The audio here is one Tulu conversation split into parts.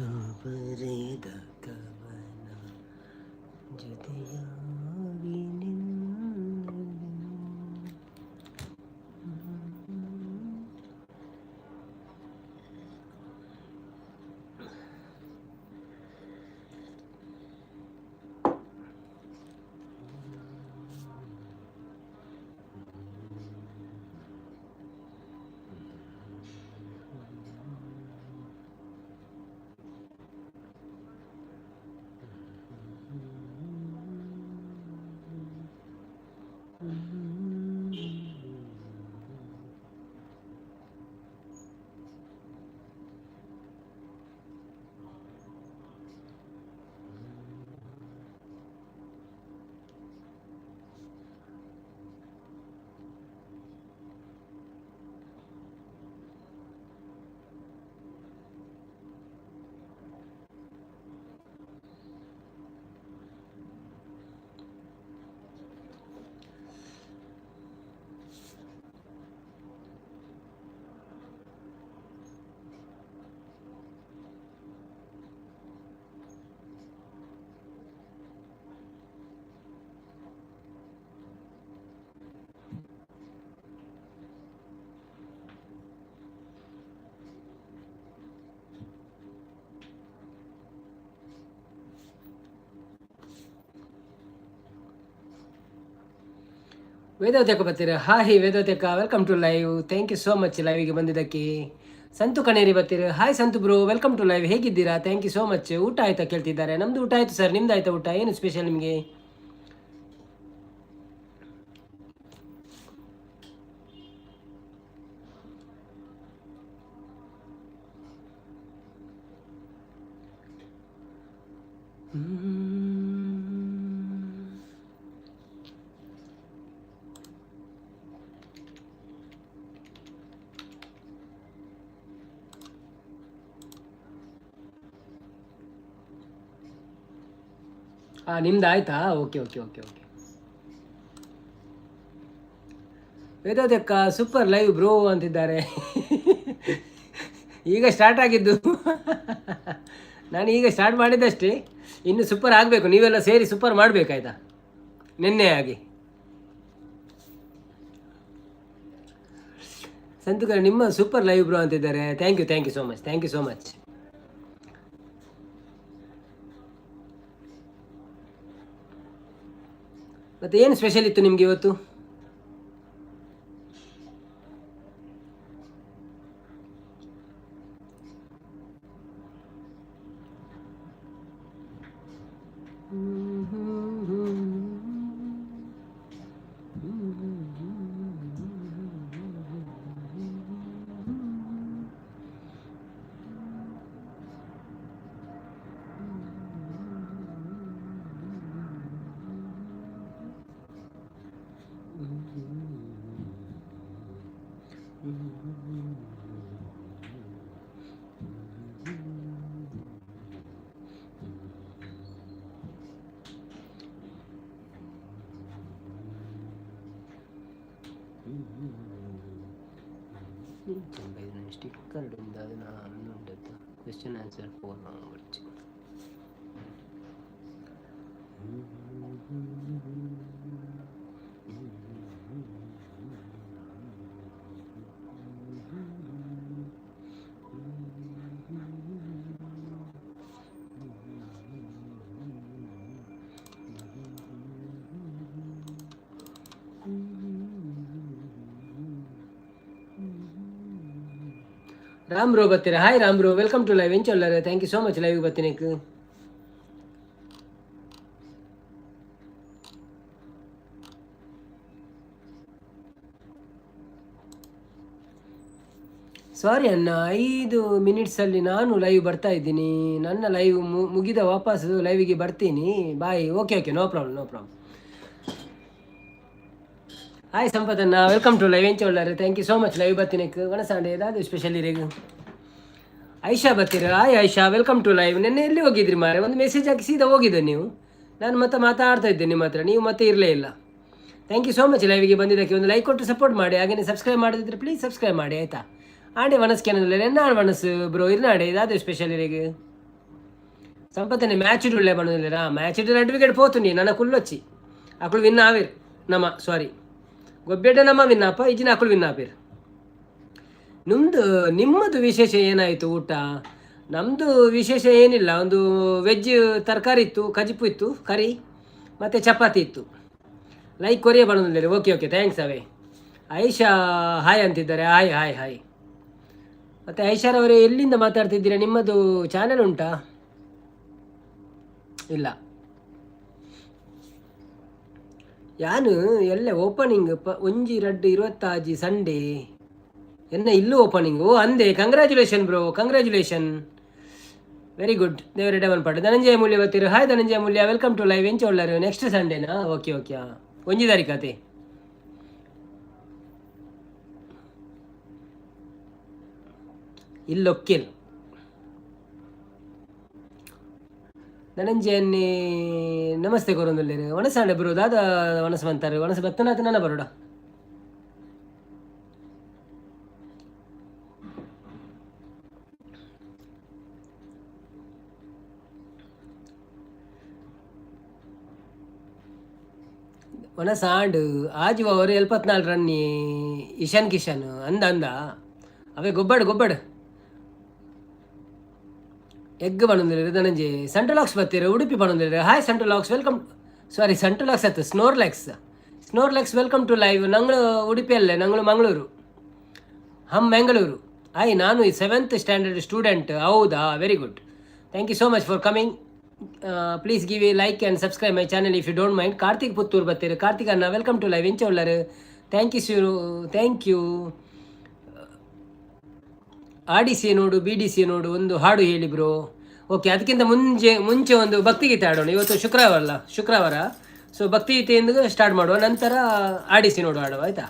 ಬರೆದ ಕವನ ಜೊತೆಯಾಗಿ ನಿನ್ನದು. ವೇದಾವತಿ ಅಕ್ಕ ಬರ್ತೀರಾ? ಹಾಯ್ ವೇದಾವತಿ ಅಕ್ಕ, welcome to live. Thank you so much ಲೈವಿಗೆ ಬಂದಿದ್ದಕ್ಕೆ. ಸಂತು ಕಣೇರಿ ಬರ್ತೀರ. Hi Santhu bro, welcome to live. ಹೇಗಿದ್ದೀರಾ? Thank you so much. ಊಟ ಆಯ್ತಾ ಕೇಳ್ತಿದ್ದಾರೆ. ನಮ್ಮದು ಊಟ ಆಯಿತು ಸರ್, ನಿಮ್ದು ಆಯ್ತಾ ಊಟ? ಏನು ಸ್ಪೆಷಲ್ ನಿಮಗೆ? ಹಾಂ, ನಿಮ್ದು ಆಯ್ತಾ? Okay okay okay okay Vedavathi ಅಕ್ಕ, ಸೂಪರ್ ಲೈವ್ ಬ್ರೋ ಅಂತಿದ್ದಾರೆ. ಈಗ ಸ್ಟಾರ್ಟ್ ಆಗಿದ್ದು, ನಾನು ಈಗ ಸ್ಟಾರ್ಟ್ ಮಾಡಿದ್ದಷ್ಟೇ. ಇನ್ನು ಸೂಪರ್ ಆಗಬೇಕು. ನೀವೆಲ್ಲ ಸೇರಿ ಸೂಪರ್ ಮಾಡಬೇಕಾಯ್ತಾ, ನಿನ್ನೆ ಆಗಿ. ಸಂತುಕರ ನಿಮ್ಮ ಸೂಪರ್ ಲೈವ್ ಬ್ರೋ ಅಂತಿದ್ದಾರೆ. Thank you, thank you so much, thank you so much. ಮತ್ತು ಏನು ಸ್ಪೆಷಲ್ ಇತ್ತು ನಿಮಗೆ ಇವತ್ತು? ಸ್ಟಿಕ್ಕರ್ ಅದನ್ನ ಉಂಟು. ಕ್ವೆಶನ್ ಆನ್ಸರ್ ಫೋರ್ ಬರ್ಚು. ರಾಮ್ ಬ್ರೋ ಬರ್ತೀರಾ? Hi Ram bro, welcome to live. ಎಂಚೊಲ್ಲಾರೆ? Thank you so much live ಬರ್ತೀನಿಕ್. ಸಾರಿ ಅಣ್ಣ, 5 ಮಿನಿಟ್ಸಲ್ಲಿ ನಾನು ಲೈವ್ ಬರ್ತಾ ಇದ್ದೀನಿ. ನನ್ನ ಲೈವ್ ಮುಗಿದ ವಾಪಸ್ ಲೈವಿಗೆ ಬರ್ತೀನಿ, bye. Okay okay no problem, no problem. Hi ಸಂಪದಣ್ಣ, welcome to live. ಎಂಚೊಲ್ಲಾರೆ? Thank you so much live ಬರ್ತೀನಿಕ್. ವನಸಾಂಡೆ ಏದಾದ್ರು ಸ್ಪೆಷಲ್ ಇರೇಗ? ಐಶಾ ಬರ್ತೀರ? Hi Aisha, welcome to live. ನಿನ್ನೆ ಎಲ್ಲಿ ಹೋಗಿದ್ರಿ ಮಾರೆ? ಒಂದು ಮೆಸೇಜ್ ಹಾಕಿ ಸೀದಾ ಹೋಗಿದ್ದೆ ನೀವು. ನಾನು ಮತ್ತೆ ಮಾತಾಡ್ತಾ ಇದ್ದೆ ನಿಮ್ಮ ಹತ್ರ, ನೀವು ಮತ್ತೆ ಇರಲೇ ಇಲ್ಲ. Thank you so much ಲೈವಿಗೆ ಬಂದಿದ್ದಕ್ಕೆ. ಒಂದು ಲೈಕ್ ಕೊಟ್ಟು ಸಪೋರ್ಟ್ ಮಾಡಿ. ಹಾಗೆಯೇ ಸಬ್ಸ್ಕ್ರೈಬ್ ಮಾಡದಿದ್ದರೆ ಪ್ಲೀಸ್ ಸಬ್ಸ್ಕ್ರೈಬ್ ಮಾಡಿ, ಆಯಿತಾ? ಆಂಡೆ ವನಸ್ ಕೆನಲ್ಲ ಎನ್ನಾಳು ವನಸ್ ಬ್ರೋ ಇರ್ನಾಡೆ ಇದಾದ ಸ್ಪೆಷಲ್ ಇರಿಗೆ? ಸಂಪತ್ತನೆ ಮ್ಯಾಚ್ ಉಳ್ಳೆ ಬಂದಿಲ್ಲ. ಮ್ಯಾಚ್ ರೆಡ್ ವಿಕೆಟ್ ಪೋತುನಿ ನನ್ನ ಕುಲ್ಲೊಚ್ಚಿ. ಅಕುಲು ವಿನ್ ಆವೇರ್ ನಮ್ಮ, ಸಾರಿ, ಗೊಬ್ಬೆಡ್ಡೆ ನಮ್ಮ ವಿನ್ ಆಪ ಇಜ್ಜಿನ ಅಕುಲು ವಿನ್ ಆಪೇರ್. ನಿಮ್ದು ನಿಮ್ಮದು ವಿಶೇಷ ಏನಾಯಿತು ಊಟ? ನಮ್ಮದು ವಿಶೇಷ ಏನಿಲ್ಲ. ಒಂದು ವೆಜ್ ತರಕಾರಿ ಇತ್ತು, ಕಜಿಪು ಇತ್ತು, ಕರಿ ಮತ್ತು ಚಪಾತಿ ಇತ್ತು. ಲೈಕ್ ಕೊರಿಯ ಬಂದಿದ್ದಾರೆ. ಓಕೆ ಓಕೆ, thanks ಅವೇ. ಐಶಾ ಹಾಯ್ ಅಂತಿದ್ದಾರೆ. Hi hi hi. ಮತ್ತು ಐಶಾರವರೇ, ಎಲ್ಲಿಂದ ಮಾತಾಡ್ತಿದ್ದೀರಾ? ನಿಮ್ಮದು ಚಾನೆಲ್ ಉಂಟಾ? ಇಲ್ಲ. ಯಾನು ಎಲ್ಲ ಓಪನಿಂಗ್ ಪ 1/2/26 ಸಂಡೇ ಎನ್ನ ಇಲ್ಲೂ ಓಪನಿಂಗ್. ಓ ಅಂದೆ. Congratulation bro, congratulation, very good. ದೇವರ ಡಬಲ್ ಪಾಡು. ಧನಂಜಯ ಮೂಲ್ಯ ಬರ್ತೀರು. Hi Dhananjaya Moolya, welcome to live. ಎಂಚ ಉಳ್ಳಾರು? ನೆಕ್ಸ್ಟ್ ಸಂಡೇನಾ? ಓಕೆ ಓಕೆ, ಹಾಂ, ಒಂಜಿ ತಾರೀಕು ಅತೆ. ಇಲ್ಲೊಕ್ಕೆಲ್ ಧನಂಜಯನ್ನೇ ನಮಸ್ತೆ ಕೊರೊಂದುಲ್ಲೆರ್. ವನಸಾಂಡ ಬ್ರೋ, ದಾದ ವನಸ್ ಮಂತಾರೆ? ವನಸ್ ಬತ್ತನಾಥ ನನ್ನ ಬರೋಡ. ವನಸಾಂಡ್ ಆಜಿ ಓವರ್ 74 ರನ್ ಇಶಾನ್ ಕಿಶನ್. ಅಂದ ಅಂದ ಅವೇ ಗೊಬ್ಬಡ್ ಗೊಬ್ಬಡ್ ಎಗ್ ಪನೊಂದುಲ್ಲೆರ್ ಧನಂಜೆ. ಸೆಂಟ್ರಲಾಕ್ಸ್ ಬತ್ತೀರ್, ಉಡುಪಿ ಪನೊಂದುಲ್ಲೆರ್. ಹಾಯ್ ಸೆಂಟ್ರಲಾಕ್ಸ್, welcome. ಸಾರಿ, ಸೆಂಟ್ರಲಾಕ್ಸ್ ಅತ್ತು, Snorlax, Snorlax, welcome to live. ನಂಗಳು ಉಡುಪಿಯಲ್ಲೇ, ನಂಗಳು ಮಂಗಳೂರು, ಹಮ್ ಮಂಗಳೂರು. ಹಾಯ್, ನಾನು ಸೆವೆಂತ್ ಸ್ಟ್ಯಾಂಡರ್ಡ್ ಸ್ಟೂಡೆಂಟ್. ಹೌದಾ? Very good, thank you so much for coming. Please give a like and subscribe my channel if you don't mind. Karthik Puttur ಬತ್ತೀರ್. ಕಾರ್ತಿಕ್ ಅಣ್ಣ, welcome to live. ಎಂಚ ಉಳ್ಳಾರು? Thank you sure, thank you. ಆಡಿಸಿ ನೋಡು, ಬಿಡಿಸಿ ನೋಡು, ಒಂದು ಹಾಡು ಹೇಳಿ ಬ್ರೋ. ಓಕೆ, ಅದಕ್ಕಿಂತ ಮುಂಚೆ ಮುಂಚೆ ಒಂದು ಭಕ್ತಿಗೀತೆ ಹಾಡೋಣ. ಇವತ್ತು ಶುಕ್ರವಾರ ಅಲ್ಲ? ಶುಕ್ರವಾರ. ಸೊ ಭಕ್ತಿಗೀತೆಯಿಂದ ಸ್ಟಾರ್ಟ್ ಮಾಡುವ, ನಂತರ ಆಡಿಸಿ ನೋಡು ಹಾಡುವ, ಆಯ್ತಾ?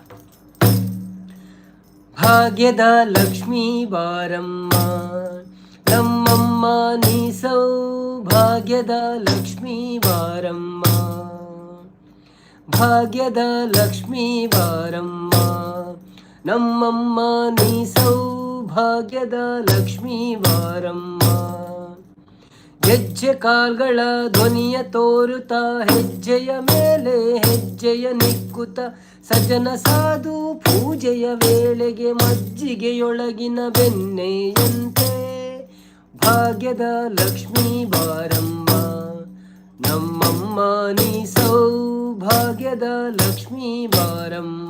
ಭಾಗ್ಯದ ಲಕ್ಷ್ಮೀ ಬಾರಮ್ಮ, ನಮ್ಮಮ್ಮ ನೀ ಸೌಭಾಗ್ಯದ ಲಕ್ಷ್ಮೀ ಬಾರಮ್ಮ. ಭಾಗ್ಯದ ಲಕ್ಷ್ಮೀ ಬಾರಮ್ಮ, ನಮ್ಮಮ್ಮ ನೀ ಸೌಭಾಗ್ಯದ ಲಕ್ಷ್ಮೀ ಬಾರಮ್ಮ. ಗೆಜ್ಜೆ ಕಾಲ್ಗಳ ಧ್ವನಿಯ ತೋರುತ್ತ, ಹೆಜ್ಜೆಯ ಮೇಲೆ ಹೆಜ್ಜೆಯ ನಿಕ್ಕುತ್ತ, ಸಜ್ಜನ ಸಾಧು ಪೂಜೆಯ ವೇಳೆಗೆ ಮಜ್ಜಿಗೆಯೊಳಗಿನ ಬೆಣ್ಣೆಯಂತೆ ಭಾಗ್ಯದ ಲಕ್ಷ್ಮೀ ಬಾರಮ್ಮ, ನಮ್ಮಮ್ಮ ನೀ ಸೌಭಾಗ್ಯದ ಲಕ್ಷ್ಮೀ ಬಾರಮ್ಮ.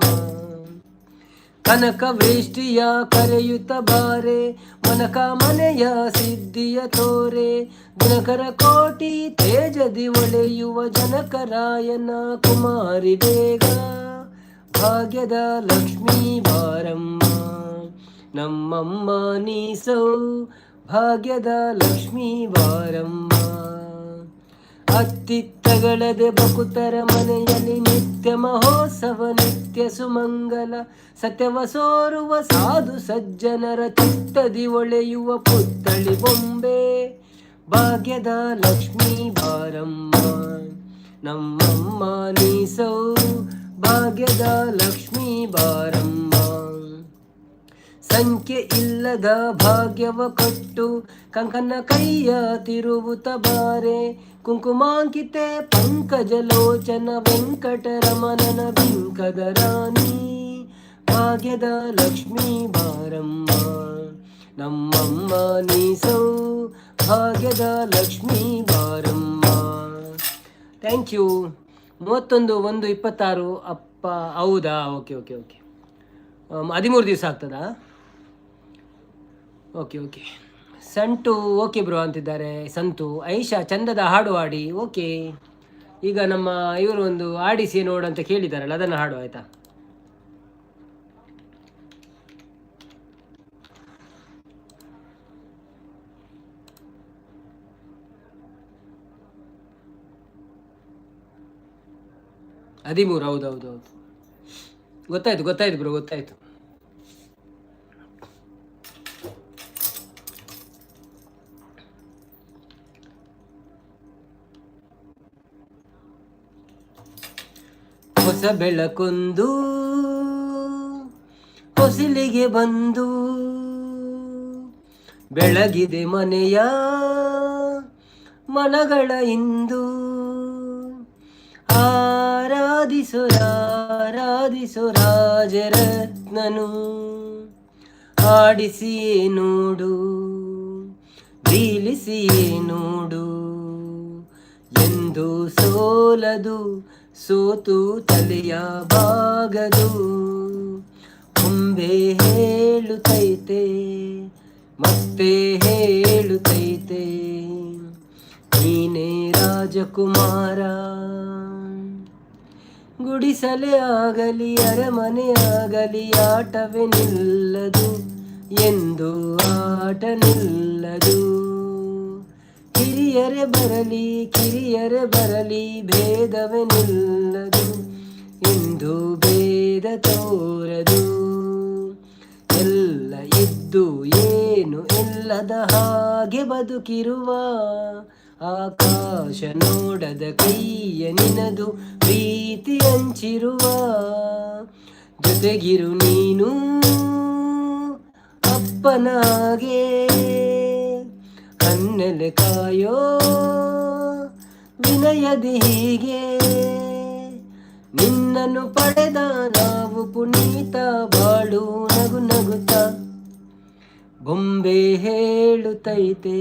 ಕನಕ ವೃಷ್ಟಿಯ ಕರೆಯುತ್ತ ಬಾರೆ, ಮನಕ ಮನೆಯ ಸಿದ್ಧಿಯ ತೋರೆ, ದಿನಕರ ಕೋಟಿ ತೇಜದಿ ಒಳೆಯುವ ಜನಕರಾಯನ ಕುಮಾರಿ ಬೇಗ ಭಾಗ್ಯದ ಲಕ್ಷ್ಮೀ ಬಾರಮ್ಮ, ನಮ್ಮಮ್ಮ ನೀ ಸೌಭಾಗ್ಯದ ಲಕ್ಷ್ಮೀ ಬಾರಮ್ಮ. ಅತ್ತಿತ್ತಗಳದೆ ಬಕುತರ ಮನೆಯಲ್ಲಿ ನಿತ್ಯ ಮಹೋತ್ಸವ ನಿತ್ಯ ಸುಮಂಗಲ, ಸತ್ಯವ ಸೋರುವ ಸಾಧು ಸಜ್ಜನರ ಚಿತ್ತದಿ ಒಳೆಯುವ ಪುತ್ತಳಿ ಬೊಂಬೆ ಭಾಗ್ಯದ ಲಕ್ಷ್ಮೀ ಬಾರಮ್ಮ, ನಮ್ಮಮ್ಮ ನೀ ಸೌಭಾಗ್ಯದ ಲಕ್ಷ್ಮೀ ಬಾರಮ್ಮ. ಸಂಖ್ಯೆ ಇಲ್ಲದ ಭಾಗ್ಯವ ಕೊಟ್ಟು ಕಂಕನ ಕೈಯ ತಿರುವುತ ಬಾರೆ, ಕುಂಕುಮಾಂಕಿತೆ ಪಂಕಜಲೋಚನ ವೆಂಕಟರಮಣನ ಬಿಂಕದ ರಾಣಿ ಭಾಗ್ಯದ ಲಕ್ಷ್ಮೀ ಬಾರಮ್ಮ, ನಮ್ಮಮ್ಮ ನೀ ಸೌಭಾಗ್ಯದ ಲಕ್ಷ್ಮೀ ಬಾರಮ್ಮ. Thank you. 31/1/26 ಅಪ್ಪ. ಹೌದಾ? ಓಕೆ ಓಕೆ ಓಕೆ, 13 ದಿವಸ ಆಗ್ತದಾ? Okay okay. Santu okay bro ಅಂತಿದ್ದಾರೆ ಸಂತು. ಐಶಾ ಚಂದದ ಹಾಡು ಹಾಡಿ. ಓಕೆ, ಈಗ ನಮ್ಮ ಇವರು ಒಂದು ಆಡಿಸಿ ನೋಡು ಅಂತ ಕೇಳಿದಾರಲ್ಲ, ಅದನ್ನು ಹಾಡು, ಆಯ್ತಾ? 13, ಹೌದು ಹೌದು ಹೌದು, ಗೊತ್ತಾಯ್ತು ಗೊತ್ತಾಯ್ತು ಬ್ರೋ, ಗೊತ್ತಾಯ್ತು. ಹೊಸ ಬೆಳಕೊಂದು ಹೊಸಿಲಿಗೆ ಬಂದು ಬೆಳಗಿದೆ ಮನೆಯ. ಮನಗಳ ಇಂದು. ಆರಾಧಿಸು ಆರಾಧಿಸು ರಾಜರತ್ನನು, ಆಡಿಸಿಯೇ ನೋಡು, ಬೀಳಿಸಿಯೇ ನೋಡು. ಎಂದು ಸೋಲದು, ಸೋತು ತಲೆಯ ಬಾಗದು. ಬೊಂಬೆ ಹೇಳುತ್ತೈತೆ, ಮತ್ತೆ ಹೇಳುತ್ತೈತೆ, ನೀನೇ ರಾಜಕುಮಾರ. ಗುಡಿಸಲೇ ಆಗಲಿ, ಅರಮನೆ ಆಗಲಿ, ಆಟವೇ ನಿಲ್ಲದು, ಎಂದು ಆಟ ನಿಲ್ಲದು. ಹಿರಿಯರೇ ಬರಲಿ, ಕಿರಿಯರೇ ಬರಲಿ, ಭೇದವೇ ನಿಲ್ಲದು, ಎಂದು ಭೇದ ತೋರದು. ಎಲ್ಲ ಇದ್ದು ಏನು ಇಲ್ಲದ ಹಾಗೆ ಬದುಕಿರುವ, ಆಕಾಶ ನೋಡದ ಕೈಯ ನಿನದು ಪ್ರೀತಿ ಹಂಚಿರುವ. ಜೊತೆಗಿರು ನೀನು ಅಪ್ಪನಾಗೆ, ಹನ್ನೆಲೆ ಕಾಯೋ ವಿನಯದಿ ಹೀಗೆ. ನಿನ್ನನ್ನು ಪಡೆದ ನಾವು ಪುನೀತ, ಬಾಳು ನಗು ನಗುತ್ತ. ಬೊಂಬೆ ಹೇಳುತ್ತೈತೆ,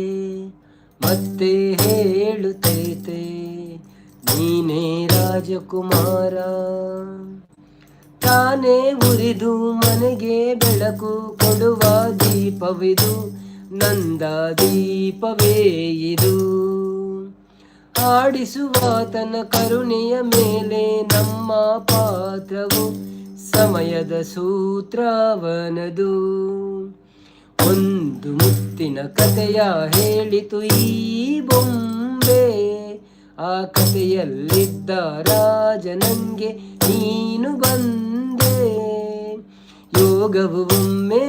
ಮತ್ತೆ ಹೇಳುತ್ತೈತೆ, ನೀನೇ ರಾಜಕುಮಾರ. ತಾನೇ ಉರಿದು ಮನೆಗೆ ಬೆಳಕು ಕೊಡುವ ದೀಪವಿದು, ನಂದ ದೀಪವೇ ಇದು. ಆಡಿಸುವಾತನ ಕರುಣೆಯ ಮೇಲೆ ನಮ್ಮ ಪಾತ್ರವು, ಸಮಯದ ಸೂತ್ರವನದು. ಒಂದು ಮುತ್ತಿನ ಕಥೆಯ ಹೇಳಿತು ಈ ಬೊಂಬೆ, ಆ ಕಥೆಯಲ್ಲಿದ್ದ ರಾಜನಂಗೆ ನೀನು ಬಂದೆ. ಯೋಗವು ಒಮ್ಮೆ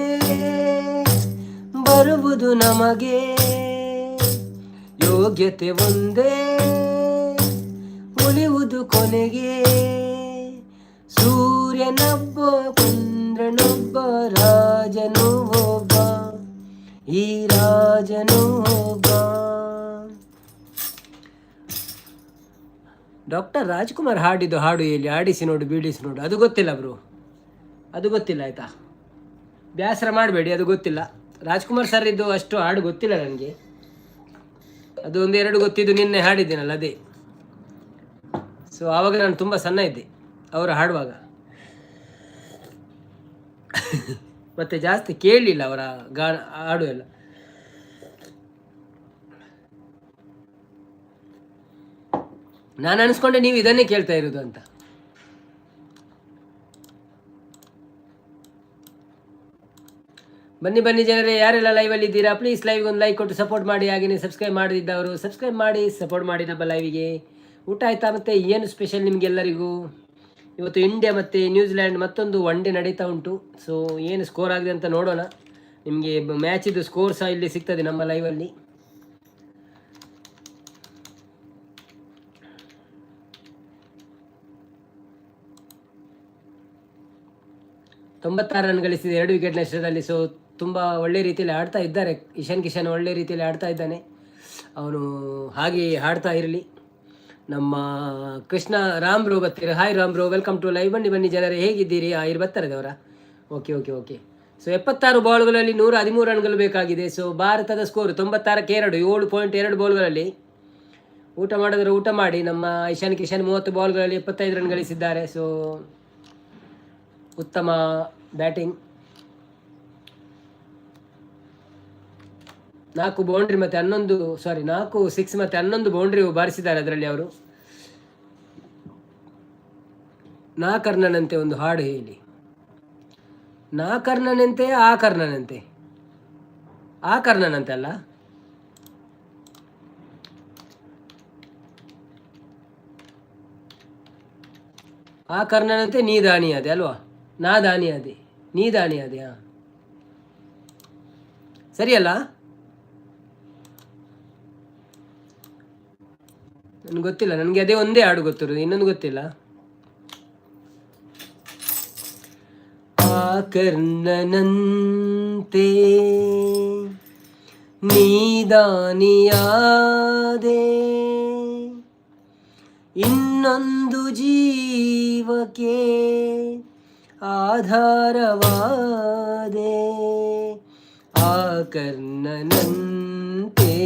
ಬರುವುದು ನಮಗೆ, ಯೋಗ್ಯತೆ ಒಂದೇ ಉಳಿಯುವುದು ಕೊನೆಗೆ. ಸೂರ್ಯನೊಬ್ಬ, ಚಂದ್ರನೊಬ್ಬ, ರಾಜನು ಒಬ್ಬ, ಈ ರಾಜನು ಒಬ್ಬ. ಡಾಕ್ಟರ್ ರಾಜ್ಕುಮಾರ್ ಹಾಡಿದ್ದು ಹಾಡು ಎಲ್ಲಿ? ಆಡಿಸಿ ನೋಡು, ಬೀಳಿಸಿ ನೋಡು. ಅದು ಗೊತ್ತಿಲ್ಲ ಬ್ರೋ, ಅದು ಗೊತ್ತಿಲ್ಲ. ಆಯ್ತಾ, ಬೇಸರ ಮಾಡಬೇಡಿ, ಅದು ಗೊತ್ತಿಲ್ಲ. ರಾಜ್ಕುಮಾರ್ ಸರ್ ಇದ್ದು ಅಷ್ಟು ಹಾಡು ಗೊತ್ತಿಲ್ಲ ನನಗೆ. ಅದು ಒಂದೆರಡು ಗೊತ್ತಿದ್ದು, ನಿನ್ನೆ ಹಾಡಿದ್ದೀನಲ್ಲ ಅದೇ. ಸೊ ಆವಾಗ ನಾನು ತುಂಬ ಸಣ್ಣ ಇದ್ದೆ ಅವರು ಹಾಡುವಾಗ, ಮತ್ತೆ ಜಾಸ್ತಿ ಕೇಳಲಿಲ್ಲ ಅವರ ಗಾನ ಹಾಡು ಎಲ್ಲ. ನಾನು ಅನಿಸ್ಕೊಂಡೆ ನೀವು ಇದನ್ನೇ ಕೇಳ್ತಾ ಇರೋದು ಅಂತ. ಬನ್ನಿ ಬನ್ನಿ ಜನರೇ, ಯಾರೆಲ್ಲ ಲೈವಲ್ಲಿ ಇದ್ದೀರಾ ಪ್ಲೀಸ್ ಲೈವ್ಗೆ ಒಂದು ಲೈಕ್ ಕೊಟ್ಟು ಸಪೋರ್ಟ್ ಮಾಡಿ. ಹಾಗೆಯೇ ಸಬ್ಸ್ಕ್ರೈಬ್ ಮಾಡದಿದ್ದವರು ಸಬ್ಸ್ಕ್ರೈಬ್ ಮಾಡಿ, ಸಪೋರ್ಟ್ ಮಾಡಿ ನಮ್ಮ ಲೈವಿಗೆ. ಊಟ ಆಯಿತಾ? ಮತ್ತು ಏನು ಸ್ಪೆಷಲ್ ನಿಮಗೆಲ್ಲರಿಗೂ? ಇವತ್ತು ಇಂಡಿಯಾ ಮತ್ತು ನ್ಯೂಜಿಲ್ಯಾಂಡ್ ಮತ್ತೊಂದು ಒನ್ ಡೇ ನಡೀತಾ ಉಂಟು. ಸೊ ಏನು ಸ್ಕೋರ್ ಆಗಿದೆ ಅಂತ ನೋಡೋಣ. ನಿಮಗೆ ಮ್ಯಾಚಿದು ಸ್ಕೋರ್ ಸಹ ಇಲ್ಲಿ ಸಿಗ್ತದೆ ನಮ್ಮ ಲೈವಲ್ಲಿ. 96 ರನ್ ಗಳಿಸಿದೆ 2 ವಿಕೆಟ್ ನಷ್ಟದಲ್ಲಿ. ಸೊ ತುಂಬ ಒಳ್ಳೆ ರೀತಿಯಲ್ಲಿ ಆಡ್ತಾ ಇದ್ದಾರೆ. ಇಶಾನ್ ಕಿಶನ್ ಒಳ್ಳೆ ರೀತಿಯಲ್ಲಿ ಆಡ್ತಾ ಇದ್ದಾನೆ, ಅವನು ಹಾಗೆ ಆಡ್ತಾ ಇರಲಿ. ನಮ್ಮ ಕೃಷ್ಣ ರಾಮ್ ಬ್ರೋ ಬರ್ತೀರ? Hi Ram bro, welcome to live. ಬನ್ನಿ ಬನ್ನಿ ಜನರೇ, ಹೇಗಿದ್ದೀರಿ? ಇಲ್ಲಿ ಬರ್ತಾರೆ ಅವರ. Okay okay okay. ಸೊ 76 ಬಾಲ್ಗಳಲ್ಲಿ 113 ರನ್ಗಳು ಬೇಕಾಗಿದೆ. ಸೊ ಭಾರತದ ಸ್ಕೋರ್ 96ಕ್ಕೆ 2, 7.2 ಬಾಲ್ಗಳಲ್ಲಿ. ಊಟ ಮಾಡಿದ್ರೆ ಊಟ ಮಾಡಿ. ನಮ್ಮ ಇಶಾನ್ ಕಿಶನ್ 30 ಬಾಲ್ಗಳಲ್ಲಿ 75 ರನ್ ಗಳಿಸಿದ್ದಾರೆ. ಸೊ ಉತ್ತಮ ಬ್ಯಾಟಿಂಗ್. 4 ಬೌಂಡ್ರಿ ಮತ್ತು 11, ಸಾರಿ, 4 ಸಿಕ್ಸ್ ಮತ್ತು 11 ಬೌಂಡ್ರಿ ಬಾರಿಸಿದ್ದಾರೆ ಅದರಲ್ಲಿ ಅವರು. ನಾ ಕರ್ಣನಂತೆ ಒಂದು ಹಾಡು ಹೇಳಿ. ನಾ ಕರ್ಣನಂತೆ, ಆ ಕರ್ಣನಂತೆ, ಆ ಕರ್ಣನಂತೆ ಅಲ್ಲ. ಆ ಕರ್ಣನಂತೆ ನೀ ದಾನಿಯಾದೆ ಅಲ್ವಾ? ನಾ ದಾನಿಯಾದೆ, ನೀ ದಾನಿಯಾದೆ. ಹಾಂ, ಸರಿಯಲ್ಲ? ನನಗೆ ಗೊತ್ತಿಲ್ಲ, ನನಗೆ ಅದೇ ಒಂದೇ ಹಾಡು ಗೊತ್ತಿರೋದು, ಇನ್ನೊಂದು ಗೊತ್ತಿಲ್ಲ. ಆ ಕರ್ಣನಂತೆ ನೀ ದಾನಿಯಾದೆ, ಇನ್ನೊಂದು ಜೀವಕ್ಕೆ ಆಧಾರವಾದೆ. ಆ ಕರ್ಣನಂತೆ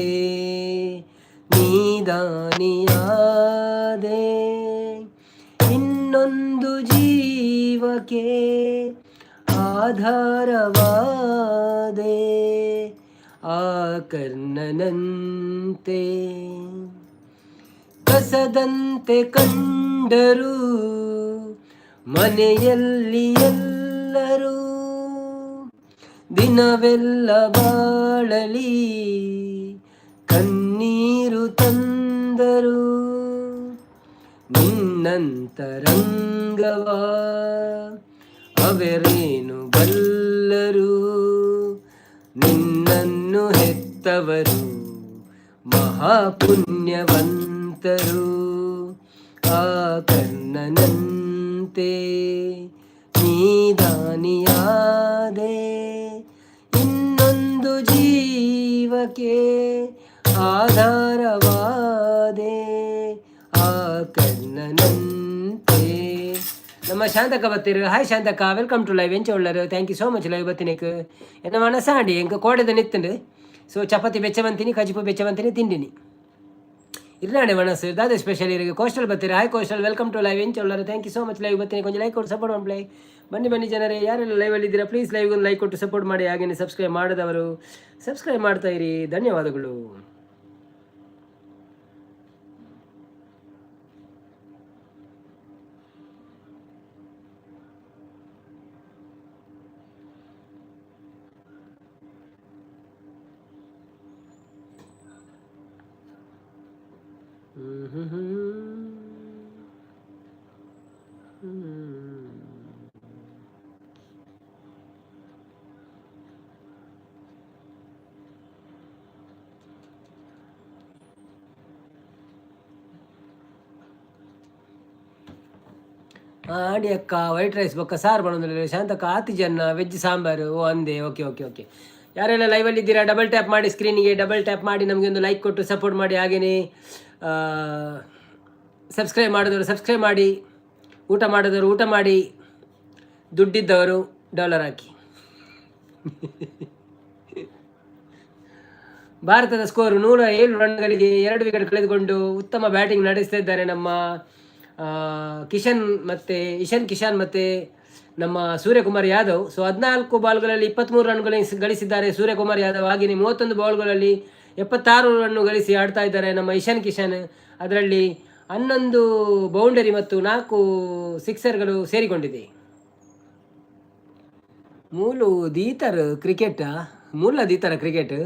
ನೀ ದಾನಿಯಾದೆ, ಇನ್ನೊಂದು ಜೀವಕ್ಕೆ ಆಧಾರವಾದೆ. ಆ ಕರ್ಣನಂತೆ. ಕಸದಂತೆ ಕಂಡರು ಮನೆಯಲ್ಲಿ ಎಲ್ಲರೂ, ದಿನವೆಲ್ಲ ಬಾಳಲಿ ಕಣ್ಣೀರು ತಂದರು. ನಿನ್ನಂತರಂಗವ ಅವರೇನು ಬಲ್ಲರು? ನಿನ್ನನ್ನು ಹೆತ್ತವರು ಮಹಾಪುಣ್ಯವಂತರು. ಆ ಕರ್ಣನಂತೆ ನೀ ದಾನಿಯಾದೆ, ಇನ್ನೊಂದು ಜೀವಕ್ಕೆ ಆಧಾರವಾದೆ. ಆ ಕರ್ಣನಂತೆ. ನಮ್ಮ ಶಾಂತಕ್ಕ ಬತ್ತೀರು. ಹಾಯ್ ಶಾಂತಕ್ಕ, welcome to live. ಎಂಚ ಉಳ್ಳರು? Thank you so much live ಬತ್ತಿನಕ್. ಎನ್ನ ಮನಸಾಂಡಿ ಎಂಕ ಕೋಡೆದ ನಿತ್ತುಂಡು. ಸೊ ಚಪಾತಿ ಬೆಚ್ಚ ಬಂತೀನಿ, ಕಜಿಪು ಬೆಚ್ಚ ಬಂತೀನಿ, ತಿಂಡಿನಿ. ಇರ್ನಾಡೆ ಮನಸ್ಸು ದಾದ ಸ್ಪೆಷಲ್ ಇರಿಗೆ? ಕೋಸ್ಟಲ್ ಬತ್ತೀರಿ. Hi coastal, welcome to live. ಎಂಚ ಉಳ್ಳರು? Thank you so much live ಬತ್ತೀನಿ. ಕೊಂಚ ಲೈಕ್ ಕೊಟ್ಟು ಸಪೋರ್ಟ್ ಮಾಡಿ. ಬನ್ನಿ ಬನ್ನಿ ಜನರೇ, ಯಾರೆಲ್ಲ ಲೈವಲ್ಲಿ ಇದ್ದೀರಾ, ಪ್ಲೀಸ್ ಲೈವ್ ಒಂದು ಲೈಕ್ ಕೊಟ್ಟು ಸಪೋರ್ಟ್ ಮಾಡಿ. ಹಾಗೇನೆ ಸಬ್ಸ್ಕ್ರೈಬ್ ಮಾಡದವರು ಸಬ್ಸ್ಕ್ರೈಬ್ ಮಾಡ್ತಾ ಇರಿ. ಧನ್ಯವಾದಗಳು. ಹ್ಮ್ ಹ್ಮ್. ಆಡಿ ಅಕ್ಕ, ವೈಟ್ ರೈಸ್ ಬೊಕ್ಕ ಸಾರು ಮಾಡೋದಿಲ್ಲ ಶಾಂತಕ್ಕ. ಆತಿ ಜನ ವೆಜ್ ಸಾಂಬಾರು. ಓ ಅಂದೆ, ಓಕೆ ಓಕೆ ಓಕೆ. ಯಾರೆಲ್ಲ ಲೈವಲ್ಲಿ ಇದ್ದೀರಾ, ಡಬಲ್ ಟ್ಯಾಪ್ ಮಾಡಿ. ಸ್ಕ್ರೀನಿಗೆ ಡಬಲ್ ಟ್ಯಾಪ್ ಮಾಡಿ, ನಮಗೆ ಒಂದು ಲೈಕ್ ಕೊಟ್ಟು ಸಪೋರ್ಟ್ ಮಾಡಿ. ಹಾಗೆಯೇ ಸಬ್ಸ್ಕ್ರೈಬ್ ಮಾಡಿದವರು ಸಬ್ಸ್ಕ್ರೈಬ್ ಮಾಡಿ, ಊಟ ಮಾಡಿದವರು ಊಟ ಮಾಡಿ, ದುಡ್ಡಿದ್ದವರು ಡಾಲರ್ ಹಾಕಿ. ಭಾರತದ ಸ್ಕೋರ್ 107 ರನ್ಗಳಿಗೆ 2 ವಿಕೆಟ್ ಕಳೆದುಕೊಂಡು. ಉತ್ತಮ ಬ್ಯಾಟಿಂಗ್ ನಡೆಸ್ತಾ ಇದ್ದಾರೆ ನಮ್ಮ ಕಿಶನ್ ಮತ್ತು ಇಶನ್ ಕಿಶನ್ ಮತ್ತು ನಮ್ಮ ಸೂರ್ಯಕುಮಾರ್ ಯಾದವ್. ಸೊ 14 ಬಾಲ್ಗಳಲ್ಲಿ 23 ರನ್ಗಳು ಗಳಿಸಿದ್ದಾರೆ ಸೂರ್ಯಕುಮಾರ್ ಯಾದವ್. ಹಾಗೆಯೇ 31 ಬಾಲ್ಗಳಲ್ಲಿ 76 ರನ್ನು ಗಳಿಸಿ ಆಡ್ತಾ ಇದ್ದಾರೆ ನಮ್ಮ ಇಶಾನ್ ಕಿಶನ್. ಅದರಲ್ಲಿ 11 ಬೌಂಡರಿ ಮತ್ತು ನಾಲ್ಕು ಸಿಕ್ಸರ್ಗಳು ಸೇರಿಕೊಂಡಿದೆ. ಮೂಲು ದೀತರ್ ಕ್ರಿಕೆಟ್, ಮೂಲ ದೀತರ ಕ್ರಿಕೆಟ್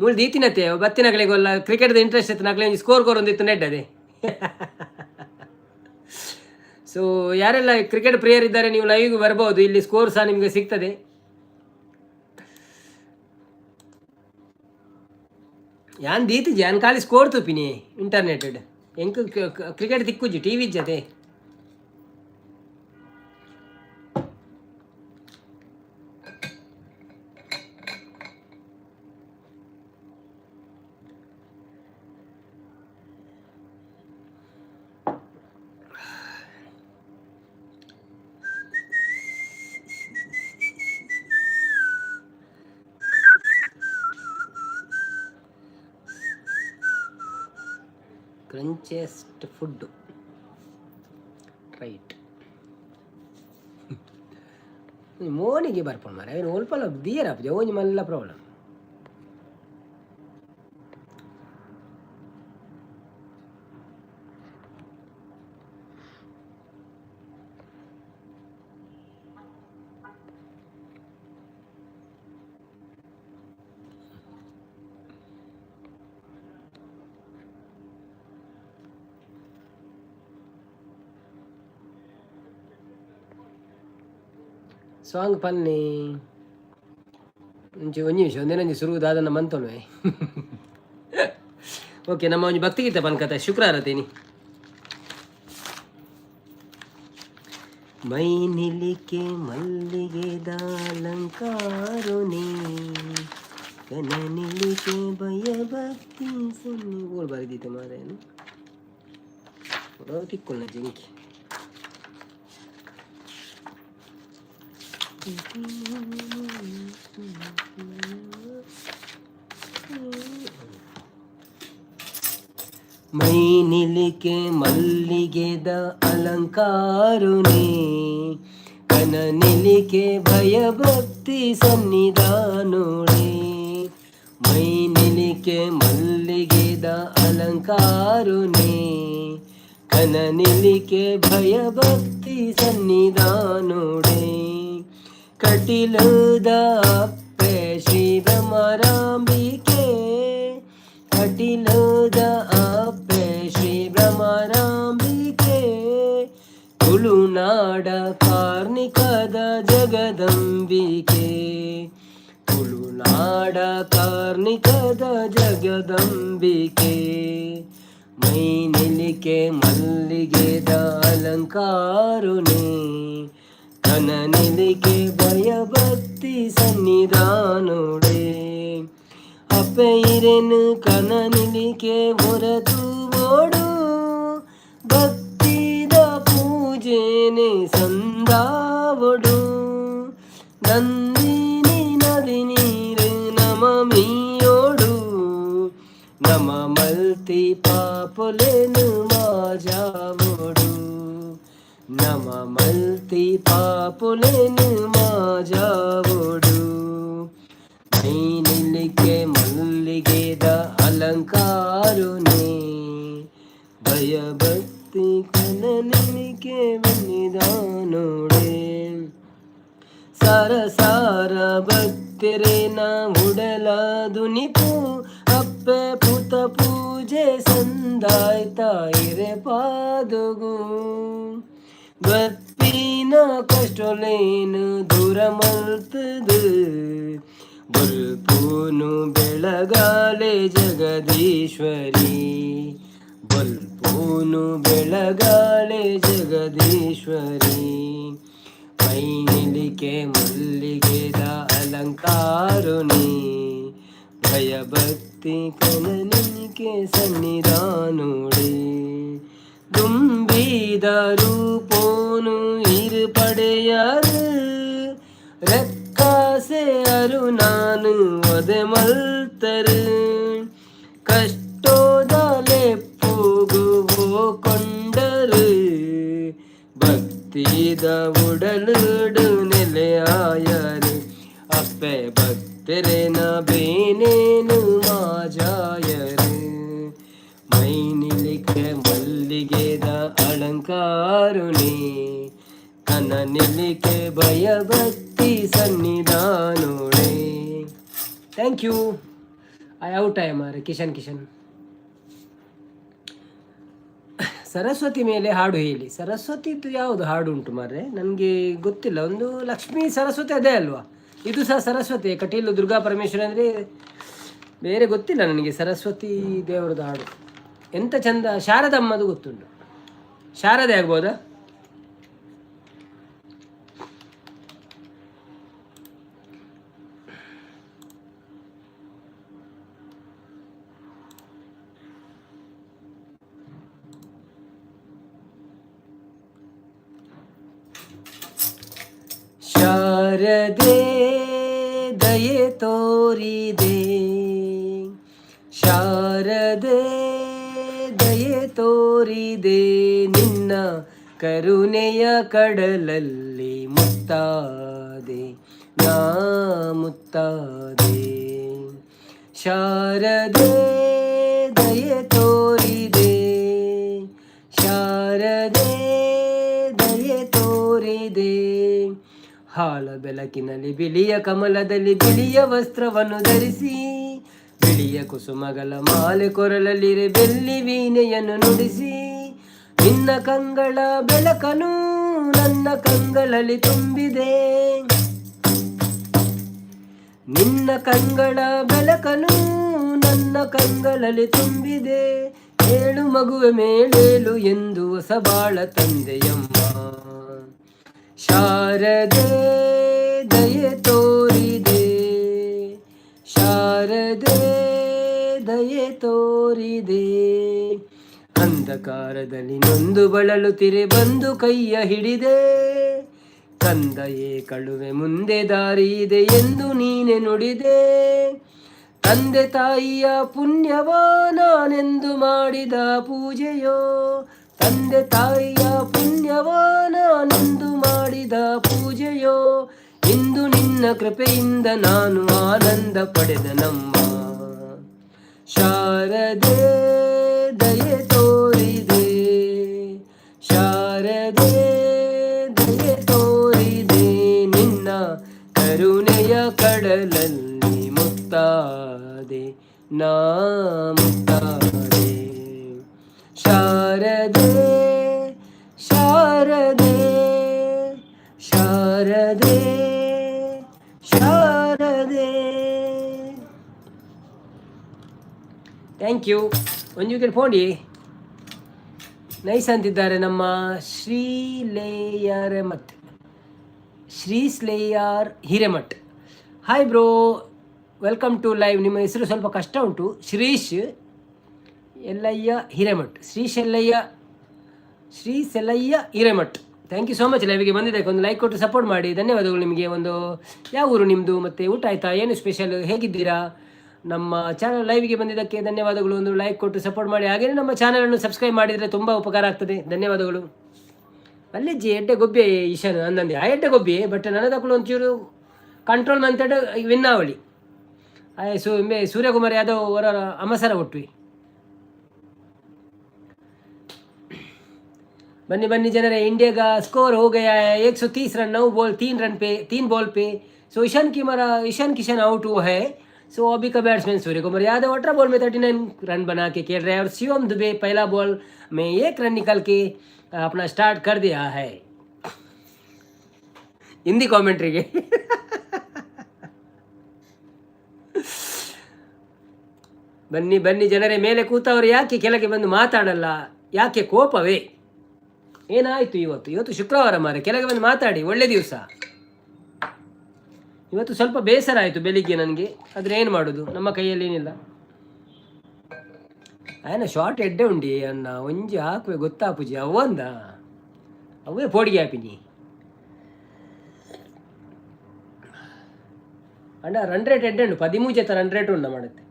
ಮೂಲ ದೀತಿನತೆ ಬತ್ತಿನಗಳಿಗೆ ಕ್ರಿಕೆಟ್ ಇಂಟ್ರೆಸ್ಟ್ ಇತ್ತು. ನಕ್ಲೆ ಸ್ಕೋರ್ ಕೋರ್ ಒಂದಿತ್ತು ನೆಡ್ಡದೆ. ಸೊ ಯಾರೆಲ್ಲ ಕ್ರಿಕೆಟ್ ಪ್ರಿಯರ್ ಇದ್ದಾರೆ, ನೀವು ಲೈವ್ಗೆ ಬರ್ಬೋದು. ಇಲ್ಲಿ ಸ್ಕೋರ್ ಸಹ ನಿಮಗೆ ಸಿಗ್ತದೆ. ಯಾನ್ ದೀತಿಜಿ, ಯಾನ್ ಖಾಲಿ ಸ್ಕೋರ್ ತೂಪಿನಿ ಇಂಟರ್ನೆಟ್. ಎಂಕ್ ಕ್ರಿಕೆಟ್ ತಿಕ್ಕುಜಿ, ಟಿವಿ ಜೊತೆ. ಕ್ರಂಚಿಯೆಸ್ಟ್ ಫುಡ್, ರೈಟ್. ಮೋನಿಗೆ ಬರ್ಪುಂಡು ಮಾರ್ರೆ, ಐನ್ ಒಲ್ಪಲ ದಿಯರ ಒಂಜಿ ಮಲ್ಲ ಪ್ರಾಬ್ಲಮ್. ಸಾಂಗ್ ಪನ್ನಿ ಒಂಜಿ ಒಂಜಿ ನಿಮಿಷ, ಒಂದೇನೊಂಜಿ ಸುರು ದಾದನ್ನ ಮಂತೊನುವೆ. ಓಕೆ, ನಮ್ಮ ಒಂಜಿ ಭಕ್ತಿಗೀತೆ ಪನ್ಕತೆ ಶುಕ್ರವಾರ ತೇನಿ. ಮೈ ನಿಲಿಕೆ ಮಲ್ಲಿಗೆದ ಅಲಂಕಾರುನಿ. ಕನನಿಲಿಕೆ ಭಯಭಕ್ತಿ ಸನ್ನಿ ಓಲ್ ಬರೆದಿತ್ತೆ ಮಾರೇನು ತಿಕ್ಕೊಳ್ಳ ಜಿಂಕಿ. ಮೈ ನಿಲಿಕೆ ಮಲ್ಲಿಗೆದ ಅಲಂಕಾರುನೇ, ಕನ ನಿಲಿಕೆ ಭಯಭಕ್ತಿ ಸನ್ನಿಧಾನುಳೇ. ಮೈ ನಿಲಿಕೆ ಮಲ್ಲಿಗೆದ ಅಲಂಕಾರುನೇ, ಕನ ನಿಲಿಕೆ ಭಯಭಕ್ತಿ ಸನ್ನಿಧಾನುಳೇ. ಕಟಿಲದ ಅಪ್ಪೆ ಶ್ರೀ ಭ್ರಮರಾಂಬಿಕೆ, ಕಟಿಲದ ಅಪ್ಪೆ ಶ್ರೀ ಭ್ರಮರಾಂಬಿಕೆ, ತುಳುನಾಡ ಕಾರ್ಣಿಕದ ಜಗದಂಬಿಕೆ, ತುಳುನಾಡ ಕಾರ್ಣಿಕದ ಜಗದಂಬಿಕೆ. ಮೈ ನಿಲಿಕೆ ಮಲ್ಲಿಗೆದ ಅಲಂಕಾರುನೇ, ಕನ ನಿಲಿಕೆ ಭಯಭಕ್ತಿ ಸನ್ನಿಧಾನುಡೇ. ಅಪ್ಪೆಯಿರೆನು ಕನ ನಿಲಿಕೆ ಹೊರತು ಓಡು, ಭಕ್ತಿದ ಪೂಜೆನೆ ಸಂದಾವಡು. ನಂದಿನಿ ನದಿ ನೀರು ನಮ ಮೀಯೋಡು, ನಮ ಮಲ್ತಿ ಪಾಪುಲೆನು ಮಾಜಾವೋಡು, ನಮ ಮಲ್ತಿ ಪಾಪುಲೆನು ಮಾಜಾವೋಡು. ಮೈ ನಿಲಿಕೆ ಮಲ್ಲಿಗೆದ ಅಲಂಕಾರುನೇ, ಭಯಭಕ್ತಿ ಕನ ನಿಲಿಕೆ ಬನ್ನಿದಾನೋಡೆ. ಸಾರ ಸಾರ ಭಕ್ತರೇನ ಉಡಲ ದುನಿಪು, ಅಪ್ಪೆ ಪುತ ಪೂಜೆ ಸಂದಾಯ್ತಾಯಿರೆ ಪಾದುಗು. ಬತ್ಪಿನ ಕಷ್ಟಲೇನು ದೂರ ಮಲ್ತದು, ಬಲ್ಪೂನು ಬೆಳಗಾಲೆ ಜಗದೀಶ್ವರಿ, ಬಲ್ಪೂನು ಬೆಳಗಾಲೆ ಜಗದೀಶ್ವರಿ. ಮೈ ನಿಲಿಕೆ ಮಲ್ಲಿಗೆದ ಅಲಂಕಾರುನಿ, ಭಯಭಕ್ತಿ ಕನನಿಕೆ ಸನ್ನಿಧಾನುಡಿ. ದುಂಬಿದ ರೂಪೋನು ಇರು ಪಡೆಯರು, ರೆಕ್ಕಾಸೆ ಅರು ನಾನು ಒದೆ ಮಲ್ತರು. ಕಷ್ಟೋದಲೆ ಪೂಗುವೋ ಕೊಂಡರು, ಭಕ್ತಿದ ಉಡಲುಡು ನೆಲೆಯಾಯರು. ಅಪ್ಪೆ ಭಕ್ತರೆನ ಬೇನೇನು ಮಾಜಾಯರು. ಮೈ ನಿಲಿಕೆ ಮಲ್ಲಿಗೆದ ಅಲಂಕಾರುನಿ, ಕನ ನಿಲಿಕೆ ಭಯಭಕ್ತಿ ಸನ್ನಿಧಾನುಳೆ. Thank you. I out ಆಯ ಮಾರೆ ಕಿಶನ್ ಕಿಶನ್. ಸರಸ್ವತಿ ಮೇಲೆ ಹಾಡು ಹೇಳಿ. ಸರಸ್ವತಿದ್ದು ಯಾವುದು ಹಾಡು ಉಂಟು ಮಾರ್ರೆ? ನನಗೆ ಗೊತ್ತಿಲ್ಲ. ಒಂದು ಲಕ್ಷ್ಮೀ ಸರಸ್ವತಿ ಅದೇ ಅಲ್ವಾ? ಇದು ಸಹ ಸರಸ್ವತಿ. ಕಟೀಲು ದುರ್ಗಾ ಪರಮೇಶ್ವರ ಅಂದರೆ ಬೇರೆ ಗೊತ್ತಿಲ್ಲ ನನಗೆ. ಸರಸ್ವತಿ ದೇವರದ್ದು ಹಾಡು ಎಂತ ಚಂದ. ಶಾರದಮ್ಮದು ಗೊತ್ತುಂಟು. ಶಾರದೆ ಆಗ್ಬೋದಾ? ಶಾರದೆ ದಯೆ ತೋರಿದೆ, ಶಾರದೆ ದಯೆ ತೋರಿದೆ, ನಿನ್ನ ಕರುಣೆಯ ಕಡಲಲ್ಲಿ ಮುತ್ತಾದೆ ನಾ ಮುತ್ತಾದೆ. ಶಾರದೆ ದಯೆ ತೋರಿದೆ, ಶಾರದೆ ದಯೆ ತೋರಿದೆ. ಹಾಲ ಬೆಳಕಿನಲ್ಲಿ ಬಿಳಿಯ ಕಮಲದಲ್ಲಿ ಬಿಳಿಯ ವಸ್ತ್ರವನ್ನು ಧರಿಸಿ, ಬಿಳಿಯ ಕುಸುಮಗಳ ಮಾಲೆ ಕೊರಳಲ್ಲಿರೆ ಬೆಳ್ಳಿ ವೀಣೆಯನ್ನು ನುಡಿಸಿ, ನಿನ್ನ ಕಂಗಳ ಬೆಳಕನು ನನ್ನ ಕಂಗಳಲ್ಲಿ ತುಂಬಿದೆ, ನಿನ್ನ ಕಂಗಳ ಬೆಳಕನು ನನ್ನ ಕಂಗಳಲ್ಲಿ ತುಂಬಿದೆ. ಏಳು ಮಗುವೆ ಮೇಲೇಳು ಎಂದು ಹೊಸಬಾಳ ತಂದೆಯಮ್ಮ. ಶಾರದೆ ದಯೆ ತೋರಿದೆ, ಶಾರದೆ ದಯೆ ತೋರಿದೆ. ಅಂಧಕಾರದಲ್ಲಿ ನೊಂದು ಬಳಲುತ್ತಿರೆ, ಬಂದು ಕೈಯ ಹಿಡಿದೆ. ಕಂದಯೇ ಕಳುವೆ, ಮುಂದೆ ದಾರಿ ಇದೆ ಎಂದು ನೀನೆ ನುಡಿದೆ. ತಂದೆ ತಾಯಿಯ ಪುಣ್ಯವೋ, ನಾನೆಂದು ಮಾಡಿದ ಪೂಜೆಯೋ? ತಂದೆ ತಾಯಿಯ ಪುಣ್ಯವೋ, ನಾನೆಂದು ಮಾಡಿದ ಪೂಜೆಯೋ? ಇಂದು ನಿನ್ನ ಕೃಪೆಯಿಂದ ನಾನು ಆನಂದ ಪಡೆದನಮ್ಮ. ಶಾರದೆ, ದಯೆ ತೋರಿದೆ. ಶಾರದೆ, ದಯೆ ತೋರಿದೆ. ನಿನ್ನ ಕರುಣೆಯ ಕಡಲಲ್ಲಿ ಮುತ್ತಾದೆ, ನಾ ಮುತ್ತಾದೆ. ಶಾರದೆ, ಶಾರದೆ, ಶಾರದೆ, ಶಾರದೆ. Thank you. ಒಂದು ವಿಕೆಟ್ ಫೋಂಡಿ, ನೈಸ್ ಅಂತಿದ್ದಾರೆ ನಮ್ಮ ಶ್ರೀಲೇಯರಮಠ್, Shri ಸ್ಲೇಯಾರ್ Hiremath. Hi bro, welcome to live. ನಿಮ್ಮ ಹೆಸರು ಸ್ವಲ್ಪ ಕಷ್ಟ ಉಂಟು. ಶ್ರೀಶ್ ಎಲ್ಲಯ್ಯ ಹಿರೇಮಠ್, ಶ್ರೀಶ್ ಎಲ್ಲಯ್ಯ, Shri ಸೆಲಯ್ಯ Hiremath. Thank you so much. ಲೈವ್ಗೆ ಬಂದಿದ್ದಕ್ಕೆ ಒಂದು ಲೈಕ್ ಕೊಟ್ಟು ಸಪೋರ್ಟ್ ಮಾಡಿ, ಧನ್ಯವಾದಗಳು ನಿಮಗೆ. ಒಂದು ಯಾವ ಊರು ನಿಮ್ಮದು ಮತ್ತು ಊಟ ಆಯ್ತಾ? ಏನು ಸ್ಪೆಷಲ್? ಹೇಗಿದ್ದೀರಾ? ನಮ್ಮ ಚಾನಲ್ ಲೈವ್ಗೆ ಬಂದಿದ್ದಕ್ಕೆ ಧನ್ಯವಾದಗಳು. ಒಂದು ಲೈಕ್ ಕೊಟ್ಟು ಸಪೋರ್ಟ್ ಮಾಡಿ. ಹಾಗೆಯೇ ನಮ್ಮ ಚಾನಲನ್ನು ಸಬ್ಸ್ಕ್ರೈಬ್ ಮಾಡಿದರೆ ತುಂಬ ಉಪಕಾರ ಆಗ್ತದೆ. ಧನ್ಯವಾದಗಳು. ಅಲ್ಲಿಜ್ಜಿ ಎಡ್ಡೆ ಗೊಬ್ಬಿ ಈಶಾನ್ ಅಂದಂದೆ. ಆ ಎಡ್ಡೆ ಗೊಬ್ಬಿ, ಬಟ್ ನನದಕ್ಕಳು ಒಂಚೂರು ಕಂಟ್ರೋಲ್ ಮಂತಡ್ ವಿನ್ ಆವಳಿ. ಸು ಮೇ ಸೂರ್ಯಕುಮಾರ್ ಯಾದವ್ ಅವರ ಅಮಸರ ಒಟ್ವಿ. ಬನ್ನಿ ಬನ್ನಿ ಜನರೇ. इंडिया का स्कोर हो गया है 130 रन, 9 बॉल 3 रन पे, 3 बॉल पे. सो ईशान किशन आउट हुआ है. सो अभी का बैट्समैन सूर्य कुमार यादव 18 बॉल में 39 रन बना के खेल रहे हैं और शिवम दुबे पहला बॉल में 1 रन निकाल के अपना स्टार्ट कर दिया है. हिंदी कमेंट्री के. ಬನ್ನಿ ಬನ್ನಿ ಜನರೇ. ಮೇಲೆ ಕೂತವರು ಯಾಕೆ ಕೆಳಗೆ ಬಂದು ಮಾತಾಡಲ್ಲ? ಯಾಕೆ ಕೋಪವೇ? ಏನಾಯಿತು ಇವತ್ತು? ಇವತ್ತು ಶುಕ್ರವಾರ ಮಾರೆ, ಕೆಳಗೆ ಬಂದು ಮಾತಾಡಿ. ಒಳ್ಳೆ ದಿವಸ ಇವತ್ತು. ಸ್ವಲ್ಪ ಬೇಸರ ಆಯಿತು ಬೆಳಿಗ್ಗೆ ನನಗೆ. ಆದರೆ ಏನು ಮಾಡೋದು, ನಮ್ಮ ಕೈಯಲ್ಲಿ ಏನಿಲ್ಲ. ಆಯನ ಶಾರ್ಟ್ ಎಡ್ಡೆ ಉಂಡಿ ಅಣ್ಣ. ಒಂಜಿ ಹಾಕುವೆ ಗೊತ್ತಾಪುಜಿ. ಅವಂದ ಅವೇ ಪೋಡಿಗೆ ಹಾಪಿನಿ ಅಣ್ಣ. ರನ್ ರೇಟ್ ಎಡ್ಡೆ ಉಂಡು, 13 ರನ್ ರೇಟ್ ಉಂಡ ಮಾಡುತ್ತೆ.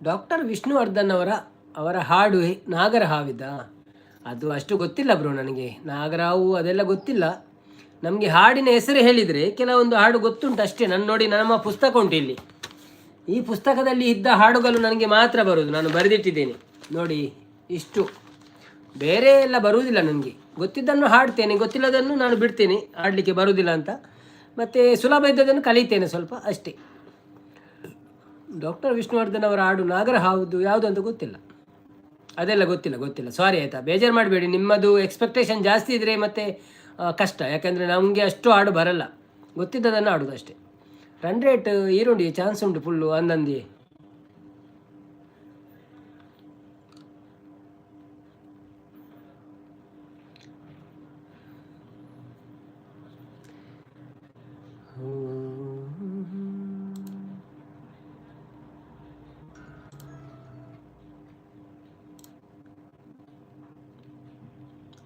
ಡಾಕ್ಟರ್ ವಿಷ್ಣುವರ್ಧನ್ ಅವರ ಹಾಡು ನಾಗರ ಹಾವಿದ್ದ. ಅದು ಅಷ್ಟು ಗೊತ್ತಿಲ್ಲ ಬ್ರೋ ನನಗೆ. ನಾಗರಾವು ಅದೆಲ್ಲ ಗೊತ್ತಿಲ್ಲ ನಮಗೆ. ಹಾಡಿನ ಹೆಸರು ಹೇಳಿದರೆ ಕೆಲವೊಂದು ಹಾಡು ಗೊತ್ತುಂಟು ಅಷ್ಟೇ. ನಾನು ನೋಡಿ, ನಮ್ಮ ಪುಸ್ತಕ ಉಂಟು ಇಲ್ಲಿ. ಈ ಪುಸ್ತಕದಲ್ಲಿ ಇದ್ದ ಹಾಡುಗಳು ನನಗೆ ಮಾತ್ರ ಬರುವುದು. ನಾನು ಬರೆದಿಟ್ಟಿದ್ದೇನೆ ನೋಡಿ ಇಷ್ಟು. ಬೇರೆ ಎಲ್ಲ ಬರುವುದಿಲ್ಲ ನನಗೆ. ಗೊತ್ತಿದ್ದನ್ನು ಹಾಡ್ತೇನೆ, ಗೊತ್ತಿಲ್ಲದನ್ನು ನಾನು ಬಿಡ್ತೇನೆ, ಹಾಡಲಿಕ್ಕೆ ಬರುವುದಿಲ್ಲ ಅಂತ. ಮತ್ತು ಸುಲಭ ಇದ್ದದನ್ನು ಕಲಿತೇನೆ ಸ್ವಲ್ಪ ಅಷ್ಟೇ. ಡಾಕ್ಟರ್ ವಿಷ್ಣುವರ್ಧನ್ ಅವರ ಹಾಡು ನಾಗರ ಹಾವುದು ಯಾವುದು ಅಂತ ಗೊತ್ತಿಲ್ಲ. ಅದೆಲ್ಲ ಗೊತ್ತಿಲ್ಲ, ಗೊತ್ತಿಲ್ಲ. ಸಾರಿ ಆಯಿತಾ, ಬೇಜಾರು ಮಾಡಬೇಡಿ. ನಿಮ್ಮದು ಎಕ್ಸ್ಪೆಕ್ಟೇಷನ್ ಜಾಸ್ತಿ ಇದ್ದರೆ ಮತ್ತೆ ಕಷ್ಟ. ಯಾಕಂದರೆ ನಮಗೆ ಅಷ್ಟು ಹಾಡು ಬರಲ್ಲ, ಗೊತ್ತಿದ್ದದನ್ನು ಹಾಡೋದು ಅಷ್ಟೇ. ರನ್ ರೇಟ್ ಈರುಂಡಿ ಚಾನ್ಸ್ ಉಂಟು ಫುಲ್ಲು ಅಂದಂದಿ.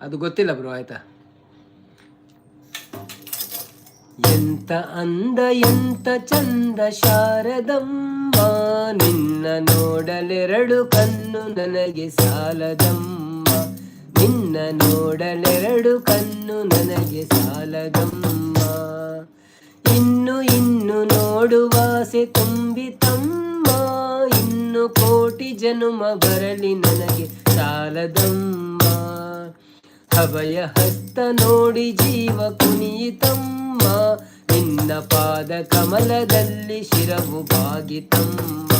ಅದು ಗೊತ್ತಿಲ್ಲ ಬ್ರೋ, ಆಯ್ತಾ. ಎಂತ ಅಂದ, ಎಂತ ಚಂದ ಶಾರದಮ್ಮ, ನಿನ್ನ ನೋಡಲೆರಡು ಕಣ್ಣು ನನಗೆ ಸಾಲದಮ್ಮ. ನಿನ್ನ ನೋಡಲೆರಡು ಕಣ್ಣು ನನಗೆ ಸಾಲದಮ್ಮ. ಇನ್ನು ಇನ್ನು ನೋಡುವಾಸೆ ತುಂಬಿತಮ್ಮ. ಇನ್ನು ಕೋಟಿ ಜನುಮ ಬರಲಿ ನನಗೆ ಸಾಲದಮ್ಮ. ಅಭಯ ಹಸ್ತ ನೋಡಿ ಜೀವ ಕುಣಿಯಿತಮ್ಮ. ನಿನ್ನ ಪಾದ ಕಮಲದಲ್ಲಿ ಶಿರವು ಬಾಗಿತಮ್ಮ.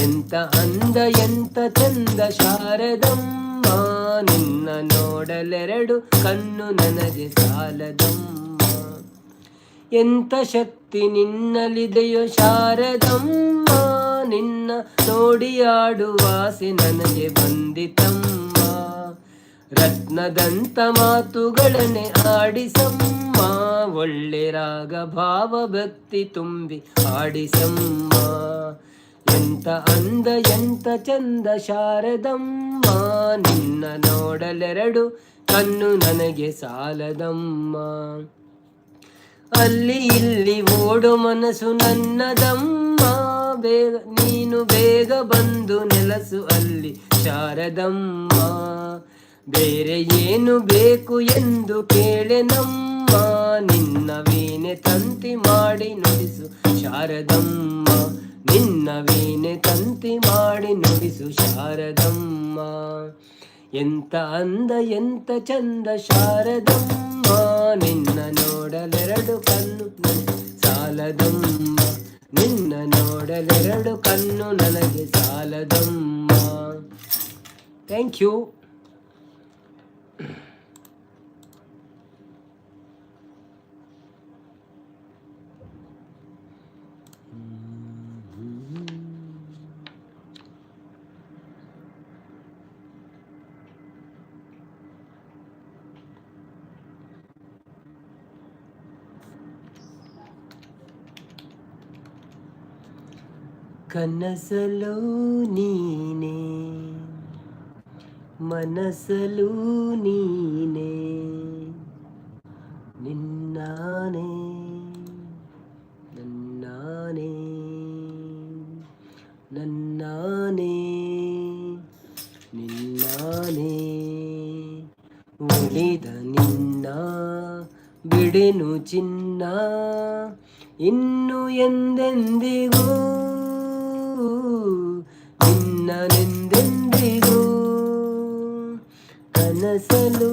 ಎಂತ ಅಂದ ಎಂತ ಚಂದ ಶಾರದಮ್ಮ, ನಿನ್ನ ನೋಡಲೆರಡು ಕಣ್ಣು ನನಗೆ ಸಾಲದಮ್ಮ. ಎಂತ ಶಕ್ತಿ ನಿನ್ನಲ್ಲಿದೆಯೋ ಶಾರದಮ್ಮ, ನಿನ್ನ ನೋಡಿ ಆಡುವ ಆಸೆ ನನಗೆ ಬಂದಿತಮ್ಮ. ರತ್ನದಂತ ಮಾತುಗಳನ್ನೇ ಆಡಿಸಮ್ಮ, ಒಳ್ಳೆ ರಾಗ ಭಾವ ಭಕ್ತಿ ತುಂಬಿ ಆಡಿಸಮ್ಮ. ಎಂತ ಅಂದ ಎಂತ ಚಂದ ಶಾರದಮ್ಮ, ನಿನ್ನ ನೋಡಲೆರಡು ಕಣ್ಣು ನನಗೆ ಸಾಲದಮ್ಮ. ಅಲ್ಲಿ ಇಲ್ಲಿ ಓಡು ಮನಸ್ಸು ನನ್ನದಮ್ಮ, ಬೇಗ ನೀನು ಬೇಗ ಬಂದು ನೆಲಸು ಅಲ್ಲಿ ಶಾರದಮ್ಮ. ಬೇರೆ ಏನು ಬೇಕು ಎಂದು ಕೇಳೆನಮ್ಮ, ನಿನ್ನ ವೀಣೆ ತಂತಿ ಮಾಡಿ ನುಡಿಸು ಶಾರದಮ್ಮ. ನಿನ್ನ ವೀಣೆ ತಂತಿ ಮಾಡಿ ನುಡಿಸು ಶಾರದಮ್ಮ. ಎಂತ ಅಂದ ಎಂತ ಚಂದ ಶಾರದಮ್ಮ, ನಿನ್ನ ನೋಡಲೆರಡು ಕಣ್ಣು ನನಗೆ ಸಾಲದಮ್ಮ. ನಿನ್ನ ನೋಡಲೆರಡು ಕಣ್ಣು ನನಗೆ ಸಾಲದಮ್ಮ. Thank you. ಕನಸಲು ನೀನೆ, ಮನಸಲು ನೀನೆ, ನಿನ್ನಾನೆ ನನ್ನಾನೆ ನನ್ನಾನೆ ನಿನ್ನಾನೆ. ಉಳಿದ ನಿನ್ನ ಬಿಡೆನು ಚಿನ್ನ, ಇನ್ನು ಎಂದೆಂದಿಗೂ ನಿನ್ನನೆಂದೆಂದಿಗೂ. ಕನಸಲು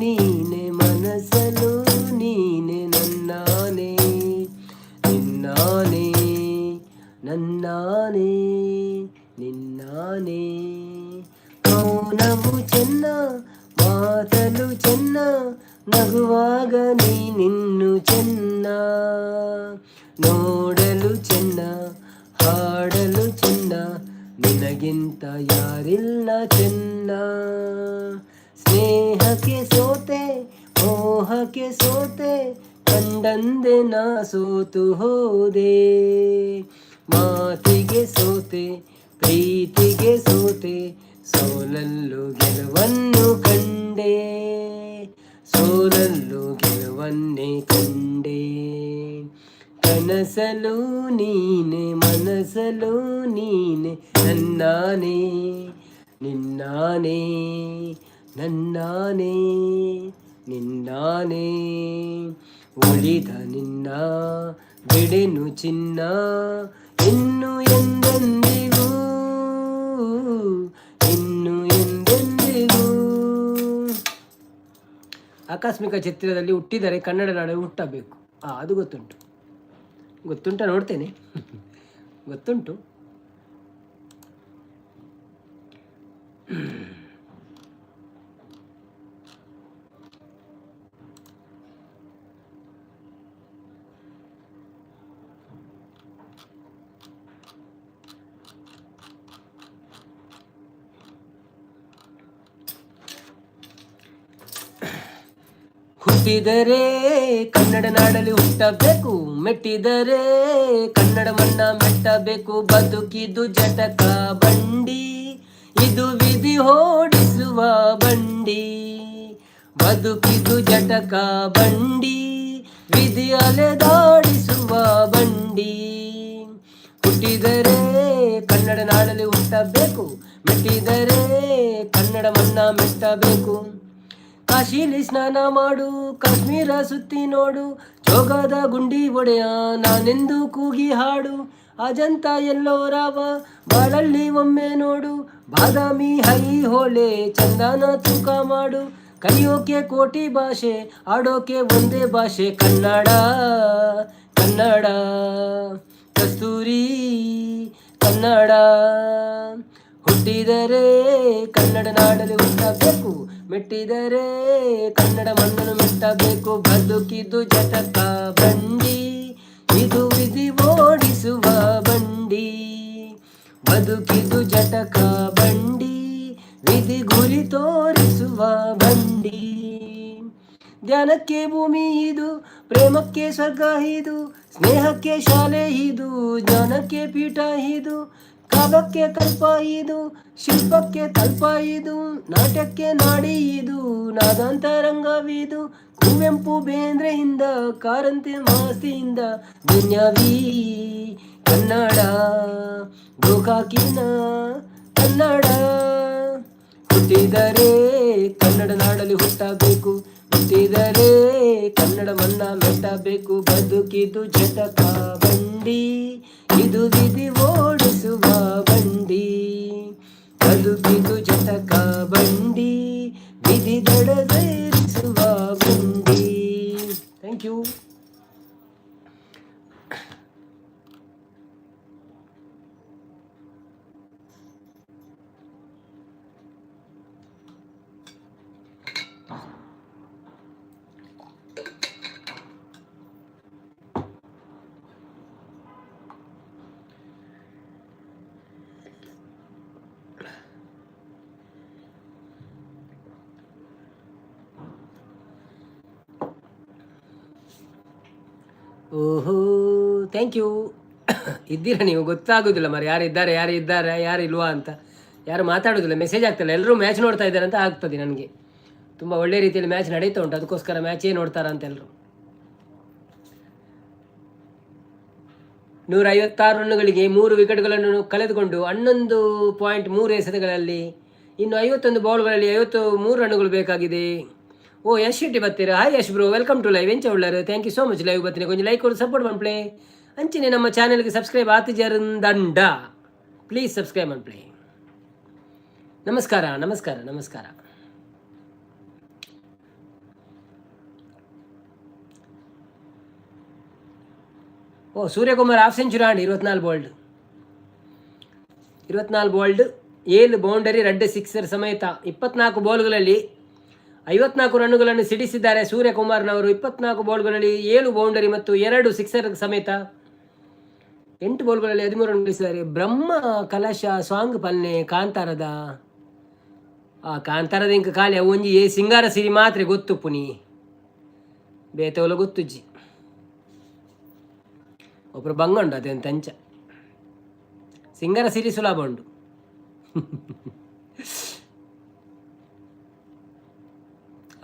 ನೀನೆ, ಮನಸಲು ನೀನೆ, ನನ್ನಾನೆ ನಿನ್ನಾನೆ ನನ್ನಾನೆ ನಿನ್ನಾನೆ. ಮೌನವು ಚೆನ್ನ, ಮಾತಲು ಚೆನ್ನ, ನಗುವಾಗ ನೀನಿನ್ನು ಚೆನ್ನ. ನೋಡಲು ಚೆನ್ನ, ಹಾಡಲು ಚೆನ್ನ, ನಿನಗಿಂತ ಯಾರಿಲ್ಲ ಚೆನ್ನ. ಸ್ನೇಹಕ್ಕೆ ಸೋತೆ, ಮೋಹಕ್ಕೆ ಸೋತೆ, ಕಂಡಂದೆ ನಾ ಸೋತು ಹೋದೆ. ಮಾತಿಗೆ ಸೋತೆ, ಪ್ರೀತಿಗೆ ಸೋತೆ, ಸೋಲಲ್ಲೂ ಗೆಲುವನ್ನು ಕಂಡೆ, ಸೋಲಲ್ಲೂ ಗೆಲುವನ್ನೇ ಕಂಡೆ. ಕನಸಲು ನೀನೆ, ಮನಸಲು ನೀನೆ, ನನ್ನಾನೆ ನಿನ್ನಾನೆ ನನ್ನಾನೆ ನಿನ್ನಾನೆ. ಉಳಿದ ನಿನ್ನ ಬಿಡೆನು ಚಿನ್ನ, ಇನ್ನು ಎಂದೆಂದಿಗೂ, ಇನ್ನು ಎಂದೆಂದಿಗೂ. ಆಕಸ್ಮಿಕ ಚಿತ್ರದಲ್ಲಿ ಹುಟ್ಟಿದರೆ ಕನ್ನಡ ನಾಡು ಹುಟ್ಟಬೇಕು. ಅದು ಗೊತ್ತುಂಟು, ಗೊತ್ತುಂಟ ನೋಡ್ತೇನೆ, ಗೊತ್ತುಂಟು. ಹುಟ್ಟಿದರೆ ಕನ್ನಡ ನಾಡಲ್ಲಿ ಹುಟ್ಟಬೇಕು, ಮೆಟ್ಟಿದರೆ ಕನ್ನಡ ಮಣ್ಣ ಮೆಟ್ಟಬೇಕು. ಬದುಕಿದು ಜಟಕ ಬಂಡಿ, ಇದು ವಿಧಿ ಓಡಿಸುವ ಬಂಡಿ. ಬದುಕಿದು ಜಟಕ ಬಂಡಿ, ವಿಧಿ ಅಲೆದಾಡಿಸುವ ಬಂಡಿ. ಹುಟ್ಟಿದರೆ ಕನ್ನಡ ನಾಡಲ್ಲಿ ಹುಟ್ಟಬೇಕು, ಮೆಟ್ಟಿದರೆ ಕನ್ನಡ ಮಣ್ಣ ಮೆಟ್ಟಬೇಕು. ಕಾಶಿಲಿ ಸ್ನಾನ ಮಾಡು, ಕಾಶ್ಮೀರ ಸುತ್ತಿ ನೋಡು, ಜೋಗದ ಗುಂಡಿ ಒಡೆಯ ನಾನೆಂದು ಕೂಗಿ ಹಾಡು. ಅಜಂತ ಎಲ್ಲೋರಾವ ಬಾಳಲ್ಲಿ ಒಮ್ಮೆ ನೋಡು, ಬಾದಾಮಿ ಐಹೊಳೆ ಚಂದನ ತೂಕ ಮಾಡು. ಕಲಿಯೋಕೆ ಕೋಟಿ ಭಾಷೆ, ಆಡೋಕೆ ಒಂದೇ ಭಾಷೆ ಕನ್ನಡ. ಕನ್ನಡ ಕಸ್ತೂರಿ, ಕನ್ನಡ. ಹುಟ್ಟಿದರೆ ಕನ್ನಡ ನಾಡಲ್ಲಿ ಹುಟ್ಟಬೇಕು, ಮೆಟ್ಟಿದರೆ ಕನ್ನಡ ಮಣ್ಣನ್ನು ಮೆಟ್ಟಬೇಕು. ಬದುಕಿದು ಜಟಕ ಬಂಡಿ, ಇದು ವಿಧಿ ಓಡಿಸುವ ಬಂಡಿ. ಬದುಕಿದು ಜಟಕ ಬಂಡಿ, ವಿಧಿ ಗುರಿ ತೋರಿಸುವ ಬಂಡಿ. ಧ್ಯಾನಕ್ಕೆ ಭೂಮಿ ಇದು, ಪ್ರೇಮಕ್ಕೆ ಸ್ವರ್ಗ ಇದು, ಸ್ನೇಹಕ್ಕೆ ಶಾಲೆ ಇದು, ಜ್ಞಾನಕ್ಕೆ ಪೀಠ ಇದು, ಕಾವ್ಯಕ್ಕೆ ಕಲ್ಪ ಇದು, ಶಿಲ್ಪಕ್ಕೆ ತಲ್ಪ ಇದು, ನಾಟ್ಯಕ್ಕೆ ನಾಡಿ ಇದು, ನಾದಾಂತರಂಗವಿದು. ಕುವೆಂಪು ಬೇಂದ್ರೆಯಿಂದ, ಕಾರಂತ ಮಾಸ್ತಿಯಿಂದ ದುನ್ಯಾವಿ ಕನ್ನಡ, ಗೋಕಾಕಿನ ಕನ್ನಡ. ಹುಟ್ಟಿದರೆ ಕನ್ನಡ ನಾಡಲ್ಲಿ ಹುಟ್ಟಬೇಕು, ಹುಟ್ಟಿದರೆ ಕನ್ನಡ ಮಣ್ಣ ಮೆಟ್ಟಬೇಕು. ಬದುಕಿದು ಜಟಕ ಬಂಡಿ, ಇದು ವಿಧಿ ಓಡಿಸುವ ಬಂಡಿ. ಬದುಕಿದು ಜಟಕ ಬಂಡಿ, ವಿಧಿ ದಡದೇರಿಸುವ ಬಂಡಿ. Thank you. ಓಹೋ, thank you. ಇದ್ದೀರಾ ನೀವು? ಗೊತ್ತಾಗೋದಿಲ್ಲ ಮರ, ಯಾರು ಇದ್ದಾರೆ, ಯಾರು ಇದ್ದಾರೆ, ಯಾರು ಇಲ್ವಾ ಅಂತ. ಯಾರು ಮಾತಾಡೋದಿಲ್ಲ, ಮೆಸೇಜ್ ಆಗ್ತಿಲ್ಲ. ಎಲ್ಲರೂ ಮ್ಯಾಚ್ ನೋಡ್ತಾ ಇದ್ದಾರೆ ಅಂತ ಆಗ್ತದೆ ನನಗೆ. ತುಂಬ ಒಳ್ಳೆ ರೀತಿಯಲ್ಲಿ ಮ್ಯಾಚ್ ನಡೀತಾ ಉಂಟು, ಅದಕ್ಕೋಸ್ಕರ ಮ್ಯಾಚೇ ನೋಡ್ತಾರ ಅಂತ ಎಲ್ಲರೂ. 156 ರನ್ನುಗಳಿಗೆ 3 ವಿಕೆಟ್ಗಳನ್ನು ಕಳೆದುಕೊಂಡು 11.3 ಎಸೆತಗಳಲ್ಲಿ ಇನ್ನು 51 ಬಾಲ್ಗಳಲ್ಲಿ 53 ರನ್ನುಗಳು ಬೇಕಾಗಿದೆ. ಓ, ಯಶ್ ಶೆಟ್ಟಿ ಬರ್ತೀರಾ? Hi Yash bro, welcome to live. ಎಂಚ ಉಳ್ಳರು? Thank you so much live ಬರ್ತೀನಿ. ಕೊಂಚ ಲೈಕ್ ಕೊಡು, ಸಪೋರ್ಟ್ ಮನ್ಪ್ಲೆ. ಅಂಚನೆ ನಮ್ಮ ಚಾನೆಲ್ಗೆ ಸಬ್ಸ್ಕ್ರೈಬ್ ಆತಿಜರಂದಂಡ, ಪ್ಲೀಸ್ ಸಬ್ಸ್ಕ್ರೈಬ್ ಮನ್ಪ್ಲೆ. ನಮಸ್ಕಾರ, ನಮಸ್ಕಾರ, ನಮಸ್ಕಾರ. ಓ, ಸೂರ್ಯಕುಮಾರ್ ಹಾಫ್ ಸೆಂಚುರಿ ಆಂಡ್ 24 ಬಾಲ್ಡ್, 24 ಬಾಲ್ಡ್ 7 ಬೌಂಡರಿ, 2 ಸಿಕ್ಸರ್ ಸಮೇತ 24 ಬಾಲ್ಗಳಲ್ಲಿ 54 ರನ್ನುಗಳನ್ನು ಸಿಡಿಸಿದ್ದಾರೆ ಸೂರ್ಯಕುಮಾರ್ನವರು. 24 ಬಾಲ್ಗಳಲ್ಲಿ 7 ಬೌಂಡರಿ ಮತ್ತು 2 ಸಿಕ್ಸರ್ ಸಮೇತ 8 ಬಾಲ್ಗಳಲ್ಲಿ 13 ರನ್ ಗಳಿಸಿದ್ದಾರೆ. ಬ್ರಹ್ಮ ಕಲಶ ಸಾಂಗ್ ಪನ್ನೆ ಕಾಂತಾರದ. ಆ ಕಾಂತಾರದ ಇಂಕ ಖಾಲಿ ಅವು ಒಂಜಿ ಏ ಸಿಂಗಾರ ಸಿರಿ ಮಾತ್ರ ಗೊತ್ತು ಪುನಿ, ಬೇತವಲ ಗೊತ್ತುಜ್ಜಿ. ಒಬ್ಬರು ಬಂಗ ಉಂಡು ಅದೇನು ತಂಚ ಸಿಂಗಾರ ಸಿರಿ ಸುಲಭ ಉಂಡು.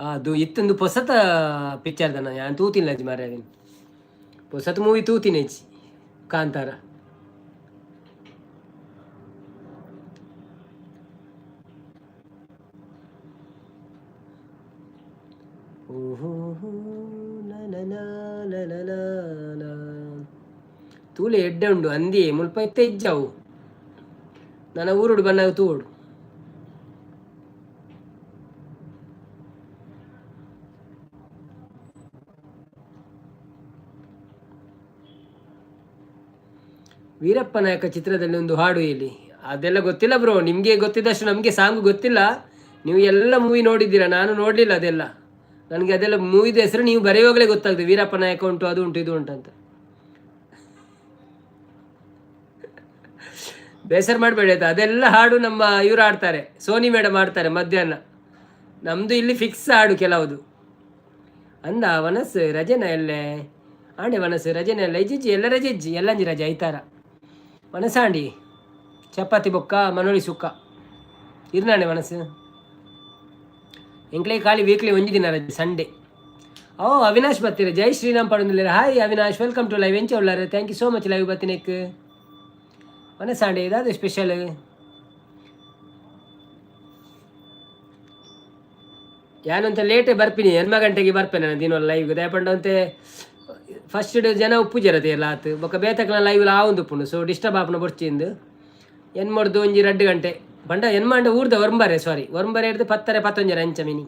ಅದು ಇತ್ತೊಂದು ಪೊಸತ ಪಿಕ್ಚರ್ ದನ ಯಾನ್ ತೂತಿಲ್ಲ ಅಜ್ಜಿ ಮಾರ್ರೆ. ಅವೇನು ಪೊಸತ್ ಮೂವಿ ತೂತಿನ ಅಜ್ಜಿ ಕಾಂತಾರ. ಓಹೋ, ತೂಲೆ ಎಡ್ಡೆ ಉಂಡು ಅಂದಿ ಮುಲ್ಪ ಇತ್ತೆ ಇಜ್ಜಾವು. ನನ್ನ ಊರುಡು ಬನ್ನಾಗ ತೂಡು. ವೀರಪ್ಪ ನಾಯಕ ಚಿತ್ರದಲ್ಲಿ ಒಂದು ಹಾಡು ಹೇಳಿ. ಅದೆಲ್ಲ ಗೊತ್ತಿಲ್ಲ ಬ್ರೋ, ನಿಮಗೆ ಗೊತ್ತಿದ್ದಷ್ಟು ನಮಗೆ ಸಾಂಗ್ ಗೊತ್ತಿಲ್ಲ. ನೀವು ಎಲ್ಲ ಮೂವಿ ನೋಡಿದ್ದೀರಾ, ನಾನು ನೋಡಲಿಲ್ಲ ಅದೆಲ್ಲ. ನನಗೆ ಅದೆಲ್ಲ ಮೂವಿದ ಹೆಸರು ನೀವು ಬರೆಯುವಾಗಲೇ ಗೊತ್ತಾಗ್ತದೆ, ವೀರಪ್ಪ ನಾಯಕ ಉಂಟು, ಅದು ಉಂಟು, ಇದು ಉಂಟು ಅಂತ. ಬೇಸರ ಮಾಡಬೇಡಿ ಆಯ್ತಾ. ಅದೆಲ್ಲ ಹಾಡು ನಮ್ಮ ಇವರು ಆಡ್ತಾರೆ, ಸೋನಿ ಮೇಡಮ್ ಆಡ್ತಾರೆ ಮಧ್ಯಾಹ್ನ. ನಮ್ಮದು ಇಲ್ಲಿ ಫಿಕ್ಸ್ ಹಾಡು ಕೆಲವುದು. ಅಂದ ವನಸ್ಸು ರಜೆನ ಎಲ್ಲೇ ಆಂಡೆ, ವನಸ್ಸು ರಜೆನ ಎಲ್ಲ ಇಜ್ಜಿಜ್ಜಿ ಎಲ್ಲ ರಜೆ ಇಜ್ಜಿ ಎಲ್ಲಂಜಿ ರಜೆ ಐತಾರ. ವನಸಾಂಡಿ ಚಪಾತಿ ಬೊಕ್ಕ ಮನೋಳಿ ಸುಕ್ಕ ಇರ್ನಾಂಡೆ ಮನಸ್ಸು ಎಂಕ್ಲೆ ಖಾಲಿ ವೀಕ್ಲಿ ಒಂಜಿ ದಿನ ರಜೆ, ಸಂಡೇ. ಓ, ಅವಿನಾಶ್ ಬರ್ತೀರ? ಜೈ Shriram ಪಡೊಂದಿಲ್ಲ. Hi Avinash, welcome to live. ಎಂಚ ಉಳ್ಳಾರೆ? Thank you so much live ಬತ್ತಿನೆಕ್. ವನಸಾಂಡೆ ಏದಾದ ಸ್ಪೆಷಲ್? ಯಾನಂತ ಲೇಟೇ ಬರ್ಪಿನಿ, ಎನ್ಮ ಗಂಟೆಗೆ ಬರ್ಪೆ ನಾನು ದಿನ ಲೈವ್. ದಯಪಂಡಂತೆ ಫಸ್ಟ್ ಜನ ಉಪ್ಪುಜರತೆ ಎಲ್ಲ ಆತು ಬೊಕ್ಕ ಬೇತಕ್ಲ ಲೈವ್ ಆವೊಂದು ಉಪ್ಪುಂಡು, ಸೊ ಡಿಸ್ಟರ್ಬ್ ಆಪುನ ಬೊಡ್ಚಿಂದು ಎನ್ಮೊಡ್ದು ಒಂಜಿ 2 ಗಂಟೆ ಬಂಡ ಎನ್ಮಾಂಡ ಊರ್ದ ಒರ್ಂಬರೆ, ಸಾರಿ, ಒರ್ಂಬರೆ ಹಿಡ್ದು 10:30 ಪತ್ತೊಂಜರ ಅಂಚ ಮಿನಿ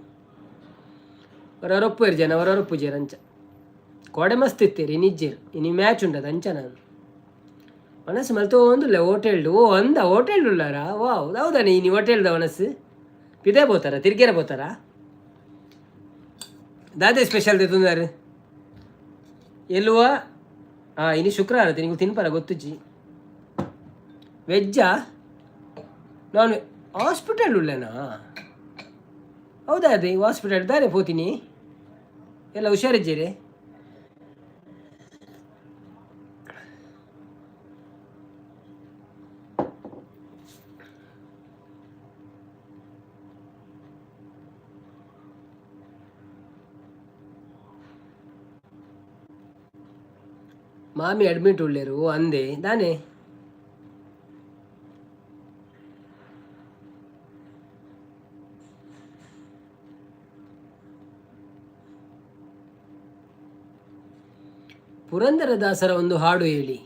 ಹೊರೊಪ್ಪು ಜನ ಹೊರೊಪ್ಪುಜೆರ್ ಅಂಚ. ಕೋಡೆ ಮಸ್ತ್ ಇತ್ತೀರಿ, ಇನಿಜ್ಜೆರ್. ಇನಿ ಮ್ಯಾಚ್ ಉಂಡದ ಅಂಚ ನಾನು ಒಣಸು ಮಲ್ತೊಂದುಲ್ಲ ಹೋಟೆಲ್ಡ್. ಓ ಅಂದ, ಹೋಟೆಲ್ ಉಲ್ಲಾರ? ವಾವ್, ಹೌದಾ? ನೀ ಹೋಟೆಲ್ದ ಒಣಸು ಪಿದೆ ಪೋತಾರ, ತಿರ್ಗೇರ ಪೋತಾರ? ದಾದೆ ಸ್ಪೆಷಲ್ ದೆತುಂದಾರು ಎಲ್ಲುವ? ಹಾಂ, ಇನಿ ಶುಕ್ರವಾರ, ನಿಂಗೆ ತಿನ್ಪರ ಗೊತ್ತುಜ್ಜಿ. ವೆಜ್ಜಾ ನಾನ್ ಹಾಸ್ಪಿಟಲ್ ಉಲ್ಲೇನಾ? ಹೌದಾ? ಅದೇ ಹಾಸ್ಪಿಟಲ್ ದಾರೆ ಪೋತೀನಿ. ಎಲ್ಲ ಹುಷಾರಿದ್ದೀರಿ? ಮಾಮಿ ಅಡ್ಮಿಟ್ ಉಳ್ಳೇರು ಅಂದೆ ದಾನೆ. ಪುರಂದರದಾಸರ ಒಂದು ಹಾಡು ಹೇಳಿ.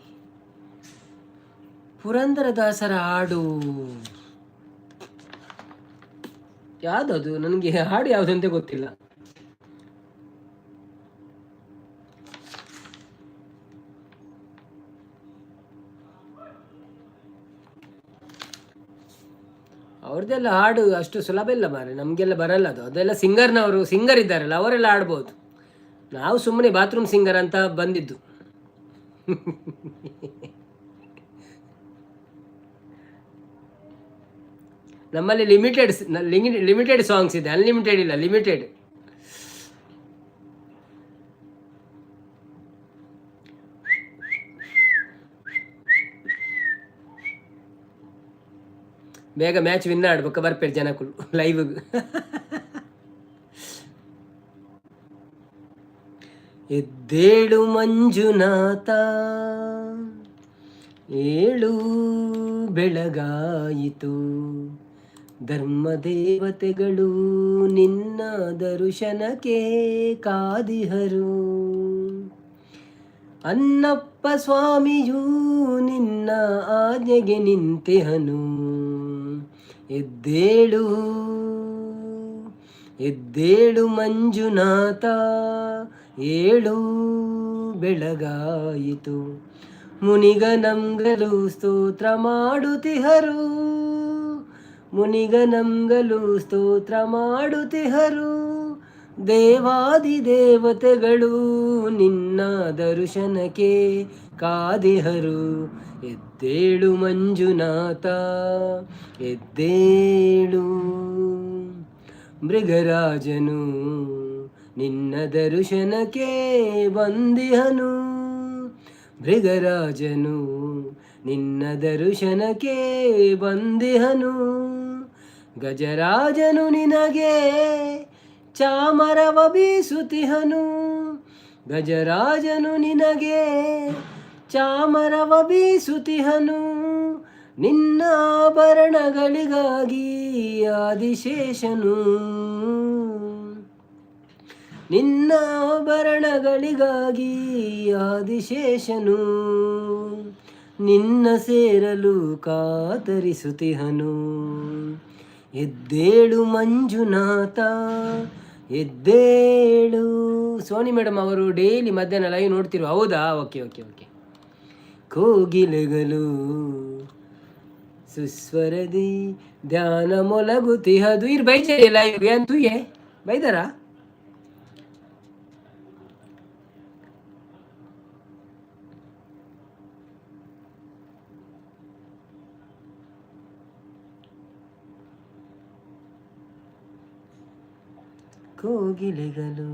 ಪುರಂದರದಾಸರ ಹಾಡು ಯಾವುದದು? ನನಗೆ ಹಾಡು ಯಾವುದಂತ ಗೊತ್ತಿಲ್ಲ. ಅವ್ರದ್ದೆಲ್ಲ ಹಾಡು ಅಷ್ಟು ಸುಲಭ ಇಲ್ಲ ಮಾರೆ, ನಮಗೆಲ್ಲ ಬರಲ್ಲ ಅದು. ಅದೆಲ್ಲ ಸಿಂಗರ್ನವರು, ಸಿಂಗರ್ ಇದ್ದಾರಲ್ಲ, ಅವರೆಲ್ಲ ಆಡ್ಬೋದು. ನಾವು ಸುಮ್ಮನೆ ಬಾತ್ರೂಮ್ ಸಿಂಗರ್ ಅಂತ ಬಂದಿದ್ದು. ನಮ್ಮಲ್ಲಿ ಲಿಮಿಟೆಡ್ ಲಿಮಿಟೆಡ್ ಸಾಂಗ್ಸ್ ಇದೆ, ಅನ್ಲಿಮಿಟೆಡ್ ಇಲ್ಲ, ಲಿಮಿಟೆಡ್. ಬೇಗ ಮ್ಯಾಚ್ ವಿನ್ ಆಡ್ಬೇಕು, ಬರ್ಪೇರು ಜನಕ್ಕಳು ಲೈವ್. ಎದ್ದೇಳು ಮಂಜುನಾಥ, ಏಳು ಬೆಳಗಾಯಿತು, ಧರ್ಮದೇವತೆಗಳು ನಿನ್ನ ದರ್ಶನಕ್ಕೆ ಕಾದಿಹರು, ಅನ್ನಪ್ಪ ಸ್ವಾಮಿಯೂ ನಿನ್ನ ಆಜ್ಞೆಗೆ ನಿಂತಿಹನು. ಎದ್ದೇಳು ಎದ್ದೇಳು ಮಂಜುನಾಥ, ಏಳು ಬೆಳಗಾಯಿತು, ಮುನಿಗನಂಗಲು ಸ್ತೋತ್ರ ಮಾಡುತ್ತಿಹರು, ಮುನಿಗನಂಗಲು ಸ್ತೋತ್ರ ಮಾಡುತ್ತಿಹರು, ದೇವಾದಿ ದೇವತೆಗಳು ನಿನ್ನ ದರ್ಶನಕ್ಕೆ ಕಾದಿಹರು. ಎದ್ದೇಳು ಮಂಜುನಾಥ ಎದ್ದೇಳು, ಮೃಗರಾಜನು ನಿನ್ನ ದರ್ಶನಕ್ಕೆ ಬಂದಿಹನು, ಮೃಗರಾಜನು ನಿನ್ನ ದರ್ಶನಕ್ಕೆ ಬಂದಿಹನು, ಗಜರಾಜನು ನಿನಗೆ ಚಾಮರವ ಬೀಸುತಿಹನು, ಗಜರಾಜನು ನಿನಗೆ ಚಾಮರವ ಬೀಸುತಿಹನು, ನಿನ್ನ ಆಭರಣಗಳಿಗಾಗಿ ಆದಿಶೇಷನು, ನಿನ್ನ ಆಭರಣಗಳಿಗಾಗಿ ಆದಿಶೇಷನು ನಿನ್ನ ಸೇರಲು ಕಾತರಿಸುತಿಹನು. ಎದ್ದೇಳು ಮಂಜುನಾಥ ಎದ್ದೇಳು. ಸೋನಿ ಮೇಡಮ್ ಅವರು ಡೈಲಿ ಮಧ್ಯಾಹ್ನ ಲೈವ್ ನೋಡ್ತಿರು? ಹೌದಾ? Okay okay okay. ಕೋಗಿಲೆಗಳು ಸುಸ್ವರದಿ ಧ್ಯಾನ ಮೊಲಗುತಿಹದು. ಇರ್ ಬೈಜೆ ಲೈವ್ ಅಂತುಯೇ ಬೈದಾರ? ಕೋಗಿಲೆಗಳು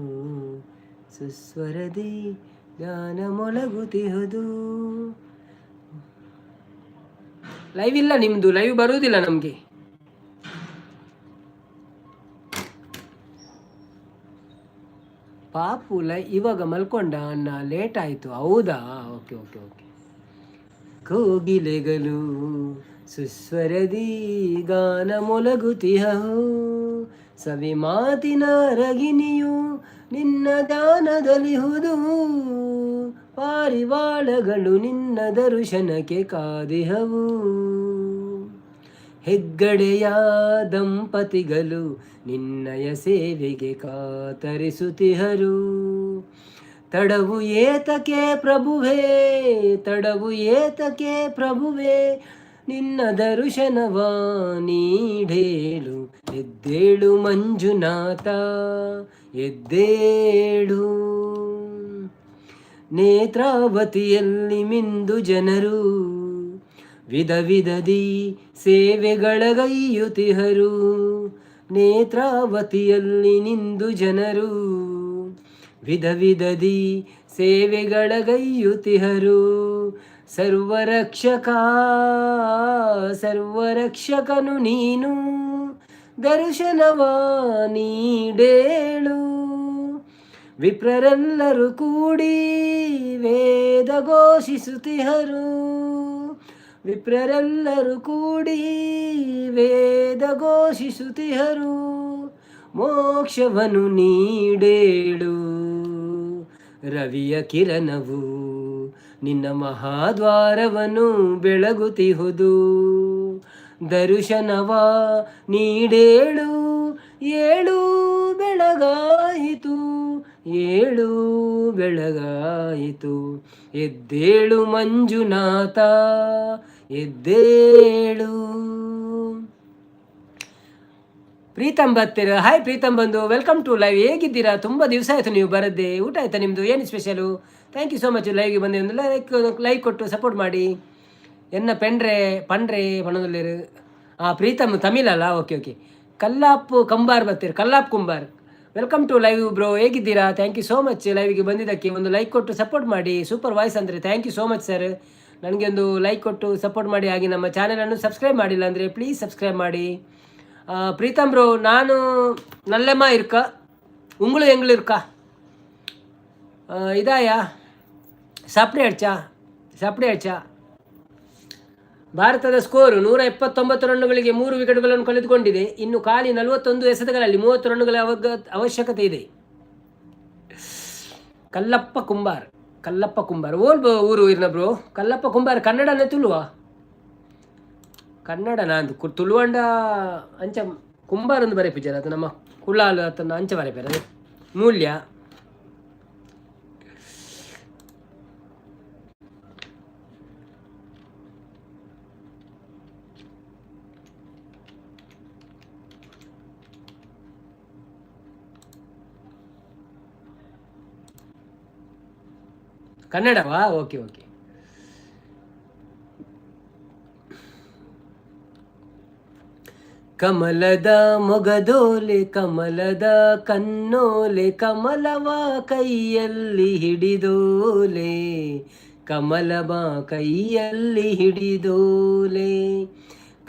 ಸುಸ್ವರದಿ ಧ್ಯಾನ ಮೊಳಗುತಿಹುದು. ಲೈವ್ ಇಲ್ಲ ನಿಮ್ಮದು, ಲೈವ್ ಬರುವುದಿಲ್ಲ ನಮಗೆ. ಪಾಪು ಲೈ ಇವಾಗ ಮಲ್ಕೊಂಡ ಅಣ್ಣ, ಲೇಟ್ ಆಯಿತು. ಹೌದಾ? Okay okay okay. ಕೋಗಿಲೆಗಳು ಸುಸ್ವರದಿ ಗಾನ ಮೊಲಗುತಿಹವು, ಸವಿ ಮಾತಿನ ರಗಿನಿಯು ನಿನ್ನ ದಾನದಲಿಹುದು, ಪಾರಿವಾಳಗಳು ನಿನ್ನ ದರ್ಶನಕ್ಕೆ ಕಾದಿಹವು, ಹೆಗ್ಗಡೆಯ ದಂಪತಿಗಳು ನಿನ್ನಯ ಸೇವೆಗೆ ಕಾತರಿಸುತ್ತಿಹರು, ತಡವು ಏತಕೆ ಪ್ರಭುವೇ, ತಡವು ಏತಕೆ ಪ್ರಭುವೇ, ನಿನ್ನ ದರುಶನವ ನೀಡೇಳು. ಎದ್ದೇಳು ಮಂಜುನಾಥ, ಎದ್ದೇಳು. ನೇತ್ರಾವತಿಯಲ್ಲಿ ಮಿಂದು ಜನರು ವಿಧ ವಿಧದಿ ಸೇವೆಗಳಗೈಯುತಿಹರು. ನೇತ್ರಾವತಿಯಲ್ಲಿ ನಿಂದು ಜನರು ವಿಧ ವಿಧದಿ ಸೇವೆಗಳಗೈಯುತಿಹರು. ಸರ್ವರಕ್ಷಕ, ಸರ್ವರಕ್ಷಕನು ನೀನು, ದರ್ಶನವ ನೀಡೇಳು. ವಿಪ್ರರೆಲ್ಲರೂ ಕೂಡಿ ವೇದ ಘೋಷಿಸುತ್ತಿಹರು. ವಿಪ್ರರೆಲ್ಲರೂ ಕೂಡಿ ವೇದ ಘೋಷಿಸುತ್ತಿಹರು. ಮೋಕ್ಷವನ್ನು ನೀಡೇಳು. ರವಿಯ ಕಿರಣವು ನಿನ್ನ ಮಹಾದ್ವಾರವನ್ನು ಬೆಳಗುತಿಹುದು. ದರುಶನವ ನೀಡೇಳು. ಏಳು ಬೆಳಗಾಯಿತು, ಏಳು ಬೆಳಗಾಯಿತು. ಎದ್ದೇಳು ಮಂಜುನಾಥ, ಎದ್ದೇಳು. ಪ್ರೀತಮ್ ಬರ್ತೀರ. ಹಾಯ್ ಪ್ರೀತಮ್ ಬಂದು, welcome to live. ಹೇಗಿದ್ದೀರಾ? ತುಂಬ ದಿವಸ ಆಯಿತು ನೀವು ಬರದ್ದೆ. ಊಟ ಆಯ್ತಾ ನಿಮ್ಮದು? ಏನು special? Thank you so much ಲೈವ್ಗೆ ಬಂದೆ. ಒಂದು ಲೈಕ್ ಲೈಕ್ ಕೊಟ್ಟು ಸಪೋರ್ಟ್ ಮಾಡಿ. ಎನ್ನ ಪೆಂಡ್ರೆ ಪಂಡ್ರೆ ಪಣದಲ್ಲಿರು. ಹಾಂ, ಪ್ರೀತಮ್ ತಮಿಳಲ್ಲ. Okay okay. ಕಲ್ಲಾಪು ಕಂಬಾರ್ ಬರ್ತೀರಿ. ಕಲ್ಲಾಪ್ Kumbar, welcome to live bro. ಹೇಗಿದ್ದೀರಾ? Thank you so much ಲೈವ್ಗೆ ಬಂದಿದ್ದಕ್ಕೆ. ಒಂದು ಲೈಕ್ ಕೊಟ್ಟು ಸಪೋರ್ಟ್ ಮಾಡಿ. ಸೂಪರ್ ವಾಯ್ಸ್ ಅಂದರೆ. Thank you so much sir. ನನಗೆ ಒಂದು ಲೈಕ್ ಕೊಟ್ಟು ಸಪೋರ್ಟ್ ಮಾಡಿ. ಹಾಗೆ ನಮ್ಮ ಚಾನಲನ್ನು ಸಬ್ಸ್ಕ್ರೈಬ್ ಮಾಡಿಲ್ಲ ಅಂದರೆ ಪ್ಲೀಸ್ ಸಬ್ಸ್ಕ್ರೈಬ್ ಮಾಡಿ. ಪ್ರೀತಮ್ ಬ್ರೋ, ನಾನು ನಲ್ಲಮ್ಮ ಇರ್ಕ, ಉಂಗಳು ಎಂಗಳು ಇರ್ಕ. ಇದಾಯ ಸಾಪ್ಡೆ ಅಡ್ಚಾ, ಸಾಪ್ಡೆ ಅಡ್ಚಾ. ಭಾರತದ ಸ್ಕೋರು 179 ರನ್ನುಗಳಿಗೆ 3 ವಿಕೆಟ್ಗಳನ್ನು ಕಳೆದುಕೊಂಡಿದೆ. ಇನ್ನು ಖಾಲಿ 41 ಎಸೆತಗಳಲ್ಲಿ 30 ರನ್ನುಗಳ ಅವಶ್ಯಕತೆ ಇದೆ. ಕಲ್ಲಪ್ಪ ಕುಂಬಾರ್, ಕಲ್ಲಪ್ಪ ಕುಂಬಾರ್, ಓಲ್ ಊರು ಇರ್ನ ಬ್ರೋ? ಕಲ್ಲಪ್ಪ ಕುಂಬಾರ್ ಕನ್ನಡನೇ ತುಳುವ? ಕನ್ನಡ ನಾಂದು ತುಳುವಂಡ ಅಂಚ ಕುಂಬಾರ್ ಒಂದು ಬರೆಪಿಜಾರ ಅದು ನಮ್ಮ ಕುಳ್ಳಾಲು ಆತನ ಅಂಚ ಬರೆಪೇರ ಅದೇ ಮೂಲ್ಯ. ಕನ್ನಡವಾ? Okay okay. ಕಮಲದ ಮೊಗದೋಲೆ, ಕಮಲದ ಕನ್ನೋಲೆ, ಕಮಲವ ಕೈಯಲ್ಲಿ ಹಿಡಿದೋಲೆ, ಕಮಲವ ಕೈಯಲ್ಲಿ ಹಿಡಿದೋಲೆ.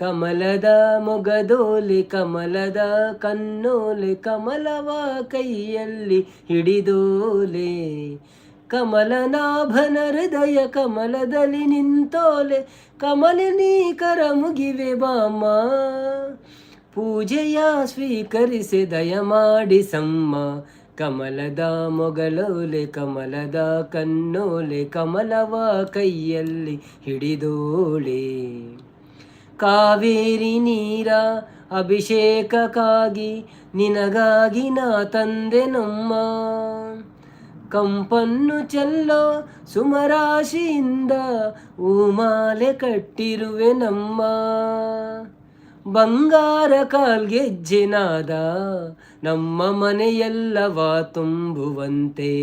ಕಮಲದ ಮೊಗದೋಲೆ, ಕಮಲದ ಕನ್ನೋಲೆ, ಕಮಲವ ಕೈಯಲ್ಲಿ ಹಿಡಿದೋಲೆ. ಕಮಲನಾಭನ ಹೃದಯ ಕಮಲದಲ್ಲಿ ನಿಂತೋಲೆ, ಕಮಲಿನಿ ಕರ ಮುಗಿವೆ ಬಾಮ್ಮ. ಪೂಜೆಯ ಸ್ವೀಕರಿಸಿ ದಯಮಾಡಿ ಸಮ್ಮ. ಕಮಲದ ಮೊಗಲೋಲೆ, ಕಮಲದ ಕನ್ನೋಲೆ, ಕಮಲವ ಕೈಯಲ್ಲಿ ಹಿಡಿದೋಳೆ. ಕಾವೇರಿ ನೀರ ಅಭಿಷೇಕಕ್ಕಾಗಿ ನಿನಗಾಗಿ ನಾ ತಂದೆ ನಮ್ಮ. ಕಂಪನ್ನು ಚೆಲ್ಲೋ ಸುಮರಾಶಿಯಿಂದ ಹೂಮಾಲೆ ಕಟ್ಟಿರುವೆ ನಮ್ಮ. ಬಂಗಾರ ಕಾಲ್ಗೆಜ್ಜೆನಾದ ನಮ್ಮ ಮನೆಯೆಲ್ಲವ ತುಂಬುವಂತೆ.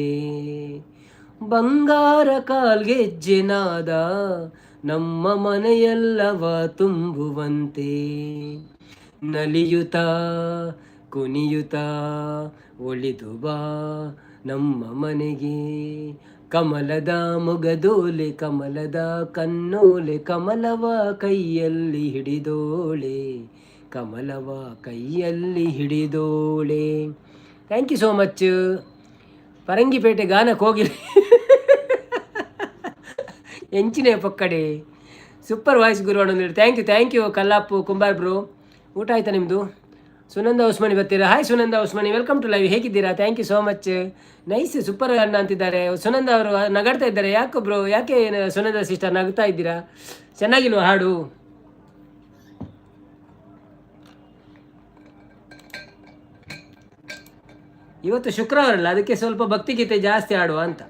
ಬಂಗಾರ ಕಾಲ್ಗೆಜ್ಜೆನಾದ ನಮ್ಮ ಮನೆಯೆಲ್ಲವ ತುಂಬುವಂತೆ. ನಲಿಯುತ್ತ ಕುಣಿಯುತ್ತ ಒಲಿದು ಬಾ ನಮ್ಮ ಮನೆಗೆ. ಕಮಲದ ಮೊಗದೋಲೆ, ಕಮಲದ ಕನ್ನೋಲೆ, ಕಮಲವ ಕೈಯಲ್ಲಿ ಹಿಡಿದೋಳೆ, ಕಮಲವ ಕೈಯಲ್ಲಿ ಹಿಡಿದೋಳೆ. Thank you so much. Farangipete ಗಾನ ಕೋಗಿಲೆ ಎಂಚಿನ ಪಕ್ಕಡೆ. ಸೂಪರ್ ವಾಯ್ಸ್ ಗುರು. Thank you, thank you Kallapu Kumbar bro. ಊಟ ಆಯ್ತಾ ನಿಮ್ಮದು? ಸುನಂದ ಉಸ್ಮಾನಿ ಬರ್ತೀರಾ. Hi Sunanda Usmani, welcome to live. ಹೇಗಿದ್ದೀರಾ? Thank you so much. Nice, super ಅಣ್ಣ ಅಂತಿದ್ದಾರೆ. ಸುನಂದ ಅವರು ನಗಾಡ್ತಾ ಇದ್ದಾರೆ. ಯಾಕೆ ಬ್ರೋ? ಯಾಕೆ ಸುನಂದ ಸಿಸ್ಟರ್ ನಗ್ತಾ ಇದ್ದೀರಾ? ಚೆನ್ನಾಗಿಲ್ವಾ ಹಾಡು? ಇವತ್ತು ಶುಕ್ರವಾರ ಅಲ್ಲ, ಅದಕ್ಕೆ ಸ್ವಲ್ಪ ಭಕ್ತಿಗೀತೆ ಜಾಸ್ತಿ ಆಡುವ ಅಂತ.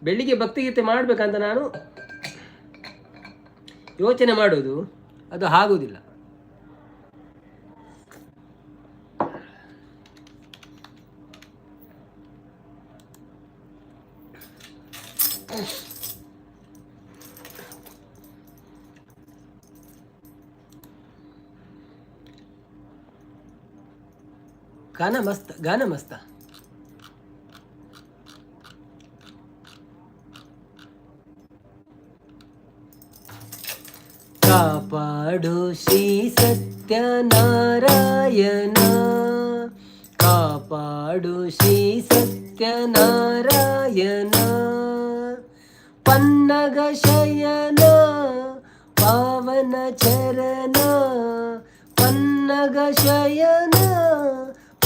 ಬೆಳಿಗ್ಗೆ ಭಕ್ತಿಗೀತೆ ಮಾಡಬೇಕಂತ ನಾನು ಯೋಚನೆ ಮಾಡೋದು, ಅದು ಆಗುವುದಿಲ್ಲ. ಗಾನ ಮಸ್ತ್, ಗಾನ ಮಸ್ತ. ಕಾಪಾಡು ಶ್ರೀ ಸತ್ಯನಾರಾಯಣ, ಕಾಪಾಡು ಶ್ರೀ ಸತ್ಯನಾರಾಯಣ, ಪನ್ನಗ ಶಯನ ಪಾವನ ಚರಣ, ಪನ್ನಗ ಶಯನ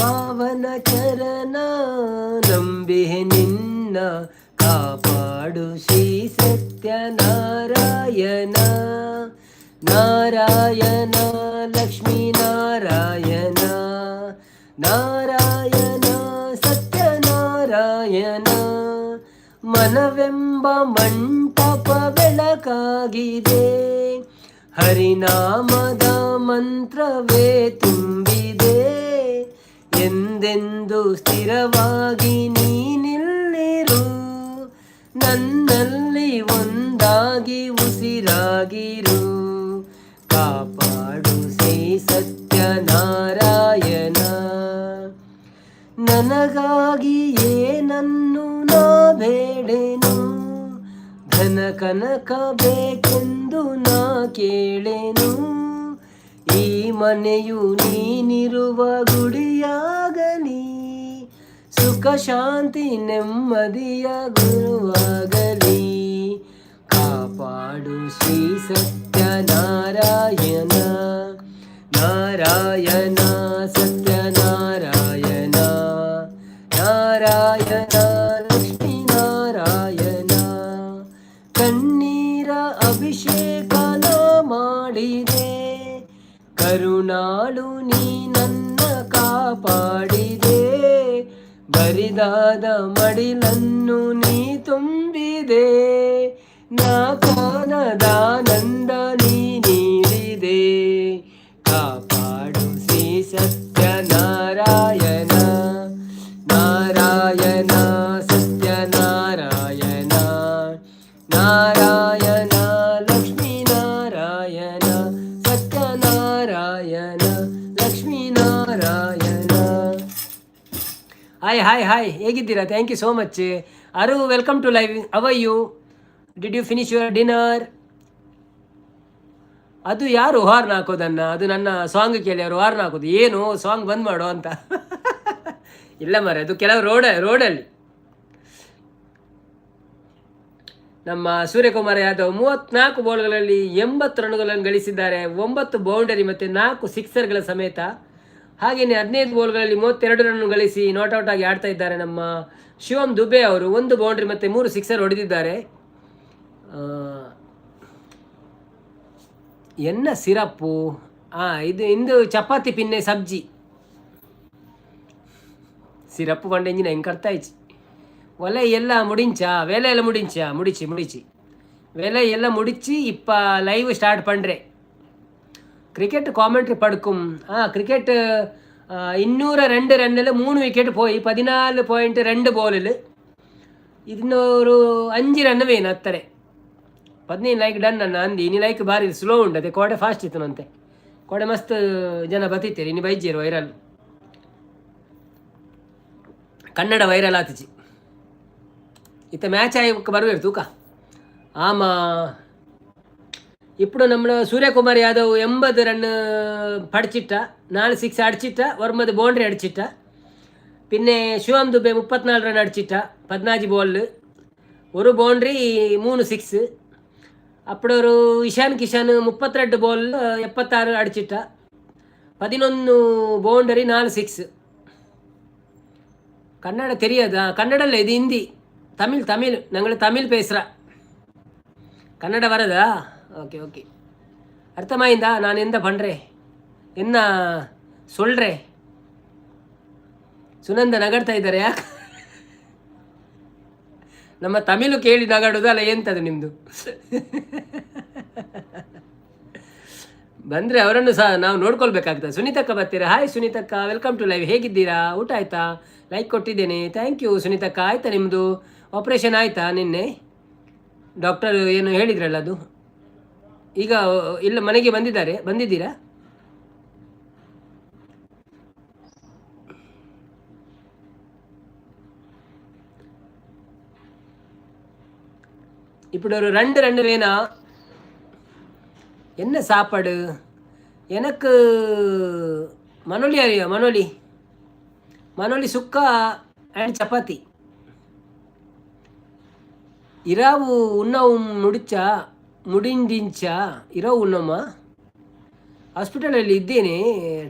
ಪಾವನ ಚರಣ, ನಂಬಿಹೆ ನಿನ್ನ ಕಾಪಾಡು ಶ್ರೀ ಸತ್ಯನಾರಾಯಣ, ನಾರಾಯಣ ಲಕ್ಷ್ಮೀ ನಾರಾಯಣ, ನಾರಾಯಣ ಸತ್ಯನಾರಾಯಣ. ಮನವೆಂಬ ಮಂಟಪ ಬೆಳಕಾಗಿದೆ, ಹರಿನಾಮದ ಮಂತ್ರವೇ ತುಂಬಿದೆ, ಎಂದೆಂದು ಸ್ಥಿರವಾಗಿ ನೀನಿಲ್ಲಿರು, ನನ್ನಲ್ಲಿ ಒಂದಾಗಿ ಉಸಿರಾಗಿರು, ಕಾಪಾಡು ಶ್ರೀ ಸತ್ಯನಾರಾಯಣ. ನನಗಾಗಿ ಏನನ್ನು ನಾ ಬೇಡೆನು, ಧನ ಕನಕ ಬೇಕೆಂದು ನಾ ಕೇಳೆನು, ಈ ಮನೆಯು ನೀನಿರುವ ಗುಡಿಯಾಗಲಿ, ಸುಖ ಶಾಂತಿ ನೆಮ್ಮದಿಯ ಗುರುವಾಗಲಿ, ಕಾಪಾಡು ಶ್ರೀ ಸತ್ಯನಾರಾಯಣ, ನಾರಾಯಣ ಸತ್ಯನಾರಾಯಣ, ನಾರಾಯಣ ಲಕ್ಷ್ಮೀ ನಾರಾಯಣ. ಕಣ್ಣೀರ ಅಭಿಷೇಕ ನಾ ಮಾಡಿದೆ, ಕರುಣಾಳು ನೀ ನನ್ನ ಕಾಪಾಡಿದೆ, ಬರಿದಾದ ಮಡಿಲನ್ನು ನೀ ತುಂಬಿದೆ, ನಾ ಕಾಣದಾನಂದ ನೀ ನೀಡಿದೆ, ಕಾಪಾಡು Shri Satyanarayana, Narayana Satyanarayana, Narayana Lakshmi Narayana, Satyanarayana Lakshmi Narayana. Hi hi hi, ಹೇಗಿದ್ದೀರಾ? Thank you so much Aru, welcome to live. How are you? Did you finish your dinner? ಅದು ಯಾರು ಹಾರ್ನ್ ಹಾಕೋದನ್ನ? ಅದು ನನ್ನ ಸಾಂಗ್ ಕೇಳಿ ಅವರು ಹಾರ್ನ್ ಹಾಕೋದು. ಏನು ಸಾಂಗ್ ಬಂದ್ ಮಾಡು ಅಂತ. ಇಲ್ಲ ಮರೆ, ಅದು ಕೆಲವು ರೋಡಲ್ಲಿ. ನಮ್ಮ ಸೂರ್ಯಕುಮಾರ್ ಯಾದವ್ 34 ಬಾಲ್ಗಳಲ್ಲಿ 80 ರನ್ಗಳನ್ನು ಗಳಿಸಿದ್ದಾರೆ, 9 ಬೌಂಡರಿ ಮತ್ತು 4 ಸಿಕ್ಸರ್ಗಳ ಸಮೇತ. ಹಾಗೆಯೇ 15 ಬಾಲ್ಗಳಲ್ಲಿ 32 ರನ್ ಗಳಿಸಿ not out ಆಗಿ ಆಡ್ತಾ ಇದ್ದಾರೆ ನಮ್ಮ ಶಿವಮ್ ದುಬೆ ಅವರು. 1 ಬೌಂಡ್ರಿ ಮತ್ತು 3 ಸಿಕ್ಸರ್ ಹೊಡೆದಿದ್ದಾರೆ. ಎನ್ನ ಸಿರಪ್ಪು ಇದು ಇಂದು ಚಪಾತಿ ಪಿನ್ನೆ ಸಬ್ಜಿ ಸಿರಪ್ಪು ಪಂಡ ಇಂಜಿನ ಹೆಂಗೆ ಕರ್ತಾಯ್ಚಿ. ಒಲೆ ಎಲ್ಲ ಮುಡಿಂಚಾ, ವೇಲೆ ಎಲ್ಲ ಮುಡಿಂಚಾ, ಮುಡಿಚಿ ಮುಡಿಚಿ ವೇಲೆ ಎಲ್ಲ ಮುಡಿಚಿ ಇಪ್ಪ ಲೈವ್ ಸ್ಟಾರ್ಟ್ ಪಂಡ್ರೆ. ಕ್ರಿಕೆಟ್ ಕಾಮೆಂಟ್ರಿ ಪಡ್ಕುಂ. ಕ್ರಿಕೆಟ್ 202 ರನ್ನಿல் 3 ವಿಕೆಟ್ போய் 14.2 ಬಾಲಿல் 205 ರನ್ ವೇನು ಹತ್ತರೆ. 15 ಲೈಕ್ ಡನ್ ಅನ್ನ ಅಂದು. ಇನಿ ಲೈಕ್ ಬಾರಿ ಸ್ಲೋ ಉಂಟು, ಅದೇ ಕೋಡೆ ಫಾಸ್ಟ್ ಇತ್ತು. ಕೋಡೆ ಮಸ್ತ್ ಜನ ಬತ್ತಿತ್ತೀರಿ. ಇನಿ ಬೈಜೇರು ವೈರಲ್, ಕನ್ನಡ ವೈರಲ್ ಆತಿಚಿ. ಇತ್ತ ಮ್ಯಾಚ್ ಆಯಿ ಬರಬೇಕು ತೂಕ. ಆಮಾ ఇప్పుడు ನಮ್ಮ ಸೂರ್ಯಕುಮಾರ್ ಯಾದವ್ 80 ರನ್ ಪಡಿಚಿಟ್ಟ, 4 ಸಿಕ್ಸ್ ಅಡಿಚಿಟ್ಟ, 9 ಬೌಂಡ್ರಿ ಅಡಿಚಿಟ್ಟ. പിന്നെ ಶಿವಮ್ ದುಬೆ 34 ರನ್ ಅಡಿಚಿಟ್ಟ 14 ಬಾಲ್, 1 ಬೌಂಡ್ರಿ 3 ಸಿಕ್ಸ್. ಅಪ್ಪಡೊರು ಇಶಾನ್ ಕಿಶನ್ 32 ಬಾಲ್ 76 ಅಡಿಚಿಟ್ಟ, 11 ಬೌಂಡರಿ 4 ಸಿಕ್ಸ್. ಕನ್ನಡ தெரியாதா? ಕನ್ನಡ ಅಲ್ಲ, ಇದು ಹಿಂದಿ, ತಮಿಳ್ ತಮಿಳ್. நாங்கள் தமிழ் பேசுகிறா. కన్నడ వరదా? ఓకే ఓకే, అర్థమైందా? நான் எந்த பண்ணுறேன், என்ன சொல்கிறேன்? ಸುನಂದ ನಗಡ್ತಾ ಇದ್ದಾರೆ ಯಾಕೆ? ನಮ್ಮ ತಮಿಳು ಕೇಳಿ ನಗಾಡೋದಲ್ಲ, ಎಂತದು ನಿಮ್ಮದು? ಬಂದರೆ ಅವರನ್ನು ಸಹ ನಾವು ನೋಡ್ಕೊಳ್ಬೇಕಾಗ್ತದೆ. ಸುನೀತಕ್ಕ ಬರ್ತೀರಾ? ಹಾಯ್ ಸುನೀತಕ್ಕ, welcome to live. ಹೇಗಿದ್ದೀರಾ? ಊಟ ಆಯ್ತಾ? ಲೈಕ್ ಕೊಟ್ಟಿದ್ದೇನೆ, thank you ಸುನೀತಕ್ಕ. ಆಯ್ತಾ ನಿಮ್ಮದು ಆಪ್ರೇಷನ್ ಆಯಿತಾ ನಿನ್ನೆ? ಡಾಕ್ಟರ್ ಏನು ಹೇಳಿದ್ರಲ್ಲ ಅದು ಈಗ ಇಲ್ಲ, ಮನೆಗೆ ಬಂದಿದ್ದಾರೆ, ಬಂದಿದ್ದೀರಾ? இப்படி ஒரு ரெண்டு ரெண்டு வேணா. என்ன சாப்பாடு? எனக்கு மனோலி அறியா? மனோலி, மனோலி சுக்கா அண்ட் சப்பாத்தி. இரவு உண்ணவும் முடிச்சா? முடிஞ்சிச்சா? இரவு ಉಣ್ಣಮ್ಮ? ಹಾಸ್ಪಿಟಲಲ್ಲಿ ಇದ್ದೇನೆ,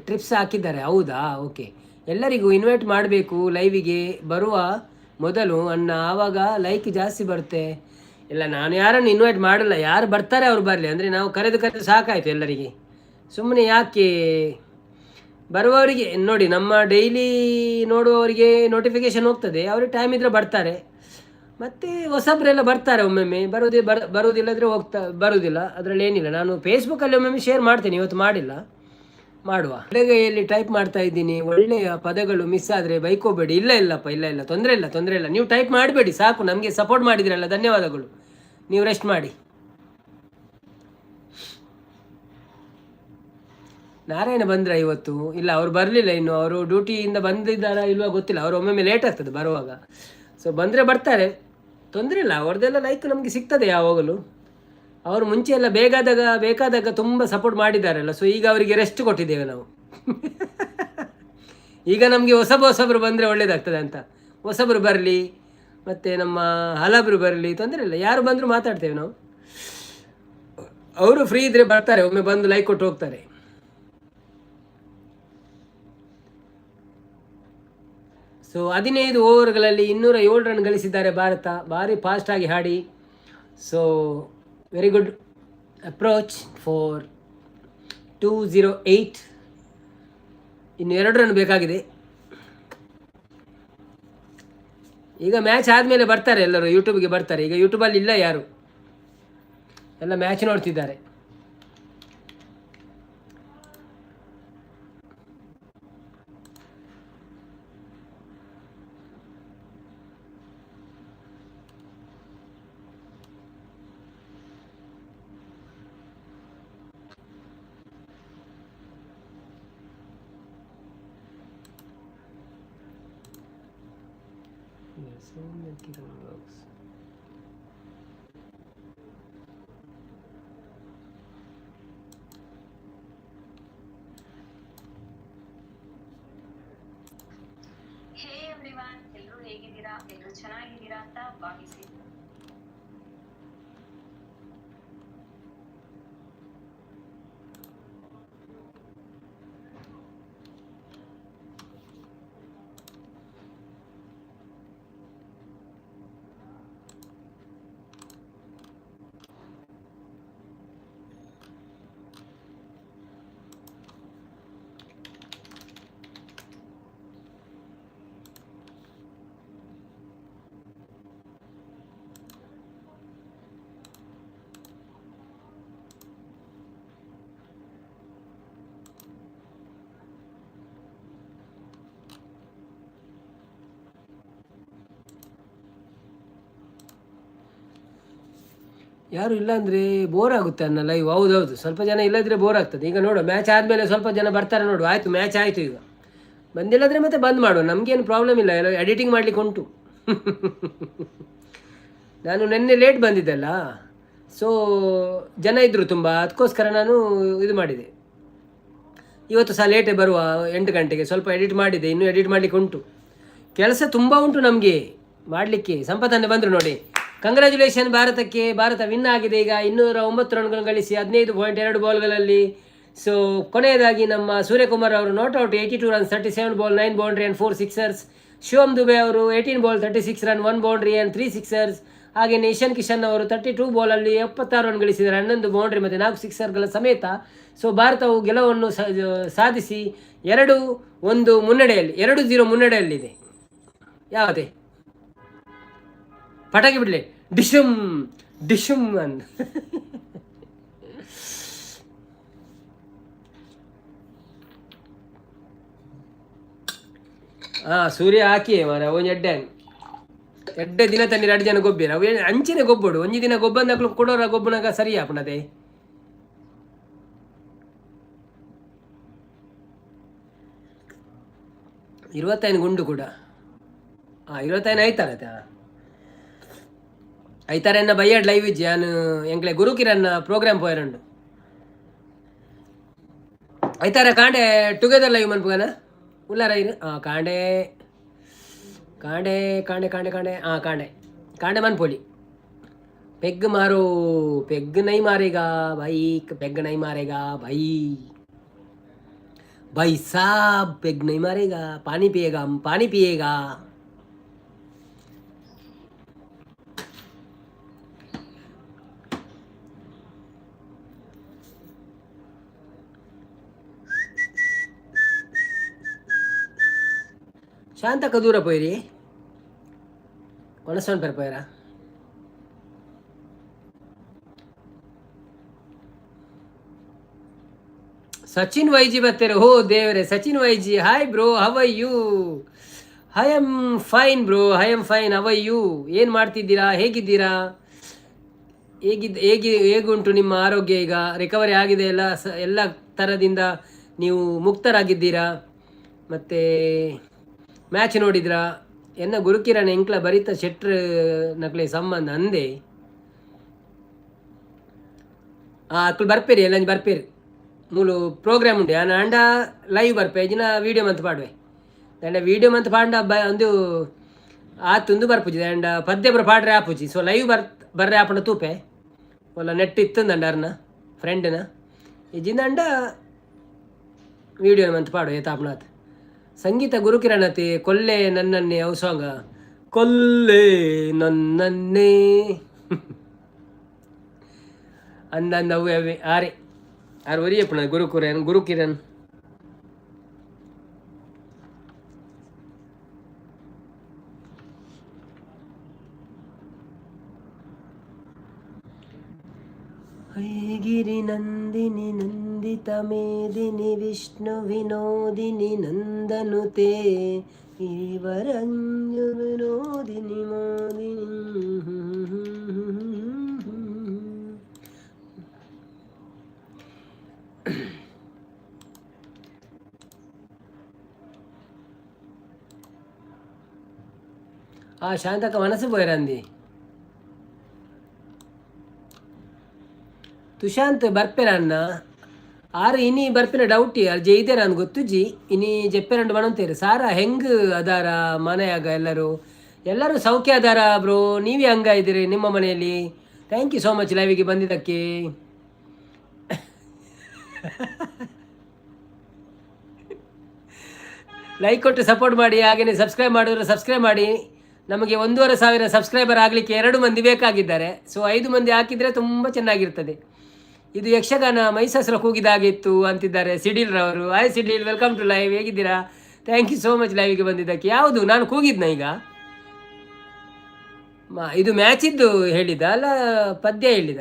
ಟ್ರಿಪ್ಸ್ ಹಾಕಿದ್ದಾರೆ. ಹೌದಾ? ಓಕೆ. ಎಲ್ಲರಿಗೂ ಇನ್ವೈಟ್ ಮಾಡಬೇಕು ಲೈವಿಗೆ ಬರುವ ಮೊದಲು ಅಣ್ಣ, ಆವಾಗ ಲೈಕ್ ಜಾಸ್ತಿ ಬರುತ್ತೆ. ಇಲ್ಲ, ನಾನು ಯಾರನ್ನು ಇನ್ವೈಟ್ ಮಾಡಲ್ಲ. ಯಾರು ಬರ್ತಾರೆ ಅವ್ರು ಬರಲಿ. ಅಂದರೆ ನಾವು ಕರೆದು ಕರೆದು ಸಾಕಾಯಿತು ಎಲ್ಲರಿಗೆ. ಸುಮ್ಮನೆ ಯಾಕೆ? ಬರುವವರಿಗೆ ನೋಡಿ, ನಮ್ಮ ಡೈಲಿ ನೋಡುವವರಿಗೆ ನೋಟಿಫಿಕೇಷನ್ ಹೋಗ್ತದೆ, ಅವ್ರಿಗೆ ಟೈಮ್ ಇದ್ದರೆ ಬರ್ತಾರೆ. ಮತ್ತು ಹೊಸಬ್ರೆಲ್ಲ ಬರ್ತಾರೆ ಒಮ್ಮೊಮ್ಮೆ. ಬರೋದೇ ಬರೋದಿಲ್ಲದ್ರೆ ಹೋಗ್ತಾ ಬರೋದಿಲ್ಲ, ಅದರಲ್ಲಿ ಏನಿಲ್ಲ. ನಾನು ಫೇಸ್ಬುಕ್ಕಲ್ಲಿ ಒಮ್ಮೊಮ್ಮೆ ಶೇರ್ ಮಾಡ್ತೇನೆ, ಇವತ್ತು ಮಾಡಿಲ್ಲ, ಮಾಡುವ. ಎಡಗೈಯಲ್ಲಿ ಟೈಪ್ ಮಾಡ್ತಾ ಇದ್ದೀನಿ, ಒಳ್ಳೆಯ ಪದಗಳು ಮಿಸ್ ಆದರೆ ಬೈಕೋಬೇಡಿ. ಇಲ್ಲ ಇಲ್ಲಪ್ಪ, ಇಲ್ಲ ಇಲ್ಲ, ತೊಂದರೆ ಇಲ್ಲ, ತೊಂದರೆ ಇಲ್ಲ. ನೀವು ಟೈಪ್ ಮಾಡಬೇಡಿ ಸಾಕು. ನಮಗೆ ಸಪೋರ್ಟ್ ಮಾಡಿದ್ರಲ್ಲ, ಧನ್ಯವಾದಗಳು. ನೀವು ರೆಸ್ಟ್ ಮಾಡಿ. ನಾರಾಯಣ ಬಂದ್ರ ಇವತ್ತು? ಇಲ್ಲ, ಅವ್ರು ಬರಲಿಲ್ಲ ಇನ್ನು. ಅವರು ಡ್ಯೂಟಿಯಿಂದ ಬಂದಿದ್ದಾರಾ ಇಲ್ವಾ ಗೊತ್ತಿಲ್ಲ. ಅವರು ಒಮ್ಮೊಮ್ಮೆ ಲೇಟ್ ಆಗ್ತದೆ ಬರುವಾಗ. ಸೊ ಬಂದರೆ ಬರ್ತಾರೆ, ತೊಂದರೆ ಇಲ್ಲ. ಅವ್ರದ್ದೆಲ್ಲ ಲೈಕ್ ನಮಗೆ ಸಿಗ್ತದೆ ಯಾವಾಗಲೂ. ಅವರು ಮುಂಚೆ ಎಲ್ಲ ಬೇಕಾದಾಗ ಬೇಕಾದಾಗ ತುಂಬ ಸಪೋರ್ಟ್ ಮಾಡಿದ್ದಾರಲ್ಲ, ಸೊ ಈಗ ಅವರಿಗೆ ರೆಸ್ಟ್ ಕೊಟ್ಟಿದ್ದೇವೆ ನಾವು. ಈಗ ನಮಗೆ ಹೊಸಬರು ಬಂದರೆ ಒಳ್ಳೇದಾಗ್ತದೆ ಅಂತ. ಹೊಸಬರು ಬರಲಿ, ಮತ್ತು ನಮ್ಮ ಹಲಬರು ಬರಲಿ, ತೊಂದರೆ ಇಲ್ಲ. ಯಾರು ಬಂದರೂ ಮಾತಾಡ್ತೇವೆ ನಾವು. ಅವರು ಫ್ರೀ ಇದ್ದರೆ ಬರ್ತಾರೆ, ಒಮ್ಮೆ ಬಂದು ಲೈಕ್ ಕೊಟ್ಟು ಹೋಗ್ತಾರೆ. ಸೊ 15 ಓವರ್ಗಳಲ್ಲಿ 207 ರನ್ ಗಳಿಸಿದ್ದಾರೆ ಭಾರತ, ಭಾರಿ ಫಾಸ್ಟಾಗಿ ಆಡಿ. So very good approach for 208. ಇನ್ನು 2 ರನ್ ಬೇಕಾಗಿದೆ. ಈಗ ಮ್ಯಾಚ್ ಆದಮೇಲೆ ಬರ್ತಾರೆ ಎಲ್ಲರೂ, ಯೂಟ್ಯೂಬ್ಗೆ ಬರ್ತಾರೆ. ಈಗ ಯೂಟ್ಯೂಬಲ್ಲಿ ಇಲ್ಲ ಯಾರು, ಎಲ್ಲ ಮ್ಯಾಚ್ ನೋಡ್ತಿದ್ದಾರೆ. So many vlogs. Hey everyone, ಎಲ್ಲರೂ ಹೇಗಿದ್ದೀರಾ? ಎಲ್ಲರೂ ಚೆನ್ನಾಗಿದ್ದೀರಾ ಅಂತ ಭಾವಿಸಿ. ಯಾರು ಇಲ್ಲ ಅಂದರೆ ಬೋರ್ ಆಗುತ್ತೆ ಅನ್ನ ಲೈವ್. ಹೌದೌದು, ಸ್ವಲ್ಪ ಜನ ಇಲ್ಲದ್ರೆ ಬೋರ್ ಆಗ್ತದೆ. ಈಗ ನೋಡು, ಮ್ಯಾಚ್ ಆದಮೇಲೆ ಸ್ವಲ್ಪ ಜನ ಬರ್ತಾರೆ ನೋಡು. ಆಯಿತು, ಮ್ಯಾಚ್ ಆಯಿತು. ಈಗ ಬಂದಿಲ್ಲದ್ರೆ ಮತ್ತೆ ಬಂದ್ ಮಾಡುವ, ನಮಗೇನು ಪ್ರಾಬ್ಲಮ್ ಇಲ್ಲ, ಎಲ್ಲ ಎಡಿಟಿಂಗ್ ಮಾಡಲಿಕ್ಕೆ ಉಂಟು. ನಾನು ನಿನ್ನೆ ಲೇಟ್ ಬಂದಿದ್ದಲ್ಲ, ಸೊ ಜನ ಇದ್ದರು ತುಂಬ, ಅದಕ್ಕೋಸ್ಕರ ನಾನು ಇದು ಮಾಡಿದೆ. ಇವತ್ತು ಸಹ ಲೇಟೇ ಬರುವ, 8 ಗಂಟೆಗೆ. ಸ್ವಲ್ಪ ಎಡಿಟ್ ಮಾಡಿದೆ, ಇನ್ನೂ ಎಡಿಟ್ ಮಾಡಲಿಕ್ಕೆ ಉಂಟು. ಕೆಲಸ ತುಂಬ ಉಂಟು ನಮಗೆ ಮಾಡಲಿಕ್ಕೆ. ಸಂಪತ್ತನ್ನೇ ಬಂದರು ನೋಡಿ. ಕಂಗ್ರ್ಯಾಚುಲೇಷನ್ ಭಾರತಕ್ಕೆ, ಭಾರತ ವಿನ್ ಆಗಿದೆ. ಈಗ 209 ರನ್ಗಳನ್ನು ಗಳಿಸಿ 15.2 ಬಾಲ್ಗಳಲ್ಲಿ. ಸೊ ಕೊನೆಯದಾಗಿ ನಮ್ಮ ಸೂರ್ಯಕುಮಾರ್ ಅವರು not out, 82 runs, 37 ball, 9 boundary and 4 sixers. Shivam Dube ಅವರು 18 ball, 36 run, 1 boundary and 3 sixers. ಹಾಗೆಯೇ ಇಶಾನ್ ಕಿಶನ್ ಅವರು 32 ಬಾಲಲ್ಲಿ 76 ರನ್ ಗಳಿಸಿದ್ದಾರೆ, 11 ಬೌಂಡ್ರಿ ಮತ್ತು 4 ಸಿಕ್ಸರ್ಗಳ ಸಮೇತ. ಸೊ ಭಾರತವು ಗೆಲುವನ್ನು ಸಾಧಿಸಿ 2-1 ಮುನ್ನಡೆಯಲ್ಲಿ, 2-0 ಮುನ್ನಡೆಯಲ್ಲಿದೆ. ಯಾವುದೇ ಪಟಾಕಿ ಬಿಡಲಿ, ಡಿಶುಮ್ ಡಿಶುಮ್ ಅಂದ. ಹಾಂ, ಸೂರ್ಯ ಹಾಕಿ ಮಾರ ಒಂಜಿ ಎಡ್ಡೆ ಎಡ್ಡೆ ದಿನ ತನ್ನಿ ಎರಡು ಜನ ಗೊಬ್ಬಿರ. ಅವು ಅಂಚಿನ ಗೊಬ್ಬಡು, ಒಂಜಿ ದಿನ ಗೊಬ್ಬಂದಕ್ಲು ಕೊಡೋರ ಗೊಬ್ಬನಾಗ ಸರಿ ಆಪುಂಡತೆ. 25 ಗುಂಡು ಕೂಡ. ಹಾಂ, 25 ಆಯ್ತಾರತೆ. ಐತಾರ ಎನ್ನ ಬಯ್ಯಾಡ್ ಲೈವ್ ಇಜ್ಜಿ. ಯಾನ್ ಎಂಕ್ಲೆ ಗುರುಕಿರನ್ನ ಪ್ರೋಗ್ರಾಮ್ ಪೋಯರಂಡು. ಐತಾರ ಕಾಂಡೆ ಟುಗೆದರ್ ಲೈವ್ ಮನ್ಪುಗನ ಉಲ್ಲಾರ ಇರು. ಹಾಂ, ಕಾಂಡೆ ಕಾಂಡೆ ಕಾಂಡೆ ಕಾಂಡೆ ಕಾಂಡೆ. ಹಾಂ, ಕಾಂಡೆ ಕಾಂಡೆ ಮನ್ಪೋಲಿ. पेग मारो, पेग नहीं मारेगा भाई, पेग नहीं मारेगा भाई. भाई साहब, पेग नहीं मारेगा, पानी पिएगा, हम पानी पिएगा. ಶಾಂತಕ್ಕ ದೂರ ಪೋಯಿರಿ, ಒಣಸೊಂಡ್ ಪೇರ್ ಪೋಯರ. ಸಚಿನ್ ವೈಜಿ ಬರ್ತಾರೆ. ಹೋ ದೇವರೇ, Sachin ವೈಜಿ, Hi bro, how are you? I am fine bro, I am fine, how are you? ಏನು ಮಾಡ್ತಿದ್ದೀರಾ? ಹೇಗಿದ್ದೀರಾ? ಹೇಗಿದ್ದ ಹೇಗೆ ಹೇಗುಂಟು ನಿಮ್ಮ ಆರೋಗ್ಯ? ಈಗ ರಿಕವರಿ ಆಗಿದೆ ಎಲ್ಲ ಎಲ್ಲ ಥರದಿಂದ ನೀವು ಮುಕ್ತರಾಗಿದ್ದೀರಾ? ಮತ್ತು ಮ್ಯಾಚ್ ನೋಡಿದ್ರಾ? ಎನ್ನ ಗುರುಕಿರಣ್ ಎಂಕ್ಲ ಬರಿತ ಶೆಟ್ರ್ ನಕ್ಲೆ ಸಂಬಂಧ ಅಂದೆ. ಆ ಅಕ್ಲು ಬರ್ಪೇರಿ, ಎಲ್ಲ ಬರ್ಪೇರಿ. ಮೂಲು ಪ್ರೋಗ್ರಾಮ್ ಉಂಡೆ ಆನ ಅಂಡ ಲೈವ್ ಬರ್ಪೆ ಜಿನ ವೀಡಿಯೋ ಮಂತ್ ಪಾಡುವೆ. ದಂಡ ವೀಡಿಯೋ ಮಂತ್ ಪಾಂಡ ಬ ಒಂದು ಆತುಂದು ಬರ್ಪುಜಿ. ದಂಡ ಪದ್ಯ ಪೂರ ಪಾಡ್ರೆ ಆಪುಜಿ. ಸೊ ಲೈವ್ ಬರ್ರೆ ಆಪುಂಡ ತೂಪೆ. ಒಲ್ಲ ನೆಟ್ ಇತ್ತಂದಂಡ ಅರ್ನ ಫ್ರೆಂಡ್ನ ಇಜ್ಜಿಂದಂಡ ವೀಡಿಯೋ ಮಂತ್ ಪಾಡು ಏತಾಪುಣಾತ್. ಸಂಗೀತ ಗುರುಕಿರಣತಿ ಕೊಲ್ಲೆ ನನ್ನನ್ನೇ, ಅವು ಸಾಂಗ್ ಕೊಲ್ಲೆ ನನ್ನನ್ನೇ ಅಂದಂದ ಅವು ಅವೆ ಆರೆ ಆರು ಒರಿಯಪ್ಪಣ ಗುರುಕುರನ್ ಗುರುಕಿರಣ್. ಗಿರಿ ನಂದಿನಿ ನಂದಿತ ಮೇದಿನಿ ವಿಷ್ಣು ವಿನೋದಿನಿ ನಂದನುತೆ ಗಿರಿವರಂಜು ವಿನೋದಿನಿ ಮೋದಿನಿ. ಆ ಶಾಂತಕ್ಕ ಮನಸ್ಸು ಪೋಯರಂದಿ. ತುಶಾಂತ್ ಬರ್ಪೆರನ್ನ ಆರು ಇನಿ ಬರ್ಪಿನ ಡೌಟಿ. ಅರ್ ಜೈದೇರ ಅಂದ್ ಗೊತ್ತುಜಿ. ಇನಿ ಜೆಪ್ಪೆರಂಡು ಬಣಂತೇರು. ಸಾರ ಹೆಂಗ್ ಅದಾರ ಮನೆಯಾಗ? ಎಲ್ಲರೂ ಎಲ್ಲರೂ ಸೌಖ್ಯ ಅದಾರ ಬ್ರೋ. ನೀವೇ ಹಂಗ ಇದ್ದೀರಿ ನಿಮ್ಮ ಮನೆಯಲ್ಲಿ? Thank you so much ಲೈವಿಗೆ ಬಂದಿದ್ದಕ್ಕೆ. ಲೈಕ್ ಕೊಟ್ಟು ಸಪೋರ್ಟ್ ಮಾಡಿ. ಹಾಗೆಯೇ ಸಬ್ಸ್ಕ್ರೈಬ್ ಮಾಡಿದ್ರೆ ಸಬ್ಸ್ಕ್ರೈಬ್ ಮಾಡಿ. ನಮಗೆ 1500 ಸಬ್ಸ್ಕ್ರೈಬರ್ ಆಗಲಿಕ್ಕೆ ಎರಡು ಮಂದಿ ಬೇಕಾಗಿದ್ದಾರೆ. ಸೊ ಐದು ಮಂದಿ ಹಾಕಿದರೆ ತುಂಬ ಚೆನ್ನಾಗಿರ್ತದೆ. ಇದು ಯಕ್ಷಗಾನ ಮೈಸಾಸುರ ಕೂಗಿದಾಗಿತ್ತು ಅಂತಿದ್ದಾರೆ ಸಿಡಿಲ್ ರವರು. Hi Sidil, welcome to live. ಹೇಗಿದ್ದೀರಾ? Thank you so much ಲೈವ್ಗೆ ಬಂದಿದ್ದಕ್ಕೆ. ಯಾವುದು ನಾನು ಕೂಗಿದ್ನ ಈಗ? ಇದು ಮ್ಯಾಚ್ ಇದ್ದು ಹೇಳಿದ ಅಲ್ಲ, ಪದ್ಯ ಹೇಳಿದ.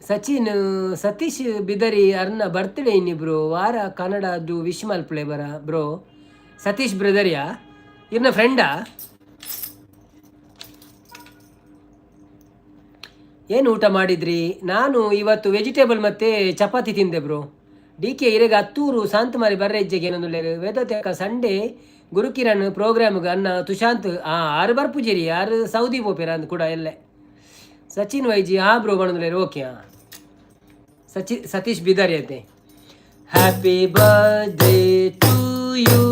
ಸಚಿನ್ ಸತೀಶ್ ಬಿದರಿ ಅರ್ನ ಬರ್ತ್ಡೇ ಇನ್ನಿಬ್ರು ವಾರ ಕನ್ನಡದು ವಿಶ್ ಮಲ್ಪಲೆ ಬರ ಬ್ರೋ. ಸತೀಶ್ ಬ್ರದರಿಯಾ ಇರ್ನ ಫ್ರೆಂಡಾ? ಏನು ಊಟ ಮಾಡಿದ್ರಿ? ನಾನು ಇವತ್ತು ವೆಜಿಟೇಬಲ್ ಮತ್ತು ಚಪಾತಿ ತಿಂದೆ ಬ್ರೋ. ಡಿ ಕೆ ಇರೆಗ ಅತ್ತೂರು ಸಾಂತಮಾರಿ ಬರ್ರೆ ಇಜ್ಜೆಗೆ ಏನೊಂದು ವೇದತ್ಯಕ ಸಂಡೇ ಗುರುಕಿರಣ್ ಪ್ರೋಗ್ರಾಮ್ಗೆ ಅನ್ನ ತುಶಾಂತ್. ಆರು ಬರ್ಪುಜಿರಿ, ಆರು ಸೌದಿ ಪೋಪೇರ ಅಂದ್ ಕೂಡ ಎಲ್ಲೆ. ಸಚಿನ್ ವೈಜಿ ಹಾ ಬ್ರೋ ಬಣದುಲೇರು. ಓಕೆ. ಹಾಂ, ಸತೀಶ್ ಬಿದರಿ ಅಂತೆ. Happy birthday to you,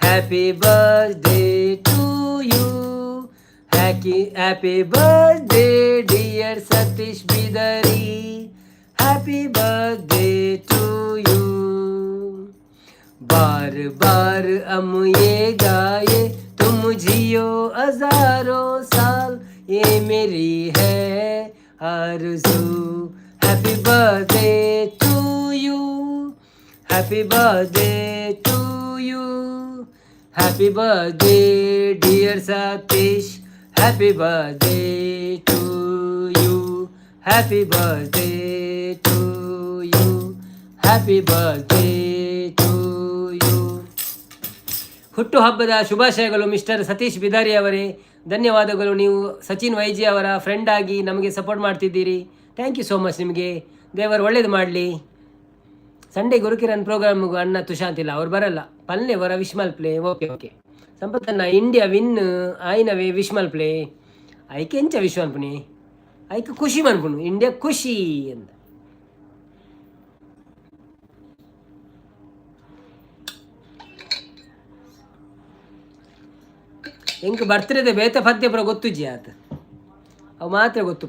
happy birthday to you, happy happy birthday dear Satish Bidari, happy birthday to you. ಬಾರಿಸುವೆ. बार बार हम ये गाए, तुम जियो हजारों साल, ये मेरी है आरज़ू। Happy birthday to you, happy birthday to you, happy birthday dear Satish, happy birthday to you, happy birthday to you, happy birthday to you. ಹುಟ್ಟು ಹಬ್ಬದ ಶುಭಾಶಯಗಳು ಮಿಸ್ಟರ್ ಸತೀಶ್ ಬಿದಾರಿ ಅವರೇ. ಧನ್ಯವಾದಗಳು. ನೀವು ಸಚಿನ್ ವೈಜಿ ಅವರ ಫ್ರೆಂಡ್ ಆಗಿ ನಮಗೆ ಸಪೋರ್ಟ್ ಮಾಡ್ತಿದ್ದೀರಿ. Thank you so much. ನಿಮಗೆ ದೇವರು ಒಳ್ಳೇದು ಮಾಡಲಿ. ಸಂಡೇ ಗುರುಕಿರಣ್ ಪ್ರೋಗ್ರಾಮ್ಗೂ ಅಣ್ಣ ತುಶಾಂತ್ ಇಲ್ಲ, ಅವ್ರು ಬರಲ್ಲ. ಪಲ್ಲೆ ವರ ವಿಶ್ ಮಲ್ಪ್ಲೆ. ಓಕೆ ಓಕೆ ಸಂಪತ್ತನ್ನ, ಇಂಡಿಯಾ ವಿನ್ ಆಯ್ನವೇ ವಿಶ್ ಮಲ್ಪ್ಲೆ. ಐಕೆ ಎಂಚ ವಿಶ್ ಮನ್ಪುನಿ? ಐಕ್ ಖುಷಿ ಮನ್ಪುನು, ಇಂಡಿಯಾ ಖುಷಿ ಅಂತ. ಎಂಕ್ ಬರ್ತಿರದೆ ಬೇತೆ ಪದ್ಯ ಪುರ ಗೊತ್ತುಜ್ಜಿ ಆತ, ಅವು ಮಾತ್ರ ಗೊತ್ತು.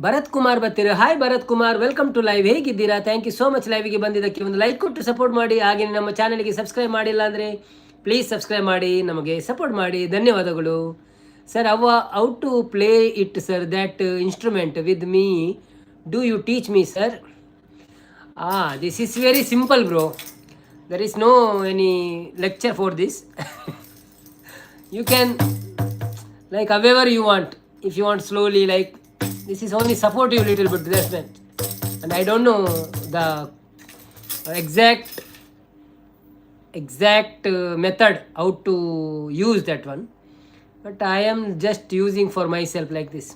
ಭರತ್ ಕುಮಾರ್ ಬರ್ತೀರ. Hi Bharath Kumar, welcome to live. ಹೇಗಿದ್ದೀರಾ? Thank you so much ಲೈವ್ಗೆ ಬಂದಿದ್ದಕ್ಕೆ. ಒಂದು ಲೈಕ್ ಕೊಟ್ಟು ಸಪೋರ್ಟ್ ಮಾಡಿ. ಹಾಗೆ ನಮ್ಮ ಚಾನಲ್ಗೆ ಸಬ್ಸ್ಕ್ರೈಬ್ ಮಾಡಿಲ್ಲ ಅಂದರೆ ಪ್ಲೀಸ್ ಸಬ್ಸ್ಕ್ರೈಬ್ ಮಾಡಿ, ನಮಗೆ ಸಪೋರ್ಟ್ ಮಾಡಿ. ಧನ್ಯವಾದಗಳು. ಸರ್, ಅವ how to play it sir, that instrument with me, do you teach me sir? This is very simple bro, there is no any lecture for this. You can like however you want. If you want slowly, like this is only support you little bit, that's it. And I don't know the exact method how to use that one, but I am just using for myself like this.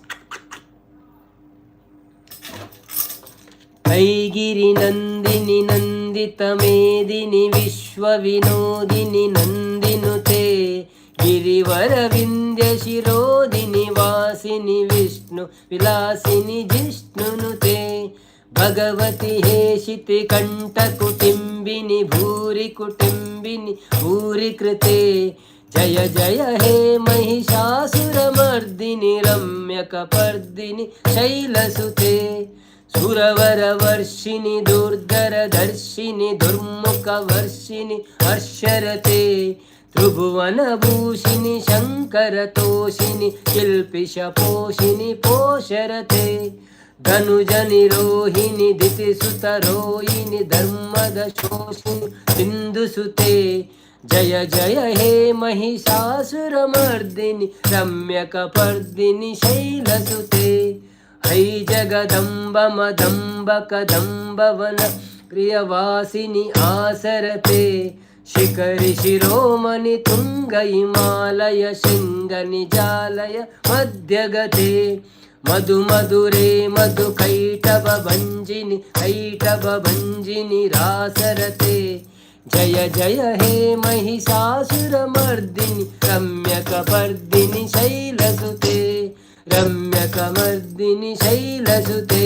Aigiri Nandini Nandita Medini Vishwa Vinodini Nandinute Girivara Vindhya Shirodini Vasini Vishnu Vilasini Jishnunute Bhagavati Heshiti Kantha Kutumbini Bhuri Kutumbini Bhuri Krite Jaya Jaya He Mahishasuramardini Ramyakapardini Shailasute Suravaravarshini Durdaradarshini Durmukhavarshini Harsharate Tribhuvanabhushini Shankaratoshini Kilpishaposhini Posharate Dhanujanirojini Ditisutarohini Dharmadashoshini Sindhusute Jaya Jaya He Mahishasuramardini Ramyakapardini Shailasute Hai Jagadamba Madamba Kadambavana Priyavasini Asarate Shikhari Shiromani Tunga Himalaya Shringa Nijalaya Madhyagate Madhu Madhure Madhu Kaitabha Bhanjini Kaitabha Bhanjini Rasarate Jaya Jaya He Mahishasuramardini Ramyakapardini Shailasute Ramyakamardini Shailasute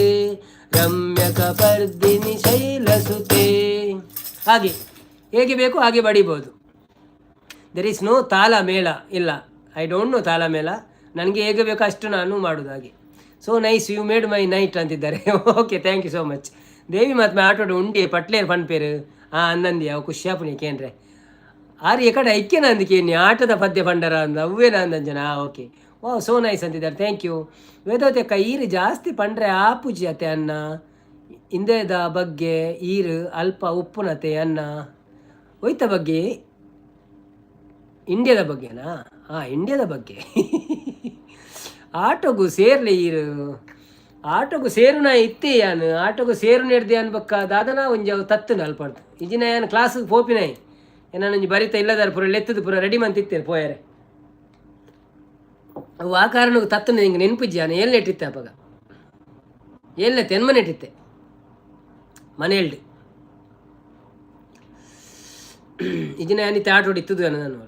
Ramyakapardini Shailasute. ಹಾಗೆ ಹೇಗೆ ಬೇಕು ಹಾಗೆ ಬಡಿಬೋದು. There is no ತಾಲ ಮೇಳ ಇಲ್ಲ. I don't know ತಾಲ ಮೇಳ. ನನಗೆ ಹೇಗೆ ಬೇಕೋ ಅಷ್ಟು ನಾನು ಮಾಡೋದು ಹಾಗೆ. So nice, you made my night ಅಂತಿದ್ದಾರೆ. Okay, thank you so much. ದೇವಿ ಮಹಾತ್ಮೆ ಆಟೋಡು ಉಂಡಿ ಪಟ್ಲೇರು ಪನ್ಪೇರು. ಹಾಂ ಅಂದಂದಿ ಅವು ಖುಷಿ ಆಪುನಿ ಕೇಂದ್ರೆ ಆರು ಎಕಡೆ ಐಕ್ಯನ ಅಂದಿಕೆ ನೀ ಆಟದ ಪದ್ಯ ಪಂಡರ ಅಂದ ಅವ್ವೇನ ಅಂದಂಜನ. ಓಕೆ, ವಾವ್, ಸೋ ನೈಸ್ ಅಂತಿದ್ದಾರೆ. Thank you. ವೇದವತಿ ಅಕ್ಕ, ಈರು ಜಾಸ್ತಿ ಪಂಡ್ರೆ ಆಪುಜಿ ಅತ್ತೆ ಅನ್ನ ಇಂದೇದ ಬಗ್ಗೆ ಈರು ಅಲ್ಪ ಉಪ್ಪುನತೆ ಅನ್ನ ಹೋಯ್ತ ಬಗ್ಗೆ ಇಂಡಿಯಾದ ಬಗ್ಗೆನಾ? ಹಾಂ, ಇಂಡಿಯಾದ ಬಗ್ಗೆ. ಆಟೋಗು ಸೇರ್ಲಿ ಈರು, ಆಟೋಗು ಸೇರುನ ಇತ್ತೆ ಯಾನು ಆಟೋಗು ಸೇರು ನೆಡ್ದೆ ಅನ್ಬಕ್ಕ ದಾದನ ಒಂಜಿ ಅವು ತತ್ತುನ ಅಲ್ಪಡ್ದು ಇಜಿನ ಯಾನ್ ಕ್ಲಾಸಿಗೆ ಪೋಪಿನಾಯ್ ಏನಾನ ಒಂಜಿ ಬರಿತ ಇಲ್ಲದಾರ ಪೂರ ಲೆತ್ತದ ಪೂರ ರೆಡಿ ಮಂತಿತ್ತೇನೆ ಪೋಯರೆ. ಅವು ಆ ಕಾರಣಕ್ಕೆ ತತ್ತುನ ಹಿಂಗೆ ನೆನಪಿಜ್ಜಿ. ಯಾನು ಏಲ್ ನೆಟ್ಟಿತ್ತೆ ಅಪಗ ಏಲ್ನೆ ತೆನ್ಮ ನೆಟ್ಟಿತ್ತೆ ಮನೆಯಲ್ಲಿ ಇಜಿನ ಯಾನಿತ್ತೆ ಆಟೋ ಇತ್ತದು ನಾನು ಅಲ್ಲ.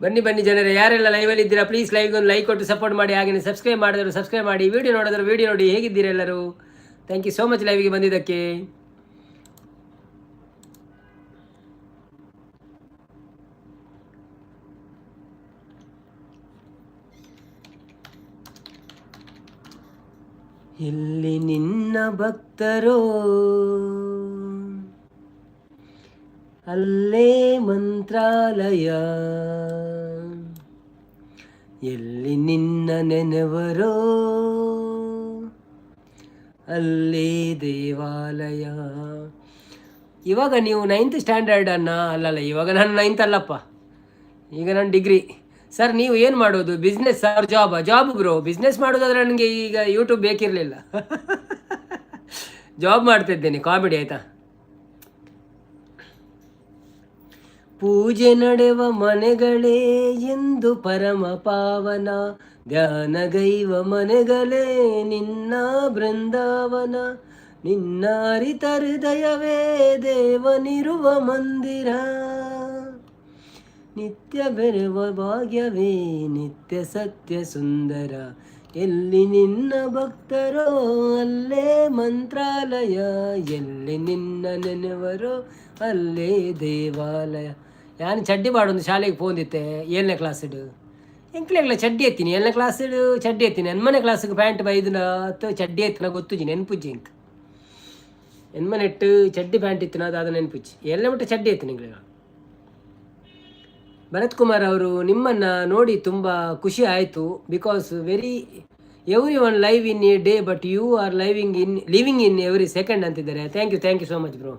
ಬನ್ನಿ ಬನ್ನಿ ಜನರೇ, ಯಾರೆಲ್ಲ ಲೈವಲ್ಲಿ ಇದ್ದೀರಾ ಪ್ಲೀಸ್ ಲೈವ್ಗೆ ಒಂದು ಲೈಕ್ ಕೊಟ್ಟು ಸಪೋರ್ಟ್ ಮಾಡಿ. ಹಾಗೆಯೇ ಸಬ್ಸ್ಕ್ರೈಬ್ ಮಾಡಿದ್ರು ಸಬ್ಸ್ಕ್ರೈಬ್ ಮಾಡಿ, ವಿಡಿಯೋ ನೋಡಿದ್ರು ವಿಡಿಯೋ ನೋಡಿ. ಹೇಗಿದ್ದೀರಾ ಎಲ್ಲರೂ? Thank you so much ಲೈವ್ಗೆ ಬಂದಿದ್ದಕ್ಕೆ. ಎಲ್ಲಿ ನಿನ್ನ ಭಕ್ತರೋ ಅಲ್ಲೇ ಮಂತ್ರಾಲಯ, ಎಲ್ಲಿ ನಿನ್ನ ನೆನೆವರೋ ಅಲ್ಲೇ ದೇವಾಲಯ. ಇವಾಗ ನೀವು ನೈನ್ತ್ ಸ್ಟ್ಯಾಂಡರ್ಡ್ ಅನ್ನ? ಅಲ್ಲಲ್ಲ, ಇವಾಗ ನಾನು ನೈನ್ತ್ ಅಲ್ಲಪ್ಪ, ಈಗ ನಾನು ಡಿಗ್ರಿ. ಸರ್, ನೀವು ಏನು ಮಾಡೋದು? Business or job? Job bro. Business ಮಾಡೋದಾದ್ರೆ ನನಗೆ ಈಗ ಯೂಟ್ಯೂಬ್ ಬೇಕಿರಲಿಲ್ಲ. ಜಾಬ್ ಮಾಡ್ತಿದ್ದೇನೆ, ಕಾಮಿಡಿ ಆಯಿತಾ. ಪೂಜೆ ನಡೆವ ಮನೆಗಳೇ ಎಂದು ಪರಮ ಪಾವನ, ಧ್ಯಾನಗೈವ ಮನೆಗಳೇ ನಿನ್ನ ಬೃಂದಾವನ, ನಿನ್ನ ಅರಿತ ಹೃದಯವೇ ದೇವನಿರುವ ಮಂದಿರ, ನಿತ್ಯ ಬೆರೆವ ಭಾಗ್ಯವೇ ನಿತ್ಯ ಸತ್ಯ ಸುಂದರ, ಎಲ್ಲಿ ನಿನ್ನ ಭಕ್ತರೋ ಅಲ್ಲೇ ಮಂತ್ರಾಲಯ, ಎಲ್ಲಿ ನಿನ್ನ ನೆನೆವರೋ ಅಲ್ಲೇ ದೇವಾಲಯ. ಯಾನು ಚಡ್ಡಿ ಪಾಡೊಂದು ಶಾಲೆಗೆ ಪೋಂದಿತ್ತೆ ಏಳನೇ ಕ್ಲಾಸ್ಡ್. ಎಂಕ್ಲೆಗ್ಲ ಚಡ್ಡಿ ಎತ್ತೀನಿ, ಏಳನೇ ಕ್ಲಾಸ್ಡ್ ಚಡ್ಡಿ ಎತ್ತೀನಿ. ಎನ್ಮನೆ ಕ್ಲಾಸ್ಗೆ ಪ್ಯಾಂಟ್ ಬೈದಿನ ಅತ್ತು ಚಡ್ಡಿ ಎತ್ತಿನ ಗೊತ್ತುಜಿ, ನೆನ್ಪುಜ್ಜಿ ಎಂಕ್. ಎನ್ಮನೆಟ್ಟು ಚಡ್ಡಿ ಪ್ಯಾಂಟ್ ಇತ್ತಿನ ಅದು ನೆನ್ಪುಜ್ಜಿ. ಏಳನೇ ಮಟ್ಟ ಚಡ್ಡಿ ಎತ್ತೀನಿ ಎಂಕ್ಲೆಗ. ಭರತ್ ಕುಮಾರ್ ಅವರು, ನಿಮ್ಮನ್ನು ನೋಡಿ ತುಂಬ ಖುಷಿ ಆಯಿತು, because very everyone live in a day, but you are living in every second ಅಂತಿದ್ದಾರೆ. Thank you, thank you so much bro.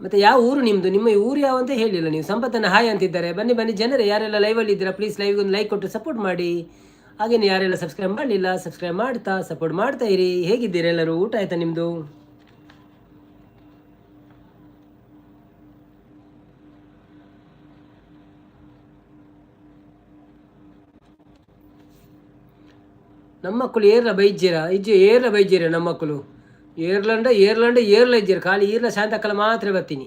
ಮತ್ತು ಯಾವ ಊರು ನಿಮ್ಮದು? ನಿಮ್ಮ ಊರು ಯಾವ ಅಂತ ಹೇಳಿಲ್ಲ ನೀವು. ಸಂಪತ್ತನ್ನು ಹಾಯ್ ಅಂತಿದ್ದಾರೆ. ಬನ್ನಿ ಬನ್ನಿ ಜನರೇ, ಯಾರೆಲ್ಲ ಲೈವಲ್ಲಿ ಇದ್ದೀರಾ ಪ್ಲೀಸ್ ಲೈವ್ಗೆ ಒಂದು ಲೈಕ್ ಕೊಟ್ಟು ಸಪೋರ್ಟ್ ಮಾಡಿ. ಹಾಗೇನೆ ಯಾರೆಲ್ಲ ಸಬ್ಸ್ಕ್ರೈಬ್ ಮಾಡಲಿಲ್ಲ, ಸಬ್ಸ್ಕ್ರೈಬ್ ಮಾಡ್ತಾ ಸಪೋರ್ಟ್ ಮಾಡ್ತಾ ಇರಿ. ಹೇಗಿದ್ದೀರಾ ಎಲ್ಲರೂ? ಊಟ ಆಯಿತಾ ನಿಮ್ಮದು? ನಮ್ಮ ಮಕ್ಕಳು ಏರ್ಲ ಬೈಜ್ಜೀರ ಇಜ್ಜೆ, ಏರ್ಲ ಬೈಜ್ಜೀರ ನಮ್ಮ ಮಕ್ಕಳು. ಏರ್ಲಂಡ ಏರ್ಲಂಡ ಏರ್ಲ ಇಜ್ಜೀರ, ಖಾಲಿ ಈರ್ಲ ಶಾಂತಕ್ಕಲ ಮಾತ್ರ ಬರ್ತೀನಿ.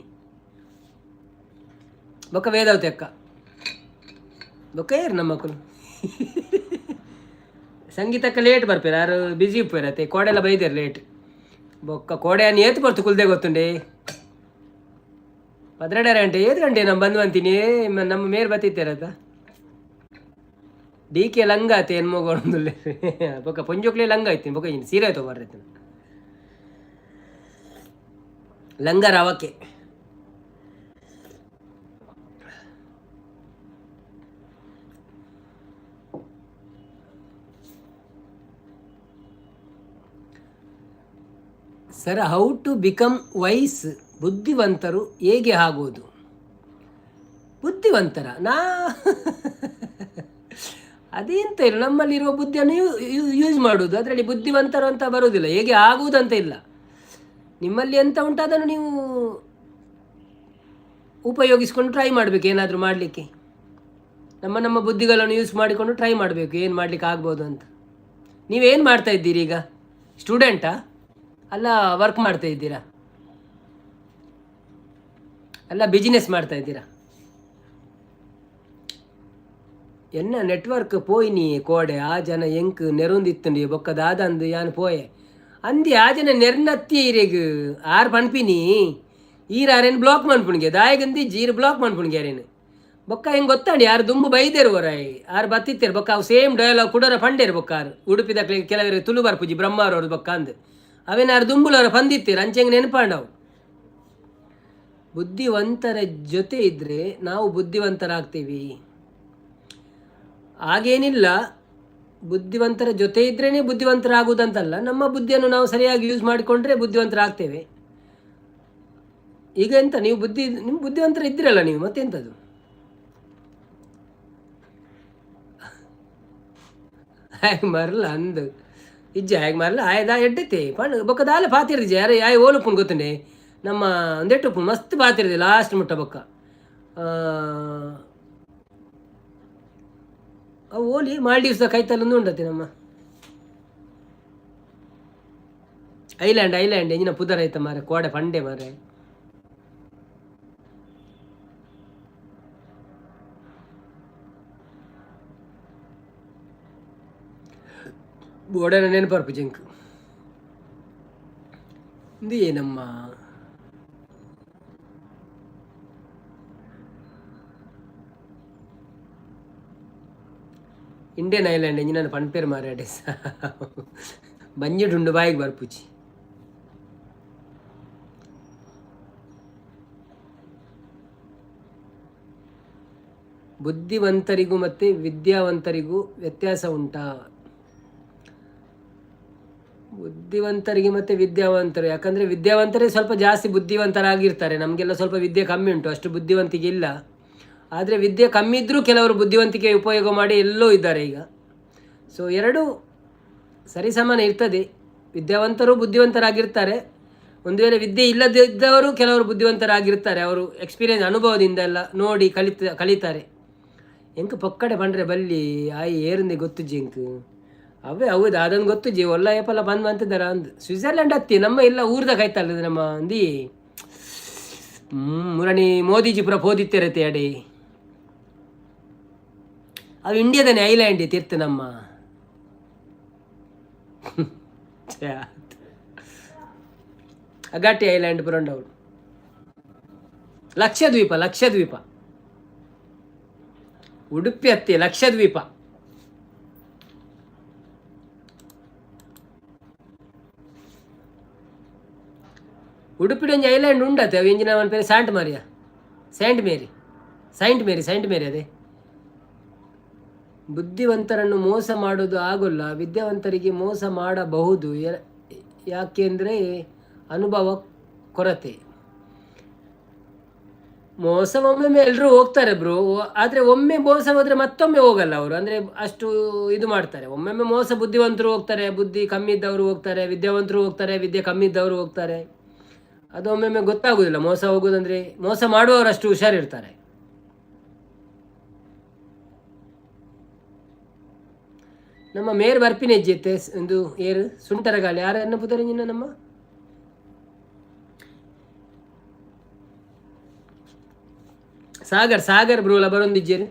ಬೊಕ್ಕ ವೇದಾವತಿ ಅಕ್ಕ ಬೊಕ್ಕ ಏರ್ ನಮ್ಮ ಮಕ್ಕಳು. ಸಂಗೀತಕ್ಕ ಲೇಟ್ ಬರ್ಪೇರ, ಯಾರು ಬಿಸಿ ಇಪ್ಪೇರತ್ತೆ. ಕೋಡೆಲ್ಲ ಬೈದೇರು ಲೇಟ್. ಬೊಕ್ಕ ಕೋಡೆ ಅನ್ನು ಏತು ಬರ್ತು ಕುಲ್ದೆ ಗೊತ್ತುಂಡೆ. 12 ಗಂಟೆ ಏತು ಗಂಟೆ ನಮ್ಮ ಬಂದು ಅಂತೀನಿ, ನಮ್ಮ ಮೇರ್ ಬತ್ತಿತ್ತೇರತ್ತ. ಡಿ ಕೆ ಲಂಗ ಆತೆ ಎನ್ಮೋಗೊಂದುಲ್ಲೆ. ಬೊಕ್ಕ ಪೊಂಜೋಕ್ಲೆ ಲಂಗ ಐತಿ, ಬೊಕ್ಕ ಸೀರೆ ಆಯ್ತು ಬರ್ರೈತಿ ಲಂಗ ರವಕ್ಕೆ. Sir, how to become wise? ಬುದ್ಧಿವಂತರು ಹೇಗೆ ಆಗೋದು? ಬುದ್ಧಿವಂತರ ನಾ ಅದೇಂತ ಇಲ್ಲ, ನಮ್ಮಲ್ಲಿರುವ ಬುದ್ಧಿಯನ್ನು ಯೂಸ್ ಮಾಡುವುದು. ಅದರಲ್ಲಿ ಬುದ್ಧಿವಂತರು ಅಂತ ಬರುವುದಿಲ್ಲ, ಹೇಗೆ ಆಗುವುದಂತ ಇಲ್ಲ. ನಿಮ್ಮಲ್ಲಿ ಎಂತ ಉಂಟು ಅದನ್ನು ನೀವು ಉಪಯೋಗಿಸಿಕೊಂಡು ಟ್ರೈ ಮಾಡಬೇಕು ಏನಾದರೂ ಮಾಡಲಿಕ್ಕೆ. ನಮ್ಮ ನಮ್ಮ ಬುದ್ಧಿಗಳನ್ನು ಯೂಸ್ ಮಾಡಿಕೊಂಡು ಟ್ರೈ ಮಾಡಬೇಕು ಏನು ಮಾಡಲಿಕ್ಕೆ ಆಗ್ಬೋದು ಅಂತ. ನೀವೇನು ಮಾಡ್ತಾ ಇದ್ದೀರಿ ಈಗ? ಸ್ಟೂಡೆಂಟಾ ಅಲ್ಲ ವರ್ಕ್ ಮಾಡ್ತಾ ಇದ್ದೀರಾ ಅಲ್ಲ ಬಿಸಿನೆಸ್ ಮಾಡ್ತಾ ಇದ್ದೀರಾ? ಎನ್ನ ನೆಟ್ವರ್ಕ್ ಪೋಯಿನಿ ಕೋಡೆ. ಆ ಜನ ಎಂಕ್ ನೆರೊಂದಿತ್ತುಂಡು ಬೊಕ್ಕ ದಾದಂದು ಯಾನ್ ಪೋಯೆ ಅಂದಿ. ಆ ಜನ ನೆರ್ನತ್ತಿ ಇರೆಗ್ ಆರ್ ಪನ್ಪಿನಿ, ಈರ್ ಆರೇನು ಬ್ಲಾಕ್ ಮನ್ಪುಣಿಗೆ ದಾಯಗಂದಿ ಜೀರ್ ಬ್ಲಾಕ್ ಮನ್ಪುಣಿಗೆ ಆರೇನು. ಬೊಕ್ಕ ಹೆಂಗೆ ಗೊತ್ತಾಂಡಿ ಯಾರು ದುಂಬು ಬೈದೇರು ಹೊರಾಯ್ ಆರು ಬತ್ತಿತ್ತೇರು. ಬೊಕ್ಕ ಅವು ಸೇಮ್ ಡೈಲಾಗ್ ಕುಡರ ಪಂಡೇರು. ಬೊಕ್ಕ ಆರು ಉಡುಪಿದಕ್ಲೆ ಕೆಲವರು ತುಳು ಬರ್ಪುಜಿ ಬ್ರಹ್ಮಾರವ್ರದ್ದು ಬೊಕ್ಕ ಅಂದ್ ಅವೇನಾರು ದುಂಬುಲವರ ಪಂದಿತ್ತೀರು ಅಂಚೆಂಗ್ ನೆನಪಾಂಡವು. ಬುದ್ಧಿವಂತರ ಜೊತೆ ಇದ್ದರೆ ನಾವು ಬುದ್ಧಿವಂತರಾಗ್ತೀವಿ. ಹಾಗೇನಿಲ್ಲ, ಬುದ್ಧಿವಂತರ ಜೊತೆ ಇದ್ರೇ ಬುದ್ಧಿವಂತರಾಗುವುದಂತಲ್ಲ. ನಮ್ಮ ಬುದ್ಧಿಯನ್ನು ನಾವು ಸರಿಯಾಗಿ ಯೂಸ್ ಮಾಡಿಕೊಂಡ್ರೆ ಬುದ್ಧಿವಂತರಾಗ್ತೇವೆ. ಈಗ ಎಂತ ನೀವು ಬುದ್ಧಿ, ನಿಮ್ಮ ಬುದ್ಧಿವಂತರ ಇದ್ದಿರಲ್ಲ ನೀವು, ಮತ್ತೆಂಥದ್ದು? ಹಾಗೆ ಮರಲ ಅಂದು ಇಜ್ಜೆ ಹಾಗೆ ಮರಲ ಆಯ್ದ ಎಡ್ಡೈತೆ ಪಂಡ್ ಬೊಕ್ಕ ದಾಲ ಪಾತಿರ್ದಿಜೆ ಯಾರು ಆಯ್ ಓಲುಪ್ಪುಂಡು ಗೊತ್ತುಂಡೆ. ನಮ್ಮ ಒಂದೆಟ್ಟು ಮಸ್ತ್ ಪಾತಿರ್ದೆ ಲಾಸ್ಟ್ ಮುಟ್ಟ ಬೊಕ್ಕ. ಅವು ಓಲಿ ಮಾಲ್ಡೀವ್ಸ್ದ ಕೈತಲ್ಲೊಂದು ಉಂಡತೆ ನಮ್ಮ ಐಲ್ಯಾಂಡ್ ಐಲ್ಯಾಂಡ್ ಎಂಜಿನ ಪುದರ್ ಐತ ಮಾರೆ, ಕೋಡೆ ಪಂಡೆ ಮಾರೆ. ಬೋಡನ ನೆನಪರ್ಪು ಜಿಂಕ್ ಇದು ಏನಮ್ಮ. ಇಂಡಿಯನ್ ಐಲ್ಯಾಂಡ್ ಎಂಜಿನ ಪನ್ಪೇರು ಮಾರಾಡೆ, ಬಂಜಿಡುಂಡು, ಬಾಯಿಗೆ ಬರ್ಪುಜಿ. ಬುದ್ಧಿವಂತರಿಗೂ ಮತ್ತು ವಿದ್ಯಾವಂತರಿಗೂ ವ್ಯತ್ಯಾಸ ಉಂಟಾ? ಬುದ್ಧಿವಂತರಿಗೆ ಮತ್ತು ವಿದ್ಯಾವಂತರು, ಯಾಕಂದರೆ ವಿದ್ಯಾವಂತರೇ ಸ್ವಲ್ಪ ಜಾಸ್ತಿ ಬುದ್ಧಿವಂತರಾಗಿರ್ತಾರೆ. ನಮಗೆಲ್ಲ ಸ್ವಲ್ಪ ವಿದ್ಯೆ ಕಮ್ಮಿ ಉಂಟು, ಅಷ್ಟು ಬುದ್ಧಿವಂತಿಕೆ ಇಲ್ಲ. ಆದರೆ ವಿದ್ಯೆ ಕಮ್ಮಿ ಇದ್ದರೂ ಕೆಲವರು ಬುದ್ಧಿವಂತಿಕೆ ಉಪಯೋಗ ಮಾಡಿ ಎಲ್ಲೋ ಇದ್ದಾರೆ ಈಗ. ಸೊ ಎರಡೂ ಸರಿಸಮಾನ ಇರ್ತದೆ. ವಿದ್ಯಾವಂತರು ಬುದ್ಧಿವಂತರಾಗಿರ್ತಾರೆ. ಒಂದು ವೇಳೆ ವಿದ್ಯೆ ಇಲ್ಲದಿದ್ದವರು ಕೆಲವರು ಬುದ್ಧಿವಂತರಾಗಿರ್ತಾರೆ. ಅವರು ಎಕ್ಸ್ಪೀರಿಯನ್ಸ್, ಅನುಭವದಿಂದ ಎಲ್ಲ ನೋಡಿ ಕಲಿತಾರೆ. ಎಂಕ್ ಪೊಕ್ಕಡೆ ಪಂಡ್ರೆ ಬಲ್ಲಿ ಆಯಿ ಏರಂದೆ ಗೊತ್ತುಜ್ಜಿ ಎಂಕ್. ಅವೇ ಹೌದು, ಅದೊಂದು ಗೊತ್ತುಜ್ಜಿ. ಒಲ್ಲ ಏಪಲ್ಲ ಬಂದ್ ಅಂತಿದ್ದಾರ ಅಂದ್. ಸ್ವಿಟ್ಜರ್ಲ್ಯಾಂಡ್ ಹತ್ತಿ, ನಮ್ಮ ಇಲ್ಲ ಊರ್ದ ಕೈತಲ್ಲ ನಮ್ಮ ಅಂದಿ ಮುರಣಿ ಮೋದಿಜಿ ಪುರ ಪೋದಿತ್ತಿರತ್ತೆ ಅಡಿ. ಅವು ಇಂಡಿಯಾದನೆ ಐಲ್ಯಾಂಡ್ ತಿರ್ತು ನಮ್ಮ. ಛೆ, ಆತ್. ಅಗಾಟಿ ಐಲ್ಯಾಂಡ್ ಪುರಂಡವು. ಲಕ್ಷದ್ವೀಪ, ಲಕ್ಷದ್ವೀಪ, ಉಡುಪಿ ಅತ್ತಿ, ಲಕ್ಷದ್ವೀಪ. ಉಡುಪಿಡ್ ಒಂಜಿ ಐಲ್ಯಾಂಡ್ ಉಂಡತೆ, ಅವು ಎಂಜಿನ ಪೇರು? ಸ್ಯಾಂಟ್ Maria, Saint Mary, Saint Mary, Saint Mary ಅದೇ. ಬುದ್ಧಿವಂತರನ್ನು ಮೋಸ ಮಾಡೋದು ಆಗೋಲ್ಲ, ವಿದ್ಯಾವಂತರಿಗೆ ಮೋಸ ಮಾಡಬಹುದು. ಯಾಕೆಂದರೆ ಅನುಭವ ಕೊರತೆ. ಮೋಸ ಒಮ್ಮೊಮ್ಮೆ ಎಲ್ಲರೂ ಹೋಗ್ತಾರೆ ಬ್ರೋ. ಆದರೆ ಒಮ್ಮೆ ಮೋಸ ಹೋದರೆ ಮತ್ತೊಮ್ಮೆ ಹೋಗಲ್ಲ ಅವರು. ಅಂದರೆ ಅಷ್ಟು ಇದು ಮಾಡ್ತಾರೆ. ಒಮ್ಮೊಮ್ಮೆ ಮೋಸ ಬುದ್ಧಿವಂತರು ಹೋಗ್ತಾರೆ, ಬುದ್ಧಿ ಕಮ್ಮಿ ಇದ್ದವರು ಹೋಗ್ತಾರೆ, ವಿದ್ಯಾವಂತರು ಹೋಗ್ತಾರೆ, ವಿದ್ಯೆ ಕಮ್ಮಿ ಇದ್ದವರು ಹೋಗ್ತಾರೆ. ಅದು ಒಮ್ಮೊಮ್ಮೆ ಗೊತ್ತಾಗೋದಿಲ್ಲ. ಮೋಸ ಹೋಗೋದಂದ್ರೆ ಮೋಸ ಮಾಡುವವರು ಅಷ್ಟು ಹುಷಾರಿರ್ತಾರೆ. ನಮ್ಮ ಮೇರ್ ಬರ್ಪಿನ ಹೆಜ್ಜೆತ್ತೆ ಒಂದು ಏರು ಸುಂಟರಗಾಳಿ ಯಾರನ್ನ ಪುದರಿಂಜಿನ ನಮ್ಮ ಸಾಗರ್, ಸಾಗರ್ ಬ್ರೋಲ ಬರೊಂದಿಜ್ಜೇರು.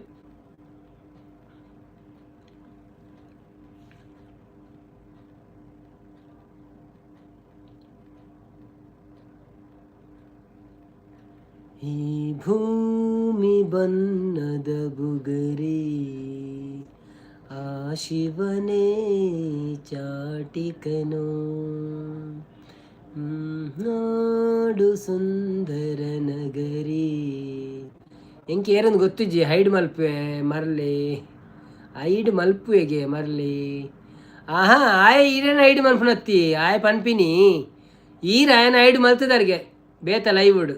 ಈ ಭೂಮಿ ಬನ್ನದ ಬುಗರಿ, ಆ ಶಿವನೇ ಚಾಟಿಕನು. ನಾಡು ಸುಂದರ ನಗರಿ. ಎಂಕ್ ಏರಂದು ಗೊತ್ತಿಜ್ಜಿ. ಹೈಡ್ ಮಲ್ಪೆ ಮರ್ಲಿ, ಹೈಡ್ ಮಲ್ಪುವೆಗೆ ಮರ್ಲಿ. ಆಹಾ, ಆಯೆ ಈರೇನ ಹೈಡ್ ಮಲ್ಪುನತ್ತಿ. ಆಯೆ ಪನ್ಪಿನಿ, ಈರ್ ಆಯನ ಹೈಡ್ ಮಲ್ತದಾರ್ಗೆ ಬೇತ ಲೈವುಡ್.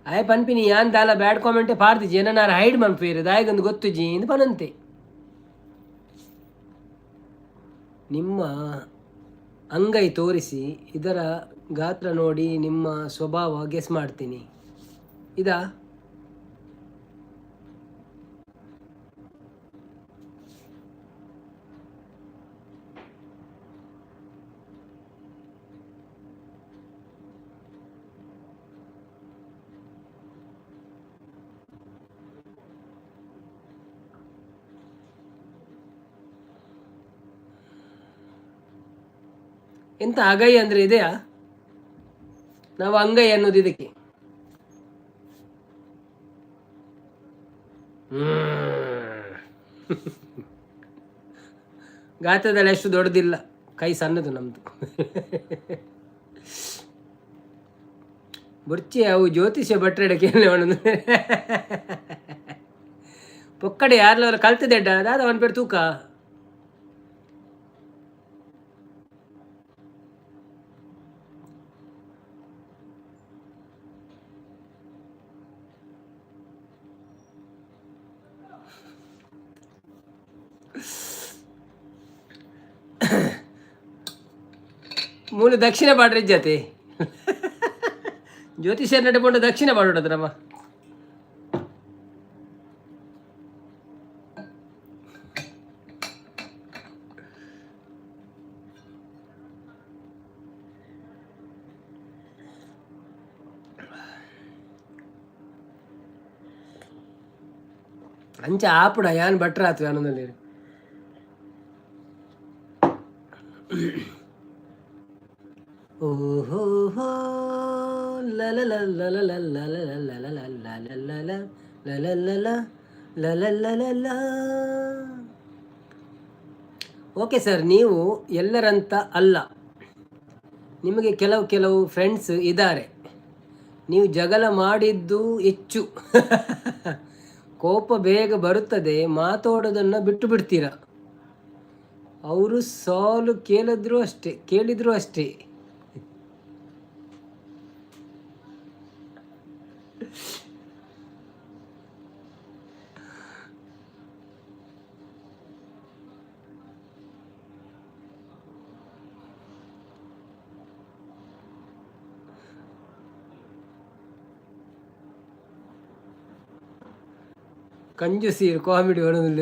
ಆಯೆ ಪನ್ಪಿನಿ, ಯಾನ್ ದಾಲ ಬ್ಯಾಡ್ ಕಾಮೆಂಟೆ ಪಾಡ್ದಿಜಿ, ಏನನಾರ ಹೈಡ್ ಮಲ್ಪುವೆರ್ ದಾಯೆಗಂದು ಗೊತ್ತುಜ್ಜಿ ಇಂದ್ ಪನಂತೆ. ನಿಮ್ಮ ಅಂಗೈ ತೋರಿಸಿ, ಇದರ ಗಾತ್ರ ನೋಡಿ ನಿಮ್ಮ ಸ್ವಭಾವ ಗೆಸ್ ಮಾಡ್ತೀನಿ. ಇದಾ? ಎಂತ ಅಗೈ ಅಂದ್ರೆ ಇದೆಯಾ? ನಾವು ಅಂಗೈ ಅನ್ನೋದು ಇದಕ್ಕೆ. ಗಾತ್ರದಲ್ಲಿ ಅಷ್ಟು ದೊಡ್ಡದಿಲ್ಲ, ಕೈ ಸಣ್ಣದು ನಮ್ದು. ಬುರ್ಚಿ ಅವು ಜ್ಯೋತಿಷ್ಯ ಭಟ್ರೆಡ ಕೇಳಿ. ಪೊಕ್ಕಡೆ ಯಾರ್ಲವರ ಕಲ್ತದೆಡ್ಡ ದಾದ ಅವನ ಪೇರು ತೂಕ. ಮೂಲ ದಕ್ಷಿಣ ಪಾಡ್ರೆ ಜತೆ ಜ್ಯೋತಿಷ್ಯ ನಡ್ಕೊಂಡು ದಕ್ಷಿಣ ಪಾಡೋದು ನಮ್ಮ. ಅಂಚ ಆಪುಡ ಯಾನ್ ಭಟ್ರಾತು ಆನಂದಲ್ಲಿ. ಓಹೋ ಹೋ ಲ ಲ ಲ ಲ ಲ ಲ ಲ ಲ ಲ ಲ ಲ ಲ ಲ ಲ ಲ ಲ ಲ. ಓಕೆ ಸರ್, ನೀವು ಎಲ್ಲರಂತ ಅಲ್ಲ, ನಿಮಗೆ ಕೆಲವು ಕೆಲವು ಫ್ರೆಂಡ್ಸ್ ಇದ್ದಾರೆ. ನೀವು ಜಗಳ ಮಾಡಿದ್ದು ಹೆಚ್ಚು, ಕೋಪ ಬೇಗ ಬರುತ್ತದೆ, ಮಾತಾಡೋದನ್ನು ಬಿಟ್ಟು ಬಿಡ್ತೀರಾ. ಅವರು ಸಾಲು ಕೇಳಿದ್ರು ಅಷ್ಟೇ. ಕಂಜೂಸೀರ್ ಕಾಮಿಡಿ ಮಾಡೋದಿಲ್ಲ.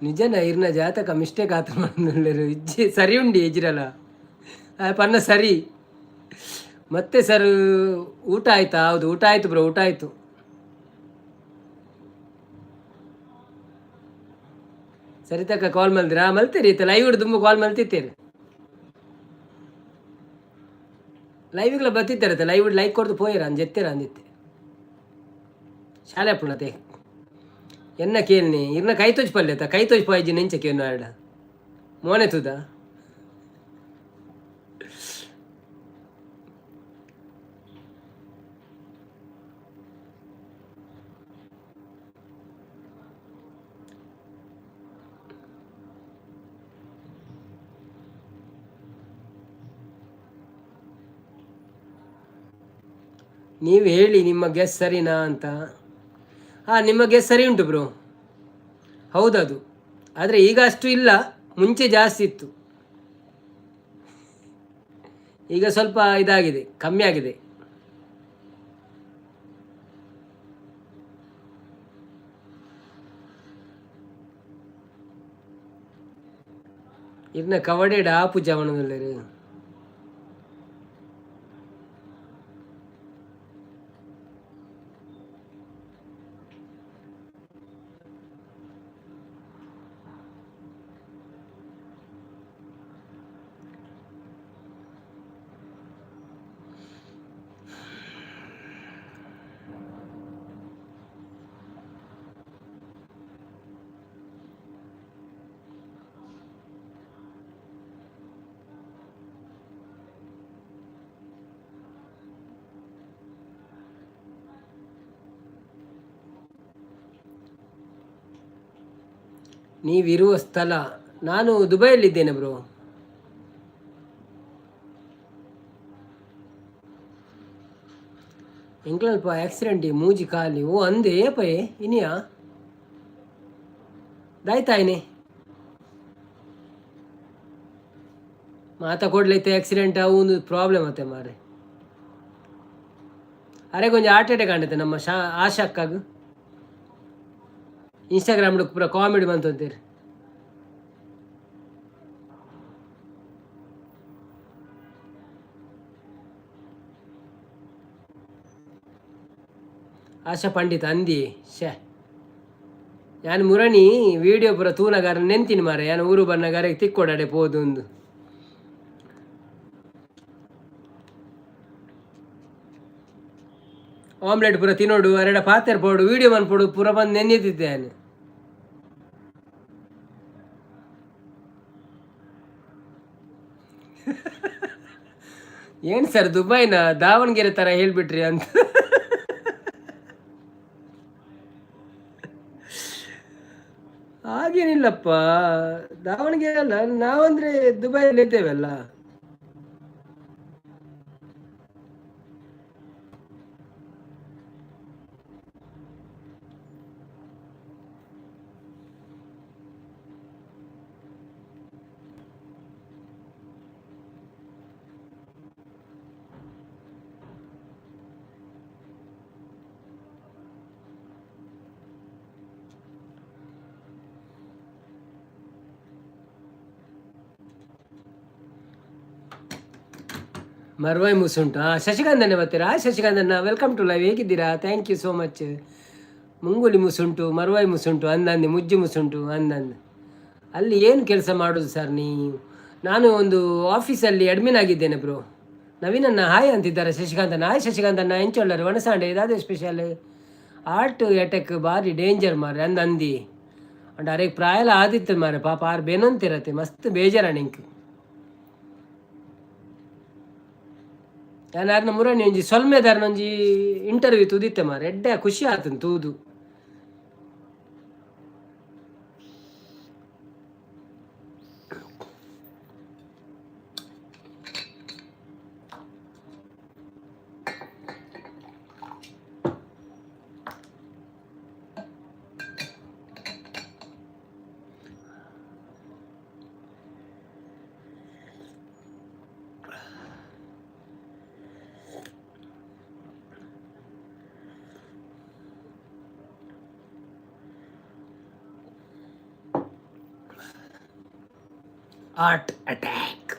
ನಿಜನ ಇರ್ನ ಜಾತಕ ಮಿಸ್ಟೇಕ್ ಆತ ಮಾಡೋದಿಲ್ಲ. ಇಜ್ಜಿ ಸರಿ ಉಂಡಿ ಇಜ್ಜಿರಲ್ಲ ಪನ್ನ ಸರಿ. ಮತ್ತೆ ಸರ್, ಊಟ ಆಯ್ತಾ? ಹೌದು, ಊಟ ಆಯ್ತು ಬ್ರೋ, ಊಟ ಆಯ್ತು. ಸರಿತಕ್ಕ ಕಾಲ್ ಮಲ್ದಿರಾ? ಮಲ್ತೀರಿ ಇತ್ತ ಲೈವ್ ತುಂಬ ಕಾಲ್ ಮಲ್ತಿತ್ತೀರಿ. ಲೈವ್ಗಳ ಬತ್ತಿತ್ತಾರತ್ತೆ. Live like ಕೊಡ್ದು ಪೋಯಿರ ಅಂಜೆತ್ತೀರ ಅಂದಿತ್ತೆ. ಶಾಲೆ ಪುಣತೆ ಎನ್ನ ಕೇಳ್ನಿ ಇರ್ನ ಕೈ ತೋಜ್ ಪಲ್ಯತ ಕೈ ತೋಜ್ ಪಾಯ್ಜಿ ನೆಂಚ ಕೇನು ಆಡ ಮೋನೆ ತೂದ. ನೀವು ಹೇಳಿ ನಿಮ್ಮ ಗೆಸ್ ಸರಿನಾ ಅಂತ. ಹಾಂ, ನಿಮ್ಮ ಗೆಸ್ ಸರಿ ಉಂಟು ಬ್ರೋ, ಹೌದದು. ಆದರೆ ಈಗ ಅಷ್ಟು ಇಲ್ಲ, ಮುಂಚೆ ಜಾಸ್ತಿ ಇತ್ತು. ಈಗ ಸ್ವಲ್ಪ ಇದಾಗಿದೆ, ಕಮ್ಮಿ ಆಗಿದೆ. ಇರ್ನ ಕವಡೆಡ್ ಆಪು ಜವನದಲ್ಲರು. ನೀವಿರುವ ಸ್ಥಳ? ನಾನು ದುಬೈಯಲ್ಲಿದ್ದೇನೆ ಬ್ರೋ. ಎಂಕ್ಲಲ್ಪ ಆಕ್ಸಿಡೆಂಟ್ ಮೂಜಿ ಖಾಲಿ. ಓ ಅಂದೆ ಏಪಯೆ ಇನಿಯಾ ದಾಯ್ತಾಯ್ನೆ ಮಾತಾ ಕೊಡ್ಲೈತೆ. ಆಕ್ಸಿಡೆಂಟ್ ಅವು ಒಂದು ಪ್ರಾಬ್ಲಮ್ ಅತ್ತೆ ಮಾರೆ. ಅರೆ ಕೊಂಚ ಹಾರ್ಟ್ ಅಟ್ಯಾಕ್ ಆಂಡತೆ ನಮ್ಮ ಶಾ ಆಶಾಕ್ಕಾಗ. ಇನ್ಸ್ಟಾಗ್ರಾಮ್ ಪೂರ ಕಾಮಿಡಿ ಬಂತು. ಆಶಾ ಪಂಡಿತ್ ಅಂದಿ ಶೇ. ಯಾನ್ ಮುರಣಿ ವಿಡಿಯೋ ಪೂರ ತೂನಗಾರ ನೆಂತಿನಿ ಮಾರೆ. ಯಾನ್ ಊರು ಬನ್ನಗಾರ ತಿಕ್ಕೊಡಡೆ ಪೋದು ಒಂದು ಆಮ್ಲೆಟ್ ಪೂರ ತಿನ್ನೋಡು, ಅರೆಡ ಪಾತೆರ್ ಪೋಡು, ವಿಡಿಯೋ ಮನ್ಪೊಡು, ಪೂರ ಬಂದು ನೆನ್ನೆತಿದ್ದೆ ಯಾನ್. ಏನು ಸರ್, ದುಬೈನ ದಾವಣಗೆರೆ ಥರ ಹೇಳ್ಬಿಟ್ರಿ ಅಂತ. ಹಾಗೇನಿಲ್ಲಪ್ಪ, ದಾವಣಗೆರೆ ಅಲ್ಲ, ನಾವಂದ್ರೆ ದುಬೈಯಲ್ಲಿ ಇದ್ದೇವಲ್ಲ. ಮರ್ವಾಯಿ ಮುಸುಂಟು. ಹಾಂ, ಶಶಿಕಾಂತನ್ನೇ ಬರ್ತೀರಾ? ಶಶಿಕಾಂತಣ್ಣ, welcome to live. ಹೇಗಿದ್ದೀರಾ? Thank you so much. ಮುಂಗುಲಿ ಮುಸುಂಟು, ಮರ್ವಾಯಿ ಮುಸುಂಟು, ಅಂದಂದು Mujju ಮುಸುಂಟು ಅಂದಂದು. ಅಲ್ಲಿ ಏನು ಕೆಲಸ ಮಾಡೋದು ಸರ್ ನೀವು? ನಾನು ಒಂದು ಆಫೀಸಲ್ಲಿ ಅಡ್ಮಿನ್ ಆಗಿದ್ದೇನೆ ಬ್ರೋ. ನವೀನನ್ನ ಹಾಯ್ ಅಂತಿದ್ದಾರೆ. ಶಶಿಕಾಂತಣ್ಣ, ಹಾಯ್ ಶಶಿಕಾಂತಣ್ಣ. ಎಂಚೊಳ್ಳರು? ವನಸಾಂಡೆ ಇದಾದ ಸ್ಪೆಷಲ್? ಹಾರ್ಟ್ ಅಟ್ಯಾಕ್ ಭಾರಿ ಡೇಂಜರ್ ಮಾರೆ ಅಂದ ಅಂದಿ ಅಂಡ್ ಅರೆ ಪ್ರಾಯಲ ಆದಿತ್ತು ಮಾರೆ. ಪಾಪ ಆರು ಬೇನಂತಿರತ್ತೆ, ಮಸ್ತ್ ಬೇಜಾರ ನಿಂಕ್. ಯಾನ್ ಆರ್ನ ಮುರಣಿ ಒಂಜಿ ಸೊಲ್ಮೆದಾರ್ನ ಒಂಜಿ ಇಂಟರ್ವ್ಯೂ ತೂದಿತ್ತೆ ಮಾರೆ, ಎಡ್ಡೆ ಖುಷಿ ಆತನ್ ತೂದು. ಹಾರ್ಟ್ ಅಟ್ಯಾಕ್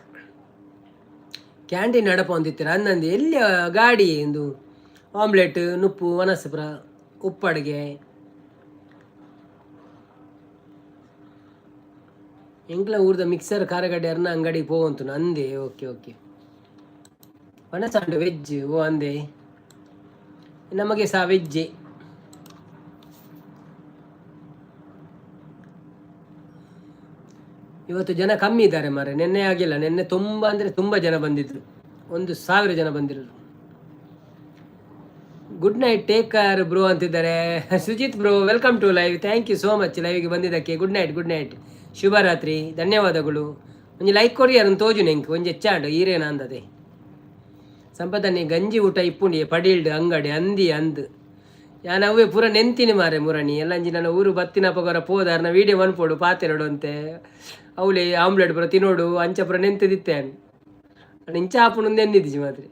ಕ್ಯಾಂಟೀನ್ ನಡಪ ಒಂದಿತ್ತೀರ ಅಂದಂದು ಎಲ್ಲಿ ಗಾಡಿ ಎಂದು ಆಮ್ಲೆಟ್ ನುಪ್ಪು ವನಸಪುರ ಉಪ್ಪಡಿಗೆ ಎಂಕ್ಲ ಊರ್ದ ಮಿಕ್ಸರ್ ಖಾರಗಡ್ಡೆ ಅರ್ನ ಅಂಗಡಿಗೆ ಪೋವಂತು ಅಂದೆ. ಓಕೆ ಓಕೆ, ವನಸಾಂಡು ವೆಜ್ ಓ ಅಂದೆ, ನಮಗೆ ಸಹ ವೆಜ್ಜೆ. ಇವತ್ತು ಜನ ಕಮ್ಮಿ ಇದ್ದಾರೆ ಮಾರೆ, ನಿನ್ನೆ ಆಗಿಲ್ಲ. ನಿನ್ನೆ ತುಂಬ ಅಂದರೆ ತುಂಬ ಜನ ಬಂದಿದ್ರು, 1000 ಜನ ಬಂದಿರೋರು. Good night, take care bro ಅಂತಿದ್ದಾರೆ Sujith bro. Welcome to live, thank you so much ಲೈವ್ಗೆ ಬಂದಿದ್ದಕ್ಕೆ. ಗುಡ್ ನೈಟ್, ಗುಡ್ ನೈಟ್, ಶುಭರಾತ್ರಿ, ಧನ್ಯವಾದಗಳು. ಒಂಜಿ ಲೈಕ್ ಕೊರಿ ಅದನ್ನು ತೋಜು ನೆಂಕ್ ಒಂಜಿ ಹೆಚ್ಚಾಂಡು ಈರೇನ ಅಂದದೆ. ಸಂಪದನಿ ಗಂಜಿ ಊಟ ಇಪ್ಪುಂಡಿ ಪಡೀಲ್ಡು ಅಂಗಡಿ ಅಂದಿ ಅಂದ್ ಯಾನ್ ಅವೇ ಪೂರ ನೆಂತಿನಿ ಮಾರೆ ಮುರಣಿ ಎಲ್ಲಂಜಿ. ನನ್ನ ಊರು ಬತ್ತಿನ ಪಗರ ಪೋದಾರ್ನ ವೀಡಿಯೋ ಮನ್ಪೋಡು ಪಾತೆರಡು ಅಂತೆ ಅವಳೆ ಆಮ್ಲೆಟ್ ಪೂರ ತಿನ್ನೋಡು ಅಂಚ ಪೂರ ನೆಂತದಿತ್ತೆ. ಇಂಚ ಆಪುಂಡು ನೆನ್ನಿದ್ಜಿ ಮಾತ್ರ.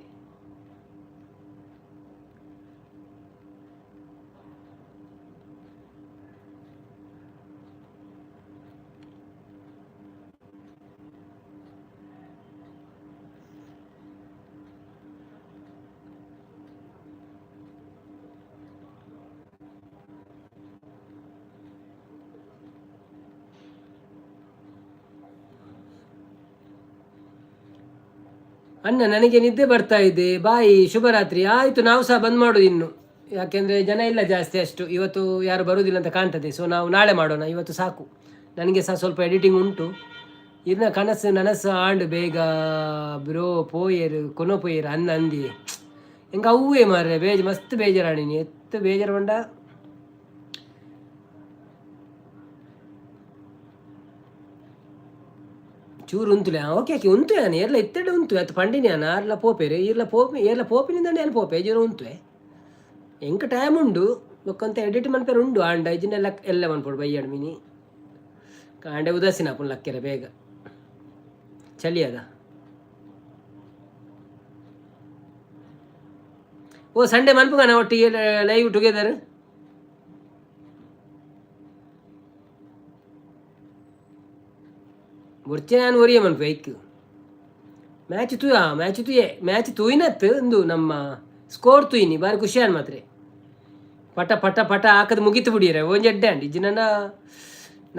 ಅಣ್ಣ ನನಗೆ ನಿದ್ದೆ ಬರ್ತಾ ಇದೆ, ಬಾಯ್, ಶುಭರಾತ್ರಿ. ಆಯಿತು, ನಾವು ಸಹ ಬಂದ್ ಮಾಡೋದು ಇನ್ನು, ಯಾಕೆಂದರೆ ಜನ ಇಲ್ಲ ಜಾಸ್ತಿ ಅಷ್ಟು. ಇವತ್ತು ಯಾರು ಬರುವುದಿಲ್ಲ ಅಂತ ಕಾಣ್ತದೆ. ಸೊ ನಾವು ನಾಳೆ ಮಾಡೋಣ, ಇವತ್ತು ಸಾಕು. ನನಗೆ ಸಹ ಸ್ವಲ್ಪ ಎಡಿಟಿಂಗ್ ಉಂಟು. ಇರ್ನ ಕನಸು ನನಸು ಆಂಡ್ ಬೇಗ ಬ್ರೋ ಪೋಯೇರು ಕೊನೊ ಪೋಯೇರು ಅನ್ನ ಅಂದಿ ಹೆಂಗೆ ಅವೇ ಮಾರ್ರೆ. ಮಸ್ತ್ ಬೇಜಾರಾಣಿನಿ ಎತ್ತು ಬೇಜಾರು ಬಂಡ. ಚೂರು ಉಂತುಲೆ. ಓಕೆ ಓಕೆ, ಉಂತು ಯಾನ್ ಏರ್ಲ ಇತ್ತೆಡೆ ಉಂತು ಅತ್ ಪಂಡಿನಿ ಯಾನ್ ಆರ್ಲ ಪೋಪೇರು ಈರ್ಲ ಪೋಪಿ ಏರ್ಲ ಪೋಪಿನಿಂದ ಯಾನ್ ಪೋಪೆ ಜೀರ ಉಂತುವೆ. ಎಂಕ್ ಟೈಮ್ ಉಂಡು ಬೊಕ್ಕಂತ ಎಡಿಟ್ ಮನ್ಪೇರು ಉಂಡು ಆಂಡ ಇಜಿನೆಲ್ಲ ಎಲ್ಲ ಮನ್ಪೊಡು ಬಯ್ಯಾಡ್ ಮಿನಿ ಕಾಂಡೆ ಉದಾಸೀನ ಆಪುಂಡು ಲಕ್ಕೆರೆ ಬೇಗ ಚಳಿ ಅದ. ಓ ಸಂಡೇ ಮನ್ಪುಗಾನ ಒಟ್ಟಿಗೆ ಲೈವ್ ಟುಗೆದರ್? ಬೊರ್ಚೆ ನಾನು ಒರಿಯ ಮನ್ಪು ಐಕ್ ಮ್ಯಾಚ್ ತೂಯ ಮ್ಯಾಚ್ ತೂಯೆ ಮ್ಯಾಚ್ ತೂಯಿನತ್ ಇಂದು ನಮ್ಮ ಸ್ಕೋರ್ ತೂಯಿನಿ ಬಾರಿ ಖುಷಿಯಾನ್ ಮಾತ್ರೆ. ಪಟ ಪಟ ಪಟ ಹಾಕದ್ ಮುಗಿತು ಬಿಡಿಯರೆ ಒಂಜಿ ಎಡ್ಡೆ ಅಂಡ್ ಇಜ್ಜಿ. ನನ್ನ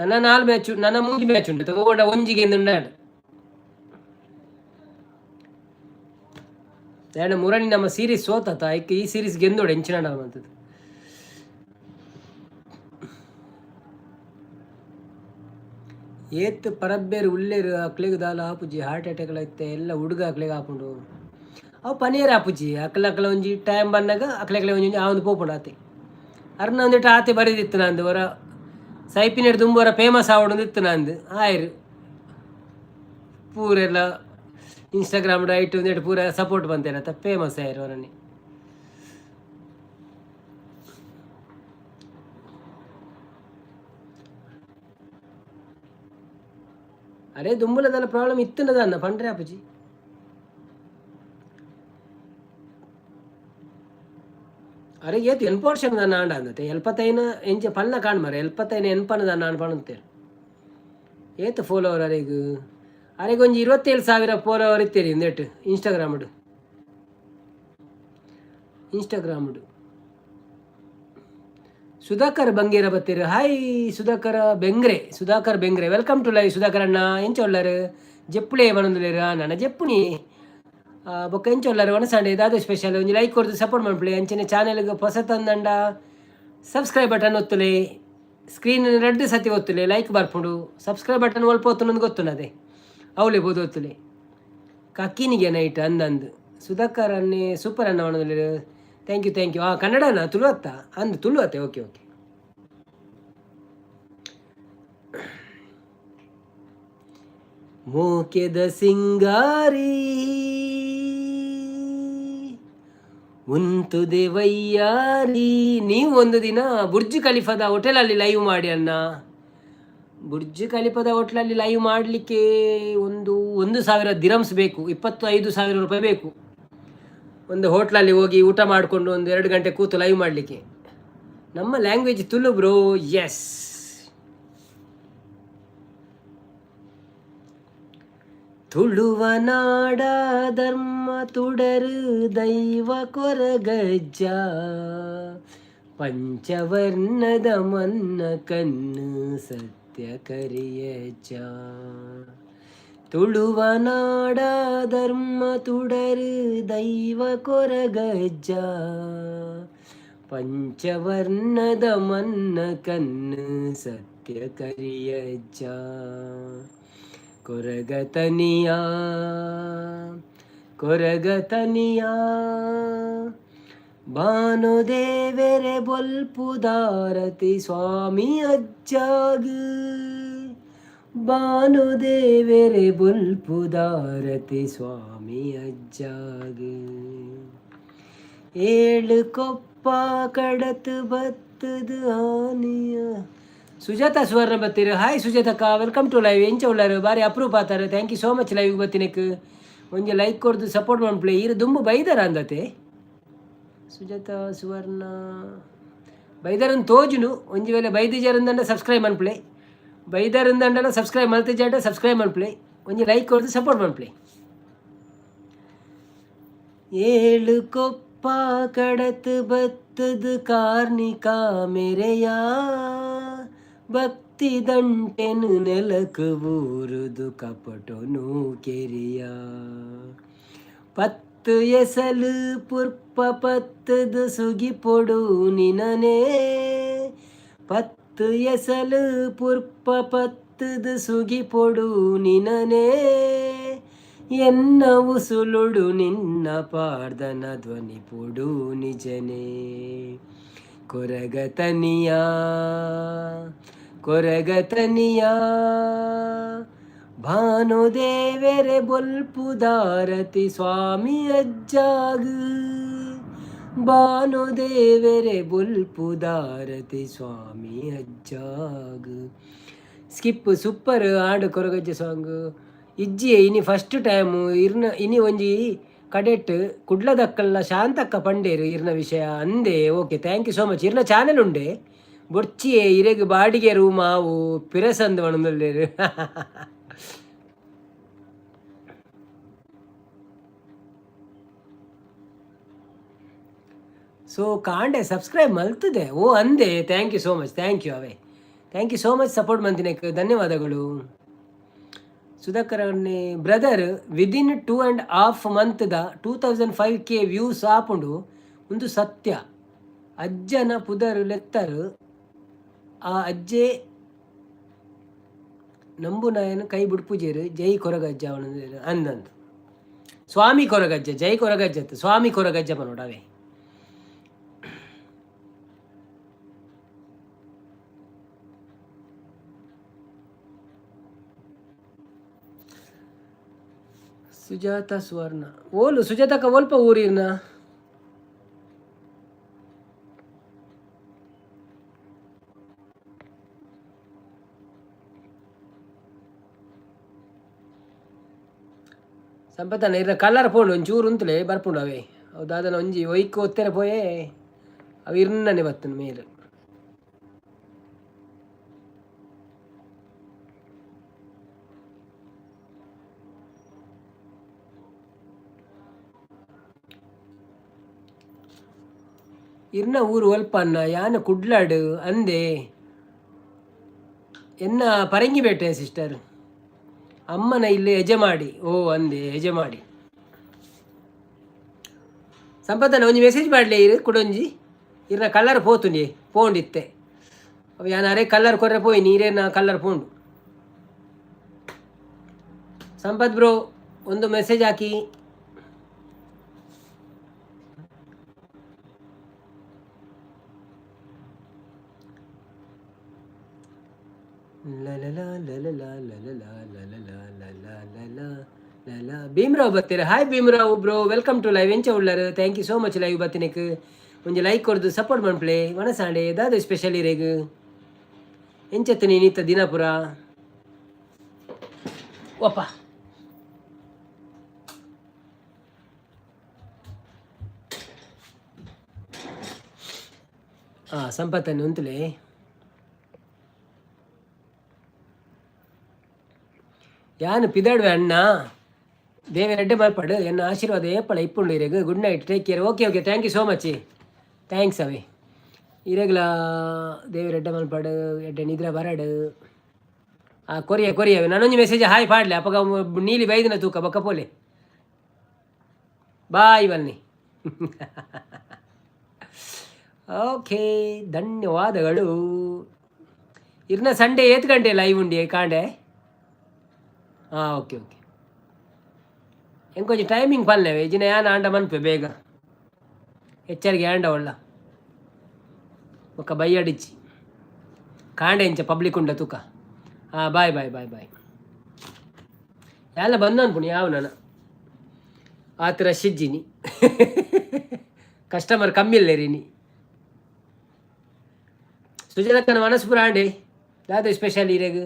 ನನ್ನ ನಾಲ್ ಮ್ಯಾಚ್, ನನ್ನ ಮೂಜಿ ಮ್ಯಾಚ್ ಉಂಟು ತಗೋಂಡ ಒಂಜಿಗೆ ಉಂಡಾಂಡ್ ಎರಡು ಮುರಣಿ ನಮ್ಮ ಸೀರೀಸ್ ಸೋತತ ಐಕ್ ಈ ಸೀರೀಸ್ ಗೆಂದೋಡು ಎಂಚಿನ ಅಂತದ್ದು. ಏತ್ ಪರಬ್ಬೇರು ಉಲ್ಲೇರು ಅಕ್ಲೆಗ್ ದಾಲ ಆಪುಜಿ, ಹಾರ್ಟ್ ಅಟ್ಯಾಕ್ ಇತ್ತೆ ಎಲ್ಲ ಹುಡುಗ ಅಕ್ಲೆಗ್ ಆಪುಂಡು. ಅವು ಪನೀರ್ ಆಪುಜಿ. ಅಕ್ಲ ಅಕ್ಲ ಒಂಜಿ ಟೈಮ್ ಬಂದಾಗ ಅಕ್ಲೆ ಒಂಜಿ ಒಂಜಿ ಆವೊಂದು ಪೋಪುಂಡು ಆತೆ. ಅರ್ನ ಒಂದಿಟ್ಟು ಆತೆ ಬರೀದಿತ್ತು ನಂದು ಹೊರ ಸೈಪಿನೆಡ್ ದುಂಬು ಹೊರ ಫೇಮಸ್ ಆವೊಡೊಂದು ಇತ್ತು ನಂದು ಆಯ್ರು ಪೂರೆಲ್ಲ ಇನ್ಸ್ಟಾಗ್ರಾಮ್ ಐಟ್ ಒಂದೆರಡು ಪೂರ ಸಪೋರ್ಟ್ ಬಂತೇನ ಫೇಮಸ್ ಆಯ್ರು ಅವರನ್ನೇ. ಅರೆ ದುಂಬುಲದಲ್ಲ ಪ್ರಾಬ್ಲಮ್ ಇತ್ತುನದ ಪಂಡ್ರೆ ಆಪುಜಿ. ಅರೆ ಏತ್ ಎನ್ಪೋರ್ಷನ್ ದಾನ ಆಂಡ ಅಂದತೆ ಎಲ್ಪತ್ತೈನ ಎಂಚ ಪನ್ನ ಕಾಣ್ ಮಾರೆ ಎಲ್ಪತ್ತೈನ ಎನ್ಪನ ದಾನ ಆಂಡ್ ಪಣಂತೇರು. ಏತ್ ಫಾಲೋವರ್ ಅರೆಗ್? ಅರೆಗ್ ಒಂಜಿ 27,000 ಫಾಲೋವರ್ ಇತ್ತೇರಿ ಇಂದೆಟ್ ಇನ್ಸ್ಟಾಗ್ರಾಮ್ಡ್ ಇನ್ಸ್ಟಾಗ್ರಾಮ್ಡ್. ಸುಧಾಕರ್ ಬಂಗೇರ ಬತ್ತೀರು. Hi Sudhakar Bengre, Sudhakar Bengre, welcome to live. Sudhakar ಅಣ್ಣ, ಎಂಚ ಉಳ್ಳಾರು? ಜೆಪ್ಪುಳೆ ಪನೊಂದುಲ್ಲೆರ್. ನನ್ನ ಜೆಪ್ಪುನಿ. ಬೊಕ್ಕ ಎಂಚ ಉಳ್ಳಾರು? ವನಸಾಂಡೆ ದಾದ ಸ್ಪೆಷಲ್? ಒಂಜಿ ಲೈಕ್ ಕೊರ್ದು ಸಪೋರ್ಟ್ ಮನ್ಪುಲೆ. ಅಂಚನೆ ಚಾನೆಲ್ಗ್ ಪೊಸ ತಂದಂಡ ಸಬ್ಸ್ಕ್ರೈಬ್ ಬಟನ್ ಒತ್ತುಲೆ. ಸ್ಕ್ರೀನ್ ರಡ್ಡ್ ಸತಿ ಒತ್ತುಲೆ, ಲೈಕ್ ಬರ್ಪುಂಡು. ಸಬ್ಸ್ಕ್ರೈಬ್ ಬಟನ್ ಒಲ್ಪ ಒತ್ತುನಂದು ಗೊತ್ತುನದೆ, ಅವಳೆ ಬೋದು ಒತ್ತುಲೆ. ಕಕ್ಕಿನಿಗೆ ನೈಟ್ ಅಂದಂದು. ಸುಧಾಕರ್ ಅನ್ನೆ ಸೂಪರ್ ಅನ್ನ ಪನೊಂದುಲ್ಲೆರ್. Thank you, thank you. ಹಾಂ, ಕನ್ನಡನ ತುಳು ಅತ್ತ ಅಂದು? ತುಳು ಅತ್ತೆ. Okay okay. ಮೋಕೆದ ಸಿಂಗಾರಿ ಉಂತುದೆ ವೈಯಾರಿ. ನೀವು ಒಂದು ದಿನ ಬುರ್ಜ್ ಖಲೀಫದ ಹೋಟೆಲಲ್ಲಿ ಲೈವ್ ಮಾಡಿ ಅಣ್ಣ. ಬುರ್ಜ್ ಖಲೀಫದ ಹೋಟ್ಲಲ್ಲಿ ಲೈವ್ ಮಾಡಲಿಕ್ಕೆ ಒಂದು 1000 ದಿರಮ್ಸ್ ಬೇಕು. 25,000 ರೂಪಾಯಿ ಬೇಕು ಒಂದು ಹೋಟ್ಲಲ್ಲಿ ಹೋಗಿ ಊಟ ಮಾಡಿಕೊಂಡು ಒಂದು 2 ಗಂಟೆ ಕೂತು ಲೈವ್ ಮಾಡಲಿಕ್ಕೆ. ನಮ್ಮ ಲ್ಯಾಂಗ್ವೇಜ್ ತುಳು ಬ್ರೋ. ಎಸ್. ತುಳುವ ನಾಡ ಧರ್ಮ ತುಡರು ದೈವ ಕೊರಗಜ್ಜ, ಪಂಚವರ್ಣದ ಮನ್ನ ಕಣ್ಣು ಸತ್ಯ ಕರಿಯಜ್ಜ. ತುಳುವ ನಾಡ ಧರ್ಮ ತುಡರು ದೈವ ಕೊರಗಜ್ಜ, ಪಂಚವರ್ಣದ ಮನ್ನ ಕಣ್ಣು ಸತ್ಯ ಕರಿಯಜ್ಜ. ಕೊರಗತನಿಯ, ಕೊರಗತನಿಯ, ಭಾನುದೇವೆರೆ ಬೊಲ್ಪುದಾರತಿ ಸ್ವಾಮಿ ಅಜ್ಜಾಗ, ಭಾನುದೇವೆರೆ ಬೊಲ್ಪುದಾರತಿ ಸ್ವಾಮಿ ಅಜ್ಜಾಗ. ಏಳು ಕೊಪ್ಪ ಕಡತು ಬತ್ತದು ಆನಿಯ. ಸುಜಾತ ಸುವರ್ಣ ಬತ್ತೀರು. ಹಾಯ್ ಸುಜಾತಕ್ಕ, welcome to live. ಎಂಚ ಉಳ್ಳಾರು? ಬಾರಿ ಅಪ್ರೂಪ್ ಆತಾರೆ. Thank you so much live ಬತ್ತಿನಕ್. ಒಂಜಿ ಲೈಕ್ ಕೊರ್ದು ಸಪೋರ್ಟ್ ಮನ್ಪುಲೆ. ಈರು ದುಂಬು ಬೈದಾರ ಅಂದತೆ. ಸುಜಾತ ಸುವರ್ಣ ಬೈದಾರನ್ ತೋಜುನು. ಒಂಜಿ ವೇಳೆ ಬೈದಿಜಾರಂದಂಡ ಸಬ್ಸ್ಕ್ರೈಬ್ ಮನ್ಪುಲೆ. ಬೈದಾರಂದಂಡಲ ಸಬ್ಸ್ಕ್ರೈಬ್ ಮಲ್ತಿಜಾಂಡ ಸಬ್ಸ್ಕ್ರೈಬ್ ಮನ್ಪುಲೆ. ಒಂಜಿ ಲೈಕ್ ಕೊರ್ದು ಸಪೋರ್ಟ್ ಮನ್ಪುಲೆ. ಏಳು ಕೊಪ್ಪ ಕಡತು ಬತ್ತದು ಕಾರ್ನಿಕ ಮೆರೆಯ, ಭಕ್ತಿ ದಂಟೆನು ನೆಲಕು ಊರುದು ಕಪಟೊನು ಕೆರಿಯ. ಪತ್ತು ಎಸಲು ಪುರ್ಪ ಪತ್ತದು ಸುಗಿಪೊಡು ನಿನನೇ, ಪತ್ತು ಎಸಲು ಪುರ್ಪ ಪತ್ತದು ಸುಗಿಪೊಡು ನಿನನೇ. ಎನ್ನ ಉಸುಲುಡು ನಿನ್ನ ಪಾರ್ದನ ಧ್ವನಿ ಪೊಡು ನಿಜನೇ. ಕೊರಗತನಿಯ, ಕೊರಗತನಿಯ, ಭಾನುದೇವೆರೆ ಬೊಲ್ಪುದಾರತಿ ಸ್ವಾಮಿ ಅಜ್ಜಾಗ, ಭಾನುದೇವೆರೆ ಬೊಲ್ಪುದಾರತಿ ಸ್ವಾಮಿ ಅಜ್ಜಾಗ. ಸ್ಕಿಪ್ ಸೂಪರ್ ಆಂಡ್ ಕೊರಗಜ್ಜ ಸಾಂಗ್. ಇಜ್ಜಿ, ಇನಿ ಫಸ್ಟ್ ಟೈಮ್ ಇರ್ನ. ಇನಿ ಒಂಜಿ ಕಡೆಟ್ ಕುಡ್ಲದಕ್ಕಲ್ಲ ಶಾಂತಕ್ಕ ಪಂಡೇರು ಇರ್ನ ವಿಷಯ ಅಂದೆ. Okay, thank you so much. ಇರ್ನ ಚಾನೆಲ್ ಉಂಡೆ ಬೊರ್ಚಿಯೇ. ಇರೆಗ್ ಬಾಡಿಗೆ ರೂಮ್ ಆವು ಪಿರಸಂದ್ ಪನೊಂದುಲ್ಲೆರ್. ಸೊ ಕಾಂಡೆ ಸಬ್ಸ್ಕ್ರೈಬ್ ಮಲ್ತದೆ. ಓ ಅಂದೆ. Thank you so much, thank you away. Thank you so much support ಮಂತಿನಕ್ಕೆ ಧನ್ಯವಾದಗಳು. Sudhakar brother, within 2.5 ಮಂತ್ದ 2005K views ಆಪುಂಡು. ಒಂದು ಸತ್ಯ. ಅಜ್ಜನ ಪುದರ್ ಲೆತ್ತರು, ಆ ಅಜ್ಜೆ ನಂಬುನಾಯನ ಕೈ ಬುಡ್ಪುಜೇರು. ಜೈ ಕೊರಗಜ್ಜ ಅವನ ಅಂದಂದು. ಸ್ವಾಮಿ ಕೊರಗಜ್ಜ, ಜೈ ಕೊರಗಜ್ಜ ಅತ್ತ, ಸ್ವಾಮಿ ಕೊರಗಜ್ಜ ಪನೋಡವೇ. ಸುಜಾತ ಸುವರ್ಣ ಓಲು? ಸುಜಾತಕ್ಕ ಒಲ್ಪ ಊರಿನ? ಸಂಪತ್ತಣ್ಣ, ಇರ್ನ ಕಲರ್ ಪೋಂಡು ಒಂಚೂರು ಉಂತುಲೆ ಬರ್ಪುಂಡು ಅವೇ. ಅವು ದಾದನ ಒಂಜಿ ಒಯ್ಕ್ ಒತ್ತೆರೆ ಪೋಯೆ. ಅವು ಇರ್ನನೆ ಬತ್ತನ ಮೇಲ್. ಇರ್ನ ಊರು ಒಲ್ಪನ್ನ ಯಾನ ಕುಡ್ಲಾಡು ಅಂದೆ. ಎನ್ನ ಪರಂಗಿಪೇಟೆ ಸಿಸ್ಟರ್. ಅಮ್ಮನ ಇಲ್ಲಿ ಯಜಮಾಡಿ. ಓ ಅಂದೆ ಯಜಮಾಡಿ. ಸಂಪತ್ತನ ಒಂಜಿ ಮೆಸೇಜ್ ಮಾಡಲಿ ಇರು ಕುಡೊಂಜಿ. ಇರ್ನ ಕಲ್ಲರ್ ಪೋತುಂಡಿ ಪೋಂಡಿತ್ತೆ. ಅವು ಯಾನ್ ಅರೆ ಕಲ್ಲರ್ ಕೊರ್ರೆ ಪೋಯಿ ನೀರೇನ ಕಲ್ಲರ್ ಪೋಂಡು. ಸಂಪತ್ ಬ್ರೋ ಒಂದು ಮೆಸೇಜ್ ಹಾಕಿ. ಭೀಮರಾವ್ ಬತ್ತೀರ. Hi Bhimrao bro, welcome to live. ಎಂಚ ಉಳ್ಳರು? Thank you so much live ಬತ್ತಿನಕ್. ಒಂಜಿ ಲೈಕ್ ಕೊರ್ದು ಸಪೋರ್ಟ್ ಮನ್ಪ್ಲೆ. ವನಸಾಂಡೆ ದಾದ ಸ್ಪೆಷಲ್ ಇರೆಗ್? ಎಂಚತ್ತು ನೀನಿತ್ತ ದಿನಪುರ? ಒಪ್ಪ ಹಾಂ ಸಂಪತ್ತನ್ನು ಉಂತುಲೆ. ಯಾನು ಪಿದಾಡುವೆ ಅಣ್ಣ. ದೇವರೆಡ್ಡೆ ಮಲ್ಪಡು. ಎನ್ನ ಆಶೀರ್ವಾದ ಏಪಳ ಇಪ್ಪುಂಡು ಇರೆಗ್. Good night, take care. Okay okay, thank you so much. Thanks ಅವೇ. ಇರೆಗ್ಲ ದೇವರೆಡ್ಡೆ ಮಲ್ಪಡು, ಎಡ್ಡೆ ನಿದ್ರೆ ಬರಡು. ಆ ಕೊರಿಯ ಕೊರಿಯವೇ ನಾನೊಂಜಿ ಮೆಸೇಜ್ ಹಾಯ್ ಪಾಡ್ಲೆ. ಅಪಗ ನೀಲಿ ಬೈದಿನ ತೂಕ ಬೊಕ್ಕ ಪೋಲೆ. ಬಾಯ್ ಬನ್ನಿ. ಓಕೆ, ಧನ್ಯವಾದಗಳು. ಇರ್ನ ಸಂಡೇ ಏತ್ ಗಂಟೆ ಲೈವ್ ಉಂಡಿ ಕಾಂಡೆ? ಹಾಂ ಓಕೆ ಓಕೆ. ಎಂಕೊಂಚ ಟೈಮಿಂಗ್ ಪಲ್ಲೆವೆ ಇಜಿನ ಯಾನ್ ಆಂಡ ಮನ್ಪೆ ಬೇಗ ಎಚ್ಚರಿಗೆ ಆಂಡ ಒಳ್ಳ ಬೊಕ್ಕ ಬೈಯಡಿಚ್ಚಿ ಕಾಂಡೆ ಇಂಚ ಪಬ್ಲಿಕ್ ಉಂಡ ತೂಕ. ಹಾಂ ಬಾಯ್ ಬಾಯ್ ಬಾಯ್ ಬಾಯ್. ಎಲ್ಲ ಬಂದು ಅನ್ಪುಣಿ ಯಾವ ನಾನು ಆತ ರಶ್ ಇಜ್ಜಿನಿ, ಕಸ್ಟಮರ್ ಕಮ್ಮಿ ಇಲ್ಲ ರೀ. ಸುಜಾತಕ್ಕನ ಮನಸ್ಪುರ ಆಂಡೆ ದಾದ ಸ್ಪೆಷಲ್ ಇರೆಗ್?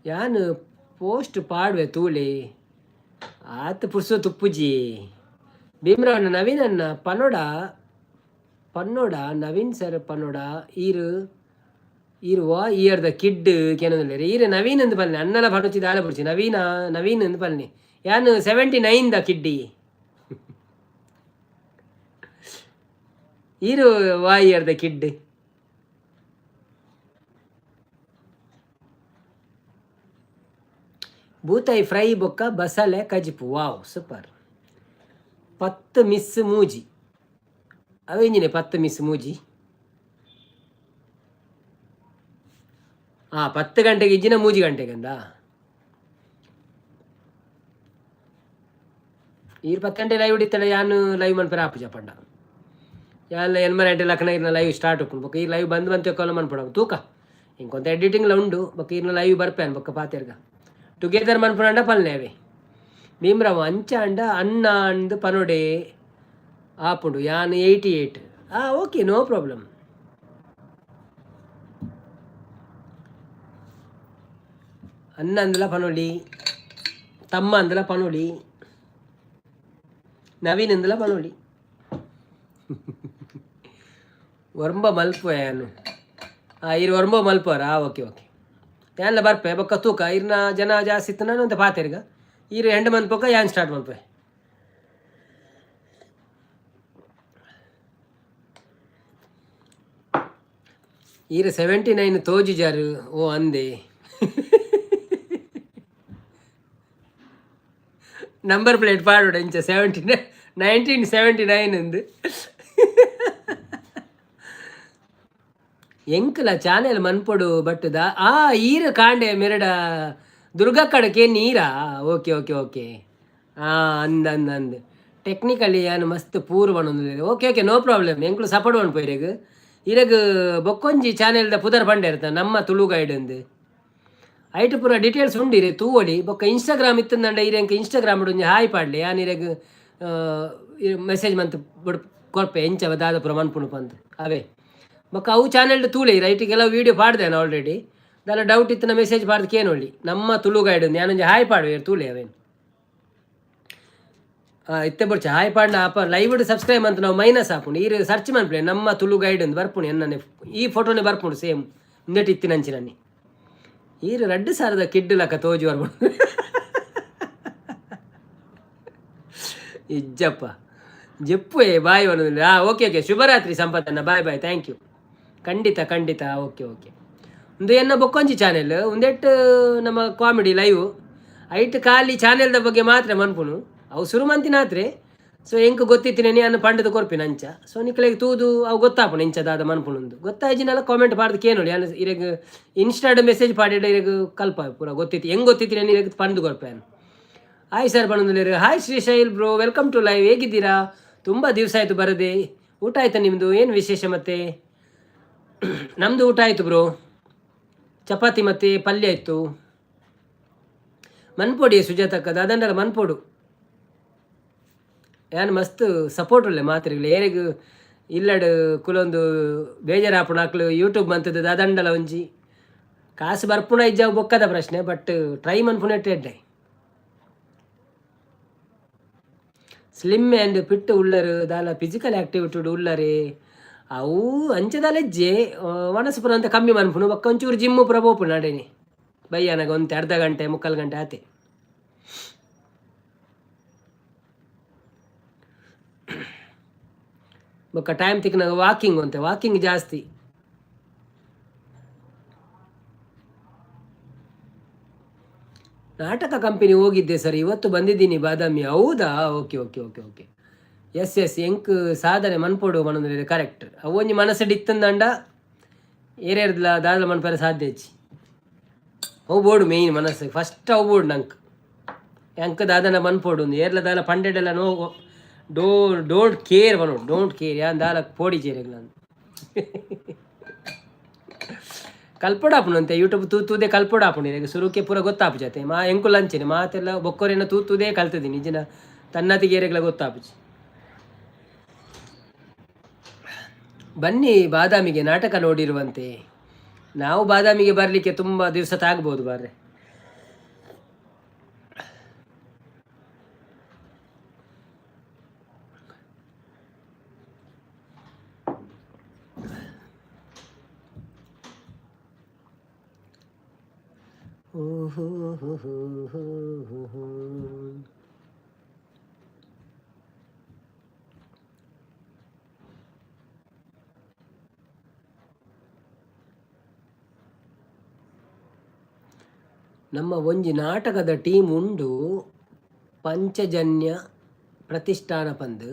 ಯಾನ್ ಪೋಸ್ಟ್ ಪಾಡುವೆ ತೂಲೆ ಆತ್ ಪುರ್ಸೊ ತುಪ್ಪುಜಿ. ಭೀಮರಾವ್ನ ನವೀನನ್ನ ಪನೋಡ ಪನ್ನೋಡ ನವೀನ್ ಸರ್ ಪನ್ನೋಡ. ಈರು ಈರು ವಾ ಇಯರ್ದ ಕಿಡ್ ಕೆನೊಂದುಲ್ಲೆರ್. ಈರ್ ನವೀನ್ ಅಂದ್ ಪನ್ಲೆ. ಅಣ್ಣಲ ಪನೊಚ್ಚಿ ದಾಲ ಬೊಡ್ಚಿ. ನವೀನ ನವೀನ್ ಅಂದ್ ಪನ್ಲೆ. ಯಾನ್ 79 ದ ಕಿಡ್ಡಿ. ಈರು ವಾ ಇಯರ್ದ ಕಿಡ್? ಬೂತಾಯಿ ಫ್ರೈ ಬೊಕ್ಕ ಬಸಳೆ ಕಜಿಪು. ವಾವ್ ಸೂಪರ್. 10 ಮಿಸ್ ಮೂಜಿ. ಅವೆಂಜಿನೆ 10 ಮಿಸ್ ಮೂಜಿ? ಹಾಂ 10 ಗಂಟೆಗೆ ಇಜ್ಜಿನ ಮೂಜಿ ಗಂಟೆಗಂದ? ಈರ್ 10 ಗಂಟೆ ಲೈವ್ ಇತ್ತಲ್ಲ. ಯಾನ್ ಲೈವ್ ಮನ್ಪೆರೆ ಆಪುಜ ಪಂಡ. ಯಾನ್ ಎನ್ಮರೆ ಗಂಟೆ ಲಕ್ಕಣ ಇರ್ನ ಲೈವ್ ಸ್ಟಾರ್ಟ್ ಉಪ್ಪುಂಡು. ಬೊಕ್ಕ ಈ ಲೈವ್ ಬಂದ್ ಬಂತ ಕಾಲ ಮನ್ಪೊಡು ತೂಕ. ಇಂಕೊಂತ ಎಡಿಟಿಂಗ್ಲ ಉಂಡು. ಬೊಕ್ಕ ಇರ್ನ ಲೈವ್ ಬರ್ಪೇನ್ ಬೊಕ್ಕ ಪಾತೆರ್ಗ ಟುಗೆದರ್ ಮನ್ಪುನಂಡ ಪಲ್ಲೆ ಅವೇ. ಭೀಮರಾವ್ ಅಂಚ ಅಂಡ ಅಣ್ಣ ಅಂದ್ ಪನೊಡೆ ಆಪುಂಡು. ಯಾನ್ 88. ಆ ಓಕೆ, ನೋ ಪ್ರಾಬ್ಲಮ್. ಅಣ್ಣ ಅಂದಲ ಪನೊಲಿ, ತಮ್ಮ ಅಂದಲ ಪನೊಲಿ, ನವೀನ್ ಅಂದಲ ಪನೊಲಿ. ಒರ್ಂಬ ಮಲ್ಪುವೆ ಯಾನು. ಆ ಇರು ಒರ್ಂಬ ಮಲ್ಪುವರಾ? ಓಕೆ ಓಕೆ, ಯಾನ್ಲ ಬರ್ಪೆ ಬೊಕ್ಕ ತೂಕ. ಇರ್ನ ಜನ ಜಾಸ್ತಿ ಇತ್ತು ನಾನು ಅಂತ ಪಾತೆರ್ಗ. ಈರು ಎಂಡ್ ಮನ್ಪೊಕ್ಕ ಯಾನ್ ಸ್ಟಾರ್ಟ್ ಮನ್ಪೆ. ಈರು 79 ತೋಜಿಜಾರು. ಓ ಅಂದೆ. ನಂಬರ್ ಪ್ಲೇಟ್ ಪಾಡೋಡು ಇಂಚ 79 1979 ಅಂದು. ಎಂಕಲ ಚಾನೆಲ್ ಮನ್ಪೊಡು ಬಟ್ the ಆ ಈರು ಕಾಂಡೆ ಮೆರಡ ದುರ್ಗಕ್ಕಡಕ್ಕೆ ನೀರಾ? Okay okay okay. ಹಾಂ ಅಂದ್ ಅಂದ್ ಅಂದ್. ಟೆಕ್ನಿಕಲಿ ಯಾನ್ ಮಸ್ತ್ ಪೂರ್ ಪನೊಂದುಲ್ಲೆರ್. Okay okay, no problem. ಎಂಕುಲು ಸಪೋರ್ಟ್ ಮನ್ಪು ಇರೆಗ್. ಇರೆಗ್ ಬೊಕ್ಕೊಂಜಿ ಚಾನೆಲ್ದ ಪುದರ್ ಪಂಡೆರ್ತ ನಮ್ಮ ತುಳು ಗೈಡ್ ಅಂದ್. ಐಟ್ ಪೂರ ಡೀಟೇಲ್ಸ್ ಉಂಡು, ಇರೆ ತೂವೊಲಿ. ಬೊಕ್ಕ ಇನ್ಸ್ಟಾಗ್ರಾಮ್ ಇತ್ತಂದಂಡ ಇರೆ ಎಂಕ್ ಇನ್ಸ್ಟಾಗ್ರಾಮ್ ಒಂಜಿ ಹಾಯ್ ಪಾಡ್ಲೆ. ಯಾನ್ ಇರೆಗ್ ಮೆಸೇಜ್ ಮಂತ್ ಬುಡ್ ಕೊರ್ಪೆ ಎಂಚ ದಾದ ಪೂರ ಮನ್ಪುಂಡು ಪಂದ್ ಅವೇ. ಬೊಕ್ಕ ಅವು ಚಾನೆಲ್ ತೂಲೆ. ರೈಟ್, ಕೆಲವು ವೀಡಿಯೋ ಪಾಡ್ದೇನ ಆಲ್ರೆಡಿ. ದಾಲ ಡೌಟ್ ಇತ್ತಿನ ಮೆಸೇಜ್ ಪಾಡ್ದು ಕೇನೊಳ್ಳಿ. ನಮ್ಮ ತುಳು ಗೈಡ್ ಯಾನೊಂಜಿ ಹಾಯ್ ಪಾಡುವೆ, ತೂಲೆ ಅವೇನು. ಇತ್ತೆ ಬೊಡ್ಚಿ ಹಾಯ್ ಪಾಡ್ನ. ಅಪ ಲೈವ್ ಸಬ್ಸ್ಕ್ರೈಬ್ ಅಂತ ನಾವು ಮೈನಸ್ ಆಪುಂಡು. ಈರ್ ಸರ್ಚ್ ಮನ್ಪುಲೆ ನಮ್ಮ ತುಳು ಗೈಡ್ ಅಂದ್ ಬರ್ಪುಂಡು. ಎನ್ನನೆ ಈ ಫೋಟೋನೆ ಬರ್ಪುಂಡು ಸೇಮ್ ಉಂದೆಟ್ ಇತ್ತಿನಂಚಿನನ್ನಿ. ಈರ್ ರಡ್ಡ್ ಸಾರದ ಕಿಡ್ ಲಕ ತೋಜಿ ಬರ್ಪುಂಡು. ಇಜ್ಜಪ್ಪ, ಜೆಪ್ಪುವೆ ಬಾಯ್ ಅನ್ನೋದಿಲ್ಲ. ಹಾಂ, ಓಕೆ ಓಕೆ, ಶುಭರಾತ್ರಿ ಸಂಪತ್ತಣ್ಣ, ಬಾಯ್ ಬಾಯ್, thank you. ಖಂಡಿತ ಖಂಡಿತ, ಓಕೆ ಓಕೆ. ಒಂದು ಎನ್ನ ಬೊಕ್ಕೊಂಜಿ ಚಾನೆಲ್ ಒಂದೆಟ್ಟು ನಮ್ಮ ಕಾಮಿಡಿ ಲೈವ್ ಐಟ್ ಖಾಲಿ ಚಾನೆಲ್ದ ಬಗ್ಗೆ ಮಾತ್ರ ಮನ್ಪುನು. ಅವು ಸುರು ಮಂತಿನಾತ್ರೆ. ಸೊ ಎಂಕ್ ಗೊತ್ತಿತ್ತಿನ ಅನ್ನ ಪಂಡದ ಕೊರ್ಪಿನ ಅಂಚ. ಸೊ ನಿಕ್ಲೆಗ್ ತೂದು ಅವು ಗೊತ್ತಾಪುನು ಇಂಚ ದಾದ ಮನ್ಪುನುಂದು ಗೊತ್ತಾಯ್ಜಿನಲ್ಲ. ಕಾಮೆಂಟ್ ಪಾಡ್ದು ಕೇನೋಳಿ. ಅನ್ನ ಇರೆಗ್ ಇನ್ಸ್ಟಾಡ್ ಮೆಸೇಜ್ ಪಾಡಿಡ ಇರೆಗ್ ಕಲ್ಪ ಪೂರ ಗೊತ್ತಿತ್ತು. ಹೆಂಗ್ ಗೊತ್ತಿತ್ತಿನ ಇರೆಗ್ ಪಂದು ಕೊರ್ಪೆ. ಹಾಯ್ ಸರ್ ಬಂದಿದ್ದೀರಿ. Hi Shrishail bro, welcome to live. ಹೇಗಿದ್ದೀರಾ? ತುಂಬ ದಿವಸ ಆಯಿತು ಬರದೆ. ಊಟ ಆಯ್ತಾ ನಿಮ್ಮದು? ಏನು ವಿಶೇಷ ಮತ್ತೆ? ನಮ್ಮದು ಊಟ ಆಯಿತು ಬ್ರೋ, ಚಪಾತಿ ಮತ್ತು ಪಲ್ಯ ಇತ್ತು. ಮನ್ಪೊಡಿ ಸುಜಾತಕ್ಕದ ಅದಂಡಲ ಮನ್ಪೊಡು. ಯಾನ್ ಮಸ್ತ್ ಸಪೋರ್ಟ್ ಉಲ್ಲೆ ಮಾತ್ರೆಗಳು. ಏರೆಗ್ ಇಲ್ಲಡ್ ಕುಲೊಂದು ಬೇಜಾರಾಪುಣ ಅಕ್ಲು ಯೂಟ್ಯೂಬ್ ಮಂತದ ದಾದಂಡಲ ಒಂಜಿ ಕಾಸು ಬರ್ಪುಣ ಇಜ್ಜಾವು ಬೊಕ್ಕದ ಪ್ರಶ್ನೆ, ಬಟ್ ಟ್ರೈ ಮನ್ಪುನೆಟ್ ಎಡ್ಡೆ. ಸ್ಲಿಮ್ ಆ್ಯಂಡ್ ಫಿಟ್ ಉಳ್ಳರು ದಾಲ ಫಿಸಿಕಲ್ ಆ್ಯಕ್ಟಿವಿಟಿ ಉಳ್ಳರೆ ಅವು ಅಂಚದಾಲೆಜ್ಜೆ. ವನಸು ಪುರ ಅಂತ ಕಮ್ಮಿ ಮನ್ಪುನು. ಬೊಕ್ಕ ಒಂಚೂರು ಜಿಮ್ಮು ಪೂರ ಪೋಪುನು ಅಡೇನೆ ಬಯ್ಯಾನಾಗ ಒಂತೆ ಅರ್ಧ ಗಂಟೆ ಮುಕ್ಕಾಲು ಗಂಟೆ ಆತೆ. ಬೊಕ್ಕ ಟೈಮ್ ತಿಕ್ನಾಗ ವಾಕಿಂಗ್ ಅಂತೆ, ವಾಕಿಂಗ್ ಜಾಸ್ತಿ. ನಾಟಕ ಕಂಪನಿ ಹೋಗಿದ್ದೆ ಸರ್, ಇವತ್ತು ಬಂದಿದ್ದೀನಿ ಬಾದಾಮಿ. ಹೌದಾ? Okay okay okay okay, yes yes. ಎಂಕ್ ಸಾಧನೆ ಮನ್ಪೊಡು ಮನೊಂದು ಕರೆಕ್ಟ್. ಅವು ಒಂಜಿ ಮನಸ್ಸು ಇತ್ತಂದಂಡ ಏರೇರ್ದಲ ದಾದಲ ಮನ್ಪರೆ ಸಾಧ್ಯ ಹೆಚ್ಚಿ. ಅವು ಬೋಡು ಮೇಯ್ನ್ ಮನಸ್ಸು ಫಸ್ಟ್ ಅವು ಬೋಡು ನಂಕ್. ಎಂಕ್ ದಾದನ ಮನ್ಪೊಡು ಏರ್ಲ ದಾಲ ಪಂಡೆಡೆಲ್ಲ ನೋ don't care ಮನೋಡು, don't care. ಯಾನ್ ದಾಲ ಪೋಡಿ ಚೇರೆಗ್ಲ ಕಲ್ಪೊಡಾಪುಂಡು ಅಂತೆ. ಯೂಟ್ಯೂಬ್ ತೂತೂದೇ ಕಲ್ಪೊಡಾಪುಂಡು. ಇರೆಗ್ ಸುರುಕೆ ಪೂರ ಗೊತ್ತಾಪುಜತೆ. ಮಾ ಎಂಕುಲು ಅಂಚೆನೆ ಮಾತೆಲ್ಲ ಬೊಕ್ಕೊರೆನ ತೂತೂದೇ ಕಲ್ತದಿನಿ. ನಿಜನ ತನ್ನತಿಗೆ ಏರೆಗ್ಲ ಗೊತ್ತಾಪುಜಿ. ಬನ್ನಿ ಬಾದಾಮಿಗೆ, ನಾಟಕ ನೋಡಿರುವಂತೆ. ನಾವು ಬಾದಾಮಿಗೆ ಬರಲಿಕ್ಕೆ ತುಂಬ ದಿವಸ ತಾಗ್ಬೋದು ಬಾರ್ರೆ. ಓಹೋ ಹೋ ಹೋ ಹೋ. ನಮ್ಮ ಒಂಜಿ ನಾಟಕದ ಟೀಮ್ ಉಂಡು, ಪಂಚಜನ್ಯ ಪ್ರತಿಷ್ಠಾನ ಪಂದ್.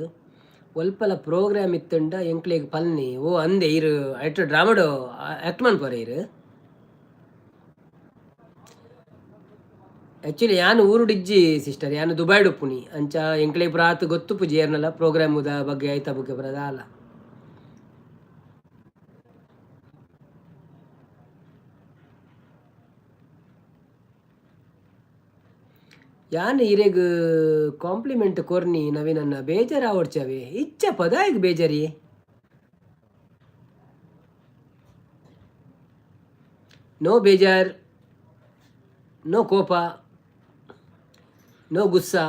ಒಲ್ಪಲ ಪ್ರೋಗ್ರಾಮ್ ಇತ್ತುಂಡ ಎಂಕ್ಲೆಗ್ ಪಲ್ನಿ. ಓ ಅಂದೆ, ಇರು ಐಟ್ ಡ್ರಾಮಡು ಆಕ್ಟ್ ಮನ್ಪುವರ ಇರು? ಆ್ಯಕ್ಚುಲಿ ಯಾನ್ ಊರುಡಿಜ್ಜಿ ಸಿಸ್ಟರ್, ಯಾನ್ ದುಬೈಡ್ ಉಪ್ಪುನಿ. ಅಂಚ ಎಂಕ್ಲೆಗ್ ಪೂರ ಆತ್ ಗೊತ್ತುಪ್ಪುಜಿ ಏರ್ನಲ ಪ್ರೋಗ್ರಾಮುದ ಬಗ್ಗೆ, ಐತ ಬಗ್ಗೆ ಪೂರ ದಾಲ. ಯಾನ್ ಇರೆಗ್ ಕಾಂಪ್ಲಿಮೆಂಟ್ ಕೊರ್ನಿ ನವೀನನ್ನ, ಬೇಜಾರಾವೊಡ್ಚವೆ. ಇಚ್ಚ ದಾಯೆಗ್ ಬೇಜಾರಿ? ನೋ ಬೇಜಾರ್, ನೋ ಕೋಪ, ನೋ ಗುಸ್ಸಾ.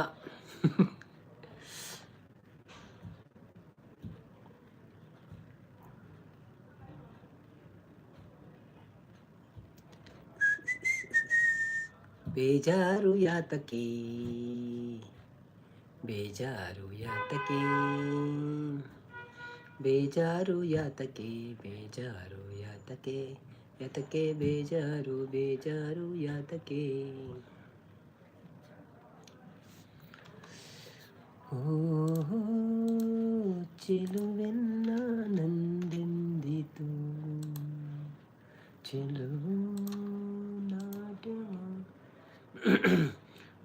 ಬೇಜಾರು ಯಾತಕೆ, ಬೇಜಾರು ಯಾತಕೆ, ಬೇಜಾರು ಯಾತಕೆ, ಬೇಜಾರು ಯಾತಕೆ, ಯಾತಕೆ ಬೇಜಾರು, ಬೇಜಾರು ಯಾತಕೆ? ಓಹೋ ಚೆಲುವೆನ್ನ ನಂದೆಂದಿತು ಚೆಲುವು ನಾಟ್ಯವ.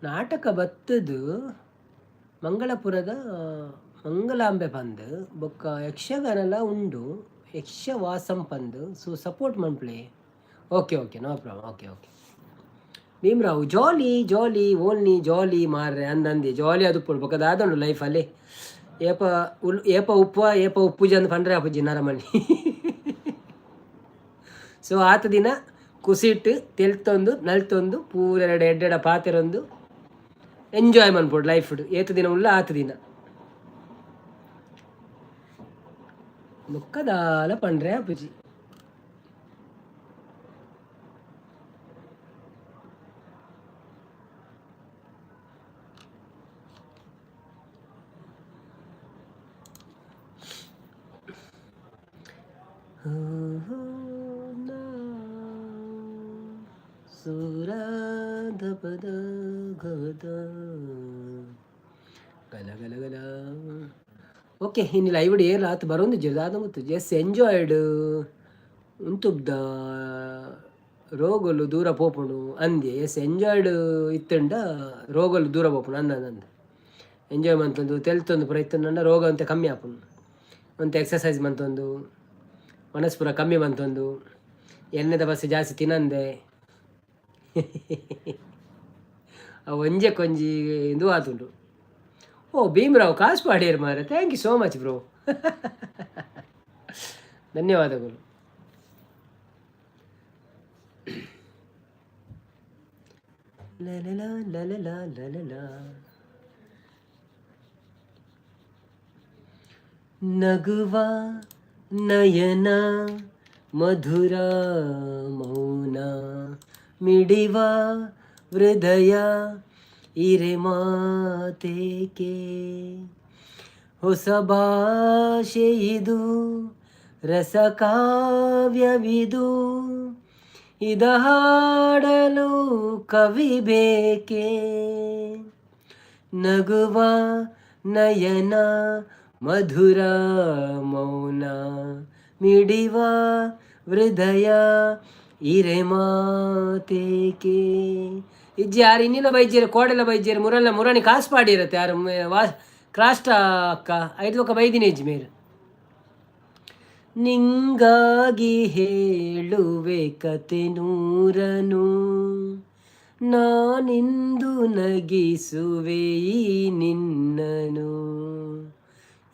ನಾಟಕ ಬತ್ತದು ಮಂಗಳಪುರದ ಮಂಗಲಾಂಬೆ ಪಂದ್. ಬೊಕ್ಕ ಯಕ್ಷಗಾನಲ ಉಂಡು, ಯಕ್ಷವಾಸಂ ಪಂದ್. ಸೊ support ಮನ್ಪ್ಲೆ. Okay okay, no problem. Okay okay. Bhimrao jolly jolly only jolly ಮಾರ್ರೆ ಅಂದಂದೆ. ಜಾಲಿ ಅದು ಪುಡ್ ಬೊಕ್ಕ ದಾದಂಡು ಲೈಫಲ್ಲಿ ಏಪ ಉಲ್ ಏಪ ಉಪ್ಪ ಏಪ ಉಪ್ಪುಜಿ ಅಂದ್ ಪಂಡ್ರೆ ಅಪ್ಪುಜಿ ನರಮಣಿ. ಸೊ ಆತ ದಿನ ಕುಸಿಟ್ಟು ತೆಲ್ತೊಂದು ನಲ್ತೊಂದು ಪೂರ ಎರಡು ಎಡ್ಡೆಡ ಪಾತೆರೊಂದು ಎಂಜಾಯ್ ಮನ್ಪೊಡು ಲೈಫ್. ಏತು ದಿನ ಉಲ್ಲ ಆತ ದಿನ ಬೊಕ್ಕದಾಲ ಪಂಡ್ರೆ ಅಪ್ಪುಜಿ. ಸುರಾಧಪದ ಗದ ಗಲ ಗಲ ಗಲ. ಓಕೆ, ಇನ್ನು ಲೈವ್ ಏರ್ ಆತು ಬರೋಂದು ದಾದ ಗೊತ್ತು. S, enjoyed. ಉಂತುಬ್ದ ರೋಗಲು ದೂರ ಪೋಪುಂಡು ಅಂದೆ. ಎಸ್, ಎಂಜಾಯ್ಡ್ ಇತ್ತಂಡ ರೋಗಲು ದೂರ ಪೋಪುಂಡು ಅಂದ ಅಂದ. ಎಂಜಾಯ್ ಮಂತೊಂದು ತೆಲ್ತೊಂದು ಪೂರ ಇತ್ತಂಡ ರೋಗ ಅಂತ ಕಮ್ಮಿ ಆಪುಂಡು. ಒಂತೆ ಎಕ್ಸಸೈಸ್ ಮಂತೊಂದು, ಮನಸ್ಸು ಪೂರ ಕಮ್ಮಿ ಮಂತೊಂದು, ಎಣ್ಣೆದ ಬಸ್ ಜಾಸ್ತಿ ತಿನ್ನಂದೆ, ಅವು ಒಂಜೆ ಕೊಂಜಿ ಇಂದು ಆತುಂಡು. ಓ ಭೀಮರಾವ್ ಕಾಸು ಪಾಡಿಯರ್ ಮಾರೆ, thank you so much bro, ಧನ್ಯವಾದಗಳು. ಲಲಲ. ನಗುವ ನಯನ ಮಧುರ ಮೌನ ಮಿಡಿವ ಹೃದಯ ಇರೆ ಮಾತೇಕೆ, ಹೊಸ ಭಾಷೆ ಇದು, ರಸಕಾವ್ಯವಿದು, ಇದ ಹಾಡಲು ಕವಿ ಬೇಕೆ. ನಗುವ ನಯನ ಮಧುರ ಮೌನ ಮಿಡಿವ ಹೃದಯ ಇರೆ ಮಾತೇಕೆ. ಇಜ್ಜಿ ಯಾರು ಇನ್ನಿಲ್ಲ ಬೈಜೇರು, ಕೋಡೆಲ್ಲ ಬೈಜೇರು, ಮುರಲ್ಲ ಮುರಣಿ ಕಾಸು ಪಾಡಿರತ್ತೆ ಯಾರು ವಾ ಕ್ರಾಸ್ಟ ಅಕ್ಕ ಐದು ಲೋಕ ಬೈದಿನಿ ಇಜ್ಜಿ ಮೇರು. ನಿಂಗಾಗಿ ಹೇಳುವೆ ಕತೆ ನೂರನು, ನಾನಿಂದು ನಗಿಸುವೆ ಈ ನಿನ್ನನು,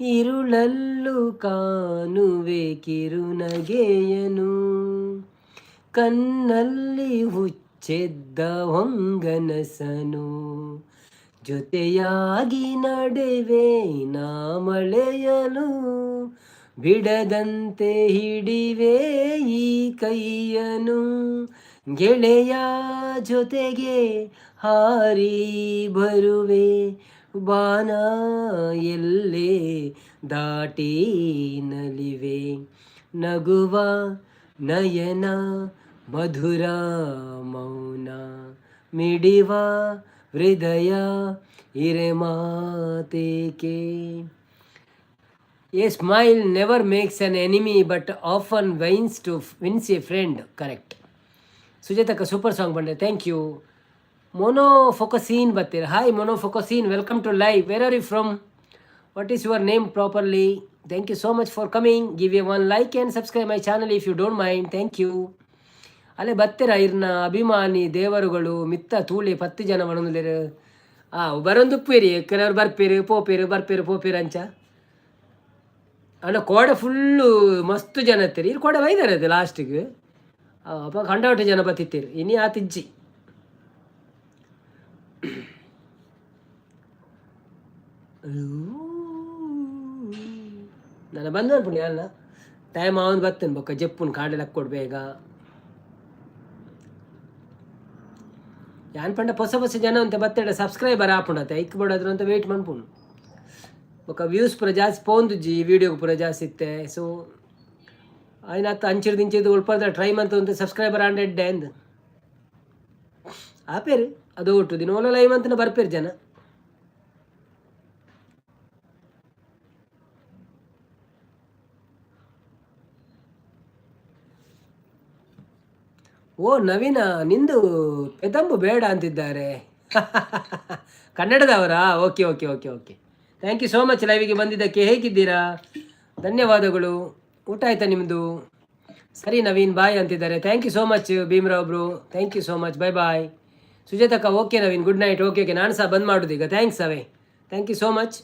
ಇರುಳಲ್ಲೂ ಕಾಣುವೆ ಕಿರುನಗೆಯನು, ಕಣ್ಣಲ್ಲಿ ಹುಚ್ಚೆದ್ದ ಹೊಂಗನಸನು, ಜೊತೆಯಾಗಿ ನಡೆವೆ ನಾ ಮಳೆಯಲು, ಬಿಡದಂತೆ ಹಿಡಿವೆ ಈ ಕೈಯನು, ಗೆಳೆಯ ಜೊತೆಗೆ ಹಾರಿ ಬರುವೆ, ಬಾನ ಎಲ್ಲೆ ದಾಟಿ ನಲಿವೆ. ನಗುವ ನಯನ ಮಧುರ ಮೌನ ಮಿಡಿವ ಹೃದಯ ಇರೆ ಮಾತೇಕೆ. A smile never makes an enemy but often wins a friend. Correct. ಸುಜಾತಕ್ಕ super song ಬಂಡೆ, thank you. Mono ಫೋಕಸೀನ್ ಬರ್ತೀರ. Hi mono ಫೋಕಸೀನ್, welcome to live. Where are you from? What is your name properly? Thank you so much for coming. Give a one like and subscribe my channel if you don't mind. Thank you. ಅಲ್ಲೇ ಬತ್ತೀರ ಇರ್ನ ಅಭಿಮಾನಿ ದೇವರುಗಳು ಮಿತ್ತ ತೂಳಿ ಪತ್ತು ಜನ ಬಣಂದಿರು. ಆ ಬರೊಂದುಪ್ಪೇರಿ, ಕೆಲವರು ಬರ್ಪೇರು ಪೋಪೇರು ಬರ್ಪೇರು ಪೋಪೇರು ಅಂಚ. ಅಣ್ಣ ಕೋಡೆ ಫುಲ್ಲು ಮಸ್ತ್ ಜನ ಇತ್ತೀರಿ. ಇಲ್ಲಿ ಕೋಡೆ ಬೈದಾರೆ ಅದು ಲಾಸ್ಟಿಗೆ. ಅಪ್ಪ ಕಂಡವಟ್ಟೆ ಜನ ಬತ್ತಿತ್ತೀರಿ ಇನಿ ಆತಿಜ್ಜಿ. ನಾನು ಬಂದ ಅನ್ಪುಂಡು ಅಲ್ಲ ಟೈಮ್ ಅವನು ಬರ್ತೇನೆ ಬೊಕ್ಕ ಜಪ್ಪುನ್ ಕಾಡೆಲ್ಲ ಕೊಡು ಬೇಗ. ಯಾನ್ ಪಂಡ ಹೊಸ ಹೊಸ ಜನ ಅಂತ ಬತ್ತೇಡ ಸಬ್ಸ್ಕ್ರೈಬರ್ ಆಪುಂಡತೆ ಐಕ್ ಬೋಡಾದ್ರು ಅಂತ ವೆಯ್ಟ್ ಮನ್ಪುಂಡು. ಬೊಕ್ಕ ವ್ಯೂಸ್ ಪೂರ ಜಾಸ್ತಿ ಪೋಂದುಜ್ಜಿ, ವೀಡಿಯೋಗೆ ಪೂರ ಜಾಸ್ತಿ ಇತ್ತೆ. ಸೊ ಆಯ್ನಾತ್ ಅಂಚಿರ್ದು ಇಂಚಿರ್ದು ಉಳ್ಪದ ಟ್ರೈ ಮಂತ ಒಂದು ಸಬ್ಸ್ಕ್ರೈಬರ್ ಆಂಡ್ ಎಡ್ಡೆ ಅಂದ್ ಆಪೇರು. ಅದು ಒಟ್ಟು ದಿನ ಓಲ ಲೈವ್ ಅಂತನ ಬರ್ಪೇರು ಜನ. ಓ ನವೀನ, ನಿಂದು ಪೆದಂಬು ಬೇಡ ಅಂತಿದ್ದಾರೆ ಕನ್ನಡದವರಾ? Okay okay okay okay, thank you so much ಲೈವಿಗೆ ಬಂದಿದ್ದಕ್ಕೆ. ಹೇಗಿದ್ದೀರಾ? ಧನ್ಯವಾದಗಳು. ಊಟ ಆಯ್ತಾ ನಿಮ್ಮದು? ಸರಿ ನವೀನ್, ಬಾಯ್ ಅಂತಿದ್ದಾರೆ. Thank you so much Bhimrao bro, thank you so much, bye bye. ಸುಜಾತಕ್ಕ okay Naveen, good night. Okay okay, ನಾನು ಸಹ ಬಂದ್ ಮಾಡೋದು ಈಗ. Thanks away, thank you so much.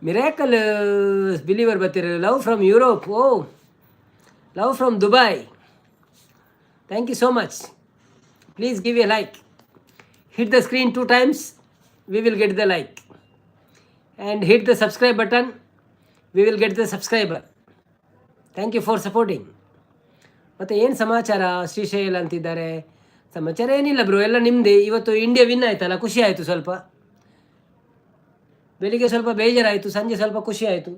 Miracle believer ಬರ್ತಿರ. Love from Europe. Oh, love from Dubai. Thank you so much. Please give a like. Hit the screen 2 times, we will get the like. And hit the subscribe button, we will get the subscriber. Thank you for supporting. ಮತ್ತು ಏನು ಸಮಾಚಾರ? ಶ್ರೀಶೈಲ್ ಅಂತಿದ್ದಾರೆ. ಸಮಾಚಾರ ಏನಿಲ್ಲ ಬ್ರೋ, ಎಲ್ಲ ನಿಮ್ಮದೇ. ಇವತ್ತು ಇಂಡಿಯಾ ವಿನ್ ಆಯ್ತಲ್ಲ, ಖುಷಿ ಆಯಿತು ಸ್ವಲ್ಪ. ಬೆಳಿಗ್ಗೆ ಸ್ವಲ್ಪ ಬೇಜಾರಾಯಿತು, ಸಂಜೆ ಸ್ವಲ್ಪ ಖುಷಿ ಆಯಿತು.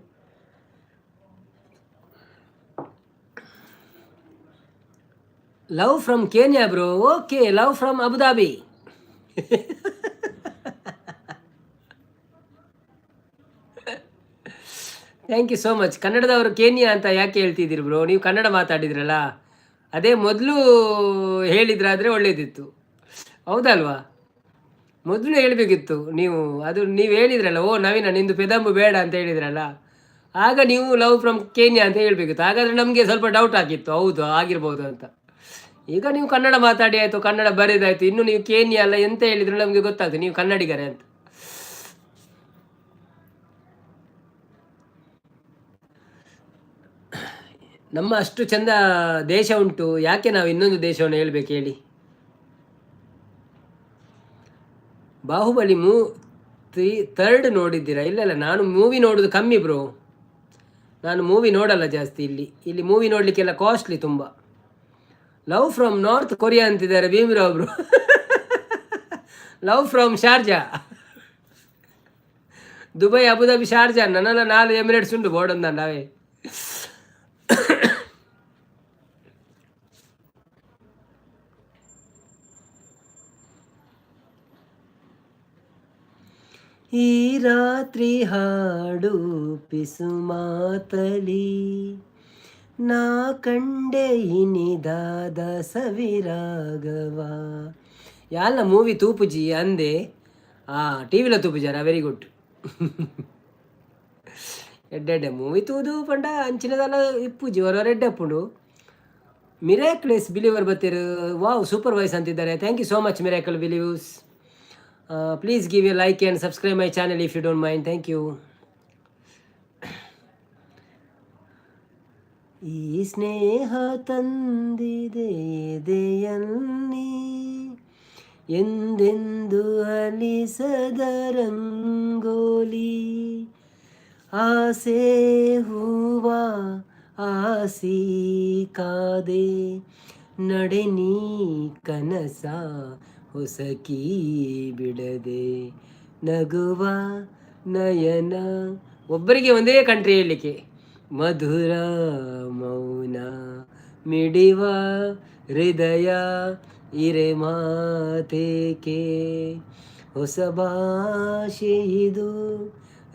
Love from Kenya bro, okay. Love from Abu Dhabi. Thank you so much. ಕನ್ನಡದವರು ಕೇನ್ಯಾ ಅಂತ ಯಾಕೆ ಹೇಳ್ತಿದ್ದೀರಿ ಬ್ರೋ? ನೀವು ಕನ್ನಡ ಮಾತಾಡಿದ್ರಲ್ಲ, ಅದೇ ಮೊದಲು ಹೇಳಿದ್ರಾದರೆ ಒಳ್ಳೇದಿತ್ತು, ಹೌದಲ್ವಾ? ಮೊದಲು ಹೇಳಬೇಕಿತ್ತು ನೀವು. ಅದು ನೀವು ಹೇಳಿದ್ರಲ್ಲ, ಓ ನವೀನ ನಿಂದು ಪೆದಂಬು ಬೇಡ ಅಂತ ಹೇಳಿದ್ರಲ್ಲ, ಆಗ ನೀವು ಲವ್ ಫ್ರಮ್ ಕೇನ್ಯಾ ಅಂತ ಹೇಳಬೇಕಿತ್ತು. ಹಾಗಾದರೆ ನಮಗೆ ಸ್ವಲ್ಪ ಡೌಟ್ ಆಗಿತ್ತು, ಹೌದು ಆಗಿರ್ಬೋದು ಅಂತ. ಈಗ ನೀವು ಕನ್ನಡ ಮಾತಾಡಿ ಆಯಿತು, ಕನ್ನಡ ಬರೆದಾಯಿತು, ಇನ್ನು ನೀವು ಕೇನ್ಯಾ ಅಲ್ಲ ಎಂತ ಹೇಳಿದ್ರು ನಮಗೆ ಗೊತ್ತಾಗ್ತದೆ ನೀವು ಕನ್ನಡಿಗರೇ ಅಂತ. ನಮ್ಮ ಅಷ್ಟು ಚಂದ ದೇಶ ಉಂಟು, ಯಾಕೆ ನಾವು ಇನ್ನೊಂದು ದೇಶವನ್ನು ಹೇಳಬೇಕು ಹೇಳಿ? ಬಾಹುಬಲಿ 3 ಥರ್ಡ್ ನೋಡಿದ್ದೀರಾ? ಇಲ್ಲ ಇಲ್ಲ, ನಾನು ಮೂವಿ ನೋಡೋದು ಕಮ್ಮಿ ಬ್ರೋ. ನಾನು ಮೂವಿ ನೋಡಲ್ಲ ಜಾಸ್ತಿ. ಇಲ್ಲಿ ಇಲ್ಲಿ ಮೂವಿ ನೋಡಲಿಕ್ಕೆಲ್ಲ ಕಾಸ್ಟ್ಲಿ ತುಂಬ. ಲವ್ ಫ್ರಮ್ ನಾರ್ತ್ ಕೊರಿಯಾ ಅಂತಿದ್ದಾರೆ Bhimrao bro. Love from Sharjah, Dubai, Abu Dhabi, Sharjah, ನನ್ನೆಲ್ಲ 4 ಎಮಿರೇಟ್ಸ್ ಉಂಟು ಬೋರ್ಡ್ ನಾವೇ. ಈ ರಾತ್ರಿ ಹಾಡು ಪಿಸುಮಾತಲಿ ನಾ ಕಂಡೆ ಇನಿದಾದ ಸವಿರಾಗವ. ಯಾಲ ಮೂವಿ ತೂಪುಜಿ ಅಂದೆ? ಆ ಟಿ ವಿಲ ತೂಪುಜಾರ? Very good. ಎಡ್ಡೆ ಮೂವಿ ತೂದು ಪಂಡ ಅಂಚಿನದಲ್ಲ ಇಪ್ಪುಜಿ, ಹೊರ ಎಡ್ಡೆ ಅಪ್ಪುಂಡು. ಮಿರಾಕ್ಲೆಸ್ ಬಿಲೀವರ್ ಬತ್ತೀರು, ವಾವ್ ಸೂಪರ್ ವಾಯ್ಸ್ ಅಂತಿದ್ದಾರೆ. Thank you so much miracle believers. Please give a like and subscribe my channel if you don't mind. Thank you. ಈ ಸ್ನೇಹ ತಂದಿದೆ ಎದೆಯಲ್ಲಿ ಎಂದೆಂದು ಅಲಿಸದ ರಂಗೋಲಿ, ಆಸೆ ಹೂವ ಆಸಿ ಕಾದೆ ನಡೆ ನೀ ಕನಸ ಹೊಸಕಿ ಬಿಡದೆ ನಗುವ ನಯನ. ಒಬ್ಬರಿಗೆ ಒಂದೇ ಕಂಟ್ರಿ ಹೇಳಲಿಕ್ಕೆ. ಮಧುರ ಮೌನ ಮಿಡಿವ ಹೃದಯ ಇರೆ ಮಾತೇಕೆ, ಹೊಸ ಭಾಷೆ ಇದು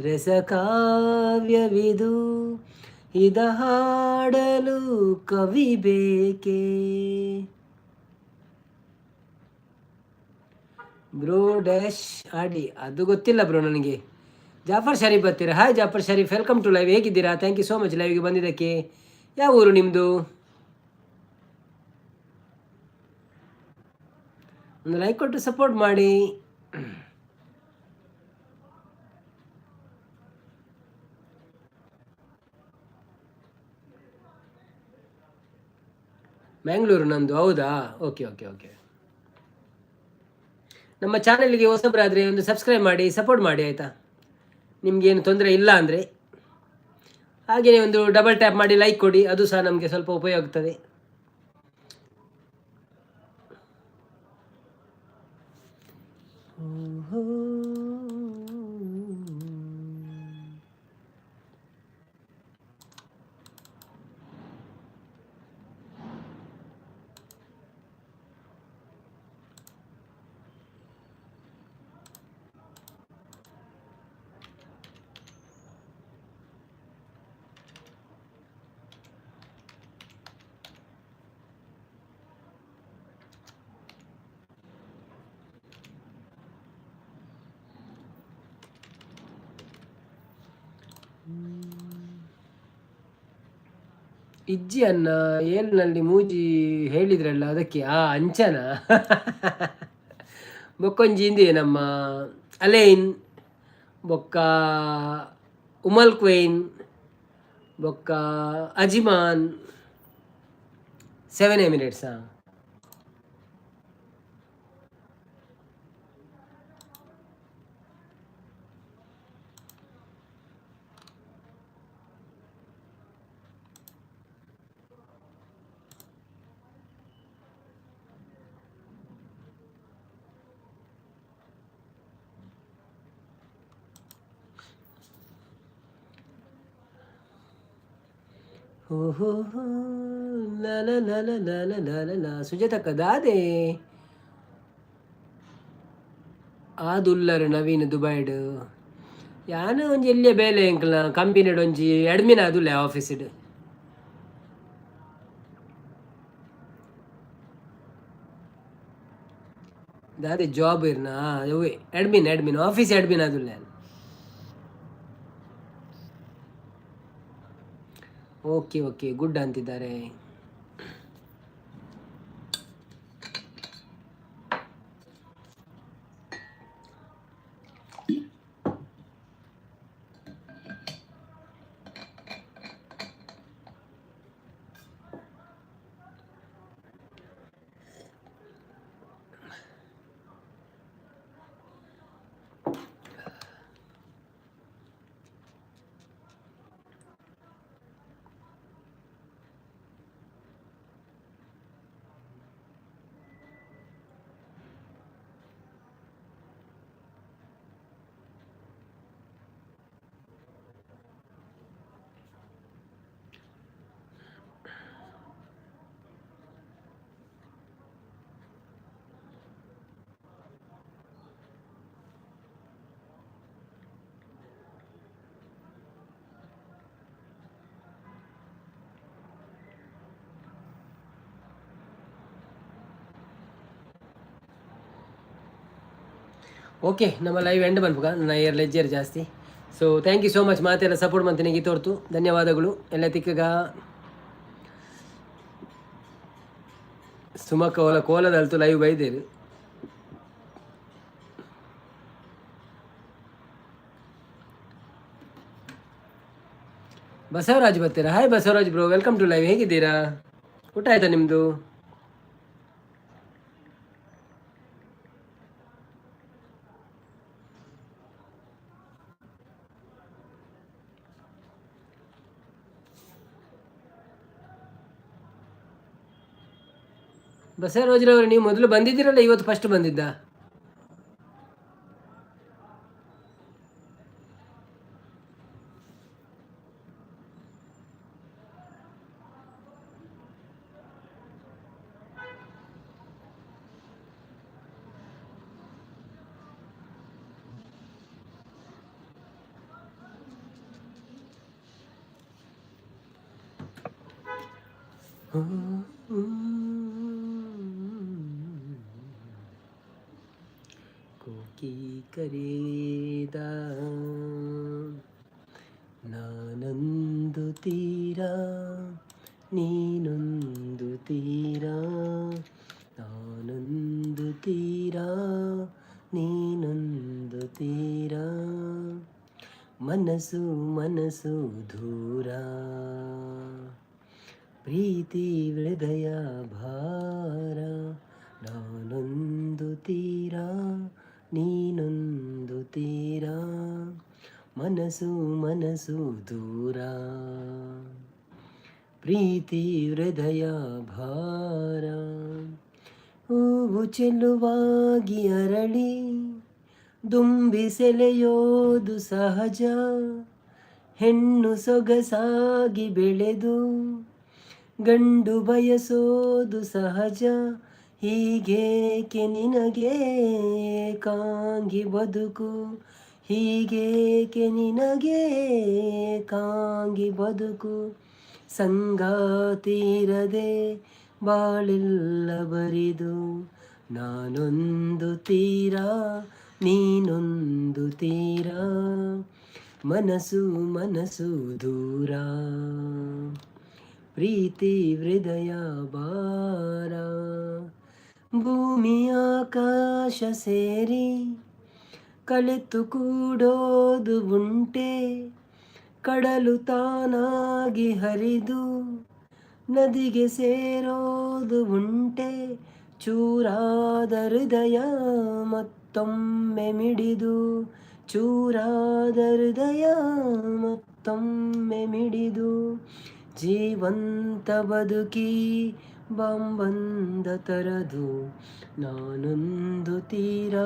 ರಸಕಾವ್ಯವಿದು, ಇದ ಹಾಡಲು ಕವಿ ಬೇಕೇ. ಬ್ರೋ ಡ್ಯಾಶ್ ಆಡಿ ಅದು ಗೊತ್ತಿಲ್ಲ ಬ್ರೋ ನನಗೆ. ಜಾಫರ್ ಶರೀಫ್ ಬರ್ತೀರಾ? Hi Jafar Sharif, welcome to live. ಹೇಗಿದ್ದೀರಾ? Thank you so much ಲೈವ್ಗೆ ಬಂದಿದ್ದಕ್ಕೆ. ಯಾವ ಊರು ನಿಮ್ಮದು? ಒಂದು ಲೈಕ್ ಕೊಟ್ಟು ಸಪೋರ್ಟ್ ಮಾಡಿ. ಮ್ಯಾಂಗ್ಳೂರು ನಂದು. ಹೌದಾ? Okay okay okay. ನಮ್ಮ ಚಾನಲ್ಗೆ ಹೊಸಬರಾದರೆ ಒಂದು ಸಬ್ಸ್ಕ್ರೈಬ್ ಮಾಡಿ ಸಪೋರ್ಟ್ ಮಾಡಿ ಆಯಿತಾ? ನಿಮಗೇನು ತೊಂದರೆ ಇಲ್ಲ ಅಂದರೆ. ಹಾಗೆಯೇ ಒಂದು ಡಬಲ್ ಟ್ಯಾಪ್ ಮಾಡಿ ಲೈಕ್ ಕೊಡಿ, ಅದು ಸಹ ನಮಗೆ ಸ್ವಲ್ಪ ಉಪಯೋಗ ಆಗ್ತದೆ. ಇಜ್ಜಿ ಅನ್ನ ಏಲ್ನಲ್ಲಿ ಮೂಜಿ ಹೇಳಿದ್ರಲ್ಲ ಅದಕ್ಕೆ ಆ ಅಂಚನ ಬೊಕ್ಕೊಂಜಿ ಇಂದೆ ನಮ್ಮ ಅಲೈನ್ ಬೊಕ್ಕ ಉಮಲ್ ಕ್ವೈನ್ ಬೊಕ್ಕ ಅಜಿಮಾನ್ 7 ಎಮಿರೇಟ್ಸಾ. ಹೋ ಹೋ ಹೋ, ಲ ಲ ಲ ಲ ಲ ಲ ಲ ಲ. ಸುಜಾತಕ್ಕ ದಾದೆ ಆದುಲ್ಲರ್ ನವೀನ್ ದುಬೈಡ್. ಯಾನ್ ಒಂಜಿ ಎಲ್ಯ ಬೇಲೆ ಎಂಕ್ಲ ಕಂಪನಿಡ್ ಒಂಜಿ ಅಡ್ಮಿನ್ ಆದುಲ್ಲೆ ಆಫೀಸ್ಡ್. ದಾದೆ ಜಾಬ್ ಇರ್ನ ಅವೇ ಅಡ್ಮಿನ್, ಅಡ್ಮಿನ್ ಆಫೀಸ್ ಅಡ್ಮಿನ್ ಆದುಲ್ಲೆ. ಓಕೆ ಓಕೆ, ಗುಡ್ ಅಂತಿದ್ದಾರೆ. ಓಕೆ, ನಮ್ಮ ಲೈವ್ ಎಂಡ್ ಮನ್ಪುಗ ನನ್ನ ಏರ್ ಲೆಜ್ಜರ್ ಜಾಸ್ತಿ. So thank you so much. ಮಾತೆಲ್ಲ ಸಪೋರ್ಟ್ ಮಾಡ್ತೀನಿ ತೋರ್ತು ಧನ್ಯವಾದಗಳು ಎಲ್ಲ. ತಿಕ್ಕಗ ಸುಮಕ್ಕ ಓಲ ಕೋಲದಲ್ತು ಲೈವ್ ಬೈದೇರು. ಬಸವರಾಜ್ ಬರ್ತೀರಾ? Hi Basavaraj bro, welcome to live. ಹೇಗಿದ್ದೀರಾ? ಊಟ ಆಯ್ತಾ ನಿಮ್ಮದು? ಬಸವರಾಜ್ರವರು, ನೀವು ಮೊದಲು ಬಂದಿದ್ದೀರಲ್ಲ, ಇವತ್ತು ಫಸ್ಟ್ ಬಂದಿದ್ದ? ಕೋಕಿ ಕರೀದ ನಾನೊಂದು ತೀರಾ, ನೀನೊಂದು ತೀರಾ, ನಾನೊಂದು ತೀರಾ, ನೀನೊಂದು ತೀರಾ, ಮನಸ್ಸು ಮನಸ್ಸು ದೂರ, ಪ್ರೀತಿ ಹೃದಯ ಭಾರ. ನಾನೊಂದು ತೀರಾ, ನೀನೊಂದು ತೀರಾ, ಮನಸ್ಸು ಮನಸ್ಸು ದೂರ, ಪ್ರೀತಿ ಹೃದಯ ಭಾರ. ಹೂವು ಚೆಲುವಾಗಿ ಅರಳಿ ದುಂಬಿ ಸೆಲೆಯೋದು ಸಹಜ. ಹೆಣ್ಣು ಸೊಗಸಾಗಿ ಬೆಳೆದು ಗಂಡು ಬಯಸೋದು ಸಹಜ. ಹೀಗೇಕೆ ನಿನಗೆ ಕಾಂಗಿ ಬದುಕು? ಹೀಗೇಕೆ ನಿನಗೆ ಕಾಂಗಿ ಬದುಕು? ಸಂಗಾತಿರದೆ ಬಾಳಿಲ್ಲ ಬರಿದು. ನಾನೊಂದು ತೀರಾ, ನೀನೊಂದು ತೀರಾ, ಮನಸ್ಸು ಮನಸ್ಸು ದೂರ, ಪ್ರೀತಿ ಹೃದಯ ಭಾರ. ಭೂಮಿ ಆಕಾಶ ಸೇರಿ ಕಲಿತು ಕೂಡೋದು ಉಂಟೆ? ಕಡಲು ತಾನಾಗಿ ಹರಿದು ನದಿಗೆ ಸೇರೋದು ಉಂಟೆ? ಚೂರಾದ ಹೃದಯ ಮತ್ತೊಮ್ಮೆ ಮಿಡಿದು, ಚೂರಾದ ಹೃದಯ ಮತ್ತೊಮ್ಮೆ ಮಿಡಿದು, ಜೀವಂತ ಬದುಕಿ ಬಾಂಬಂದ ತರದು. ನಾನೊಂದು ತೀರಾ,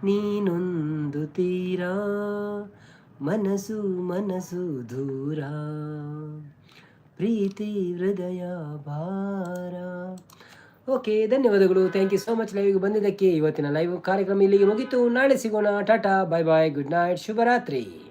ನೀನೊಂದು ತೀರಾ, ಮನಸ್ಸು ಮನಸ್ಸು ದೂರ, ಪ್ರೀತಿ ಹೃದಯ ಭಾರ. ಓಕೆ, ಧನ್ಯವಾದಗಳು. Thank you so much ಲೈವ್ಗೆ ಬಂದಿದ್ದಕ್ಕೆ. ಇವತ್ತಿನ ಲೈವ್ ಕಾರ್ಯಕ್ರಮ ಇಲ್ಲಿಗೆ ಮುಗೀತು. ನಾಳೆ ಸಿಗೋಣ. ಟಾಟಾ, ಬಾಯ್ ಬಾಯ್, ಗುಡ್ ನೈಟ್, ಶುಭರಾತ್ರಿ.